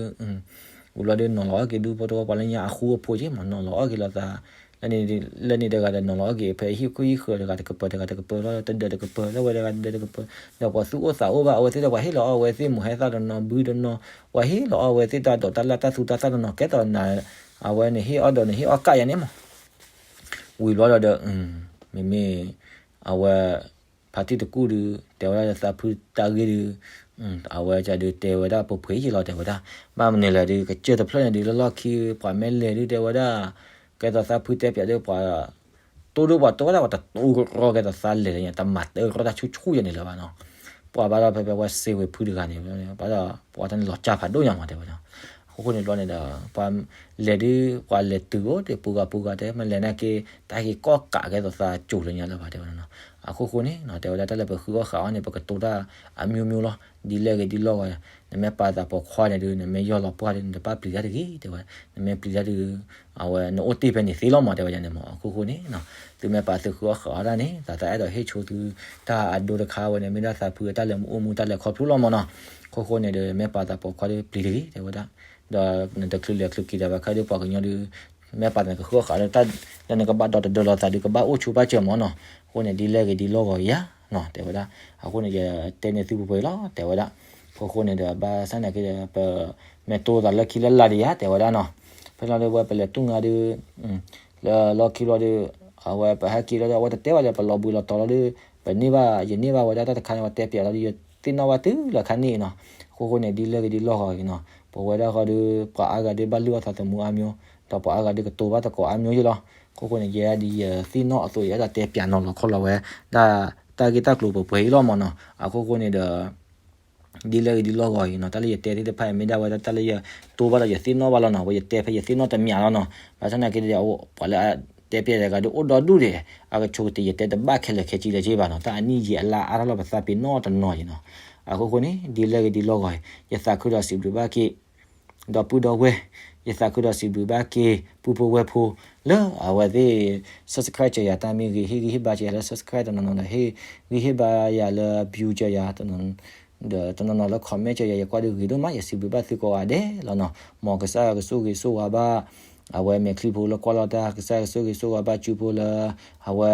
ဝံၤဘျီဒုးနီၤလီၤအီၣ်က့ၤဒုး ဖိတဝီပှၤလၢညါအဃူအဖိက့ၤမး နီၤလီၤအီၣ်က့ၤလိာ်သး လၢန့ၣ်တဂၤဒီးနီၤလီၤအီၣ်က့ၤ ဖဲဟံၣ်ခိၣ်ဟံၣ်ဃၢၤတဂၤတကပၤ တဂၤတကပၤလီၤ တဒၢးတကပၤ လၢဝဲတဂၤဒၢးတကပၤ ဒီးပှၤသူၣ်အိၣ်သးအိၣ်ဘၣ် အဝဲသ့ၣ်ဒီးပှၤဟ့ၣ်လီၤအီၣ်ဝဲသ့ၣ် မိၢ်ဟဲသၣ်တနီၤ ဘုတနီၤ ပှၤဟ့ၣ်လီၤအီၣ်ဝဲသ့ၣ်တၢ်ဒိးတၢ်လၢ်တၢ်သူတၢ်သၣ်တနီၤ ကဲသိးနၤ အဝဲနဟ့ၣ်အီၣ်ဒီးနဟ့ၣ်အီၣ်ကၣ်ယၤန့ၣ်မး ဝံၤဘျီဒီး မ့မ့ၢ် အဝဲ ဖါတံၢ်တကူၣ်ဒုး တဲဝဲဒၣ်သးဖုတၢ်ဂ့ၢ်ဒုး အဝဲဒုးတဲဝဲဒၣ်ပှဲၤပှဲၤယဲၢ်လီၤ တဲဝဲဒၣ်. ဘၣ်မနုၤလဲၣ်ဒုး ကစၢၢ်တဖျၢၣ်န့ၣ်ဒုး လၢလီၢ်ခံ ပှၤမ့ၢ်လဲၤဒုး တဲဝဲဒၣ် ကဲသိးသးဖုတဲပျးဒုး ပှၤ တိၢ်ဒိၣ်ပှၤတိၢ်ဝဲဒၣ်ပှၤတတိၢ်ကရီကဲသိးသးလဲၤလၢညါ တမၤတၢ်ကရီတၢ်ဆူၣ်ဆူၣ်ယဲၢ်န့ၣ်လၢၤဘၣ်နီၤ. ပှၤဘၣ်ဒီးဖဲဖဲဝဲစ့ဝ့ၤဖုတဂၤန့ၣ် ဘၣ်ဒီးပှၤတၢ်န့ၣ်လီၤကၢ်ဖးဒိၣ်ညါမး တဲဝဲဒၣ်. အဃိဃိန့ၣ်ဘျီန့ၣ်ဒီး ပှၤလဲၤဒုး ပှၤလဲၤတုၤအိၣ်ဒီးပူၤဂၤပူၤဂၤတဲ မ့ၢ်လဲၤနာ်က့ တၢ်ဟဲက့ၤကီၣ်ကးကဲသိးသးကၠိၤလၢညါလၢၤဘၣ် တဲဝဲဒၣ်နီၤ. အဃိဃိန့ၣ်နီၤ တဲဝဲဒၣ် တၢ်လၢပဃုအီၣ်ဃးအီၣ်န့ၣ် ပကတိၤတၢ်အမျိုးမျိုးလီၤ. ဒ်လဲၣ်ဂ့ၤဒ်လီၢ်ဂီၤ နမ့ၢ်ပာ်သးပိာ်ခွါန့ၣ်ဒုး နမ့ၢ်ယီၢ်လီၤပှၢ်ဒုး နတဘၣ်ပျံၤတၢ်တဂ့ၤ တဲဝဲ. နမ့ၢ်ပျံၤတၢ်ဒုး အဝဲနအိၣ်တ့ၢ်ဖဲန့ၣ်သ့လီၤမး တဲဝဲဒၣ်န့ၣ်မး. အဃိဃိန့ၣ်နီၤ သုမ့ၢ်ပာ်သုဃုအီၣ်ဃးအီၣ်တၢ်န့ၣ် သးသးအဲၣ်ဒိးဟ့ၣ်ဆိသု တၢ်အဒိတခါဝဲန့ၣ် မ့ၢ်ဒၣ်သးဖုတၢ်လဲၤမူအိၣ်မူတၢ်လဲၤခီဖျိလီၤမးနီၤ. အဃိဃိန့ၣ်ဒီး မ့ၢ်ပာ်သးပိာ်ခွါဒုးပျံၤတဂ့ၤ တဲဝဲဒၣ်. ဒီးနတချုးလဲၤချုးက့ၤတၢ်ဘၣ်ခဲဒုး ပှၤကညီဒုး မ့ၢ်ပာ်သးနကဃုအီၣ်ဃးလၢတၢ်လၢနကဘၣ်ဒီတဒၢလီၤသးဒုး ကဘၣ်အိၣ်ဆိပာ်စၢၤမးနီၤ. အဃိန့ၣ် ဒ်လဲၣ်ဂ့ၤဒ်လီၢ်ဂီၤအံၤဧါ နီၤ တဲဝဲဒၣ်. အဃိန့ၣ် ယတဲန့ၢ်သုပှဲၤပှဲၤလီၤ တဲဝဲဒၣ်. အဃိဃိန့ၣ်ဒီး ဘၣ်ဆၣ်နာ်က့ဒီး ပမ့ၢ်တိၢ်သးလၢခံလၢလာ်ဒံးဧါ တဲဝဲဒၣ်နီၤ. ဖဲလီၤဒုးဝဲပလဲၤတူၢ်ငါဒုး လၢလီၢ်ခံလီၤဒုး အဝဲပဟဲက့ၤလီၤဒီး အဝဲတတဲဘၣ်လၢပလီၤဘှံးလီၤတီၤလီၤဒုး ပန့ၢ်ဘၣ် ယန့ၢ်ဘၣ်ဝဲဒၣ်တၢ်တခါန့ၣ် ပှၤတဲပျးလီၤဒုး ယသ့ၣ်နီၣ်ဘၣ်တုၤလၢခါန့ၣ်နီၤ. အဃိဃိန့ၣ် ဒ်လဲၣ်ဂ့ၤဒ်လီၢ်ဂီၤအံၤနီၤ ပဝဲဒၣ်ဃီဒုး ပှၤအါဂၤဒုးဘၣ်လုၢ်အီၣ်သးသမူအါမျိုး ဒီးပှၤအါဂၤဒုးကတိၤဘၣ်သကိးအါမျိုးယဲၢ်လီၤ. အဃိဃိန့ၣ် ယဲဒ်ယသ့ၣ်နီၣ်အသိး ယအဲၣ်ဒိးတဲပျးနီၤလီၤခီလီၤဝဲ ဒ်တၢ်ဂ့ၢ်တၢ်ကျိၤပှဲၤပှဲၤအံၤလီၤမးနီၤ. အဃိဃိန့ၣ်ဒီး ဒ်လဲၣ်ဂ့ၤဒ်လီၢ်ဂီၤအံၤနီၤ တၢ်လၢယတဲသ့ၣ်တဖၣ်အံၤ မ့ၢ်ဒၣ်ဝဲဒၣ်တၢ်လၢယတိၢ်ဘၣ်ဒီးယသ့ၣ်နီၣ်ဘၣ်လီၤနီၤ. ဝဲယတဲဖဲယသ့ၣ်နီၣ်တမံၤလီၤနီၤ. ဘၣ်ဆၣ်သနာ်က့ဒီး ပှၤလၢအတဲပျးတဂၤဒုးအိၣ်ဒီဒူၣ်ဒံး အကဆိကတၢၢ် ယတဲတဘၣ်ခဲလၢာ်ခဲဆ့လၢၤက့ဘၣ်နီၤ. တၢ်အနံၣ်ယံာ်အလါအါထီၣ်လီၤ ပသးပ့ၤနီၣ်တနီၤယံာ်နီၤ. အဃိဃိန့ၣ် ဒ်လဲၣ်ဂ့ၤဒ်လီၢ်ဂီၤအံၤ ယသးခုဒီးစံးဘျုးဘၣ်က့ၤ ဒီပုၢ်ဒီဝဲၢ် ယသးခုဒီးစံးဘျုးဘၣ်က့ၤ ပုၢ်ဖိဝဲၢ်ဖိ လၢအဝဲသ့ၣ် subscribe စၢၤယၤ တၢ်မ့ၢ်ဂ့ၤ ဟ့ၣ်ဂံၢ်ဟ့ၣ်ဘါစၢၤယၤလၢ subscribe တနီၤနီၤဒီး ဟ့ၣ်ဂံၢ်ဟ့ၣ်ဘါယၤလၢ view စၢၤယၤ ဒီးတနီၤနီၤလၢ comment စၢၤယၤ ယကွၢ်ဒုးဂ့ၤဒိၣ်မး ယစံးဘျုးဘၣ်သုကိးဂၤဒဲးလီၤနီၤ. မ်ကစၢ်ယွၤကဆိၣ်ဂ့ၤဆိၣ်ဝါဘၣ် အဝဲမဲာ်ချံဖိလၢကွၢ်လီၤတၢ် ကစၢ်ယွၤကဆိၣ်ဂ့ၤဆိၣ်ဝါဘၣ် စုဖိလၢ အဝဲ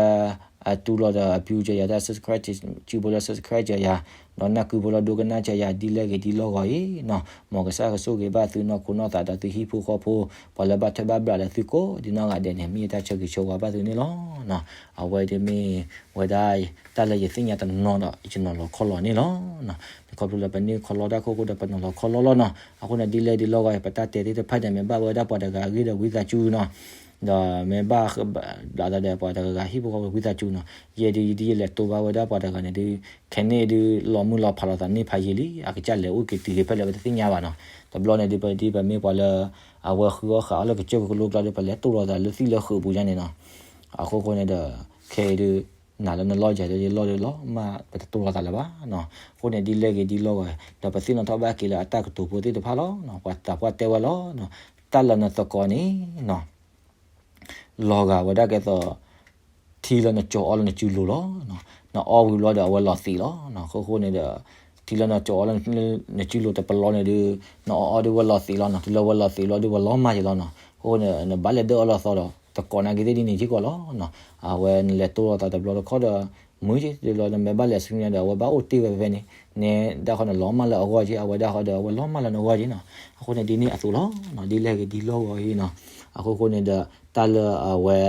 အတူၢ်လိာ်ဒီးအ view စၢၤယၤ တၢ် subscribe စုဖိလၢ subscribe စၢၤယၤ ဒီးနၢ်ကုဖိလၢဒိကနၣ်စၢၤယၤ ဒ်လဲၣ်ဂ့ၤဒ်လီၢ်ဂီၤအံၤနီၤ. မ်ကစၢ်ယွၤကဆိၣ်ဂ့ၤဘၣ်သုနီၢ်ခိနီၢ်သးဒီးသုဟံၣ်ဖိဃီဖိ ပှၤလၢဘၣ်ထွဲဘၣ်ဘျးဒီးသုကိးဒ်နီၢ်ဂၤဒဲးန့ၣ် မ့ၢ်ယတၢ်ဆၢဂ့ၤဆၢဝါဘၣ်သုန့ၣ်လီၤ. အဝဲဒၣ်မ့ၢ်ဝဲဒၣ်တၢ်လၢယသ့ၣ်ညါတနီၤဒီး ယနီၤလီၤခီလီၤန့ၣ်လီၤ. ခီဖျိလၢပန့ၢ်ခီလီတၢ်အဃိဒီး ပနီၤလီၤခီလီလီၤနီၤ. အဃိန့ၣ် ဒ်လဲၣ်ဒ်လီၢ်ဂီၤအံၤ ပတၢ်တဲသ့ၣ်တဖၣ်န့ၣ် မ့ၢ်ဘၣ်ဝဲဒၣ်ပှၤတဂၤအဂ့ၢ်ဒီးဝံသးစူၤနီၤ. ဒီးမ့ၢ်ဘၣ်ဃးဘျးဒီးပှၤတဂၤဂၤဟံၣ်ဖိဃီဖိဝံသးစူၤနီၤ. ယဲဒ်ယလဲၤတိၢ်ဘၣ်ဝဲဒၣ်ပှၤတဂၤန့ၣ်ဒုး ခဲန့ၣ်ဒုး လီၤမုၢ်လီၤဖးလိာ်သးန့ၢ်ဖးယံာ်လံ အကစၢ်လဲၤအိၣ်က့ၤတုၤက့ၤဖဲလဲၣ် ပတသ့ၣ်ညါဘၣ်နီၤ. တဘျီန့ၣ်ဒုး ပဒ်ပမ့ၢ်ပှၤလၢ အဝဲဃုအီၣ်ဃးအီၣ်လၢကစၢၢ်ကလိကျါဒီး ပလဲၤတိၢ်လိာ်သးလၢသံၣ်လၢဃုာ်ပူၤညါန့ၣ်နီၤ. အဃိဃိန့ၣ်ဒီး ခဲအံၤဒုး နၤလၢနလီၢ်ယၤလၢယလီၢ်ဒုးလီၤမး ပတတိၢ်လိာ်သးလၢၤဘၣ်နီၤ. အဃိန့ၣ် ဒ်လဲၣ်ဂ့ၤဒ်လီၢ်ဂီၤ ဒီးပသ့ၣ်နီၣ်ထီၣ်ဘၣ်က့ၤလၢအတၢ်ကတိၤဖိသ့ၣ်တဖၣ်လီၤ. ပှၤသးပှၢ်တဲဝဲလီၤ တၢ်လၢနသကိးန့ၣ်နီၤ လီၤဂာ်ဝဲဒၣ်ကဲသိး ထံလၢနကၠီၤအီလၢနစုလိၤလီၤ. နအီဝံၤဘျီဒီးအဝဲလီၤသံးလီၤ. အဃိဃိန့ၣ်ဒီး ထံလၢနကၠီၤအီလၢနစုလိၤတပလီန့ၣ်ဒုး နအီအီဒုးဝဲလီၤသံးလီၤနီၤ. ထံလၢဝဲလီၤသံးလီၤဒုးဝဲလီၤမၢ်ယံၤလီၤနီၤ. အဃိန့ၣ် နဘၣ်လဲၤဒၢအီလီၤသီဒီး သကိးနာ်က့သ့ၣ်ဒ်န့ၣ်စ့ၢ်ကီးလီၤ. အဝဲနလဲၤတိၢ်လိာ်သးတဘျီတခီၣ်ဒီး မုာ်က့ တဘျီဒီးမ့ၢ်ဘၣ်လဲၤဆူညါဒီး အဝဲဘၣ်အိၣ်တ့ၢ်ဝဲဖဲန့ၣ် နဲဒၣ်ဃီနလီၤမၢ်လၢအဂီၢ်က့ အဝဲဒၣ်ဃီဒီး အဝဲလီၤမၢ်လၢနဂီၢ်က့နီၤ. အဃိန့ၣ် ဒ်န့ၣ်အသိးလီၤ. ဒ်လဲၣ်ဂ့ၤဒ်လီၢ်ဂီၤအံၤနီၤ. အဃိဃိန့ၣ်ဒီး တၢ်လၢအဝဲ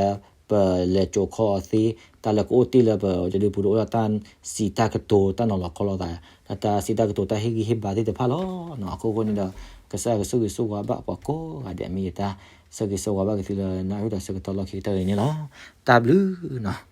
ပလဲၤကၠီၤခီအီၤသ့ တၢ်လၢကအိၣ်တ့ၢ်လၢပတဒုပူၤတအိၣ်ဒီး တၢ်စံးတၢ်ကတိၤ တၢ်နီၤလီၤခီလီၤသး တၢ်စံးတၢ်ကတိၤ တၢ်ဟ့ၣ်ဂံၢ်ဟ့ၣ်ဘါသ့ၣ်တဖၣ်လီၤ. အဃိဃိန့ၣ်ဒီး ကစၢ်ယွၤကဆိၣ်ဂ့ၤဆိၣ်ဝါဘၣ်ပှၤကိးဂၤဒဲး မ့ၢ်ယတၢ်ဆၢဂ့ၤဆၢဝါဘၣ်က့ၤသုလၢနၢ်ဟူဒီးဆၢကတီၢ်လီၢ်ခံကတၢၢ်အံၤန့ၣ်လီၤ. တၢ်ဘျုးနီၤ.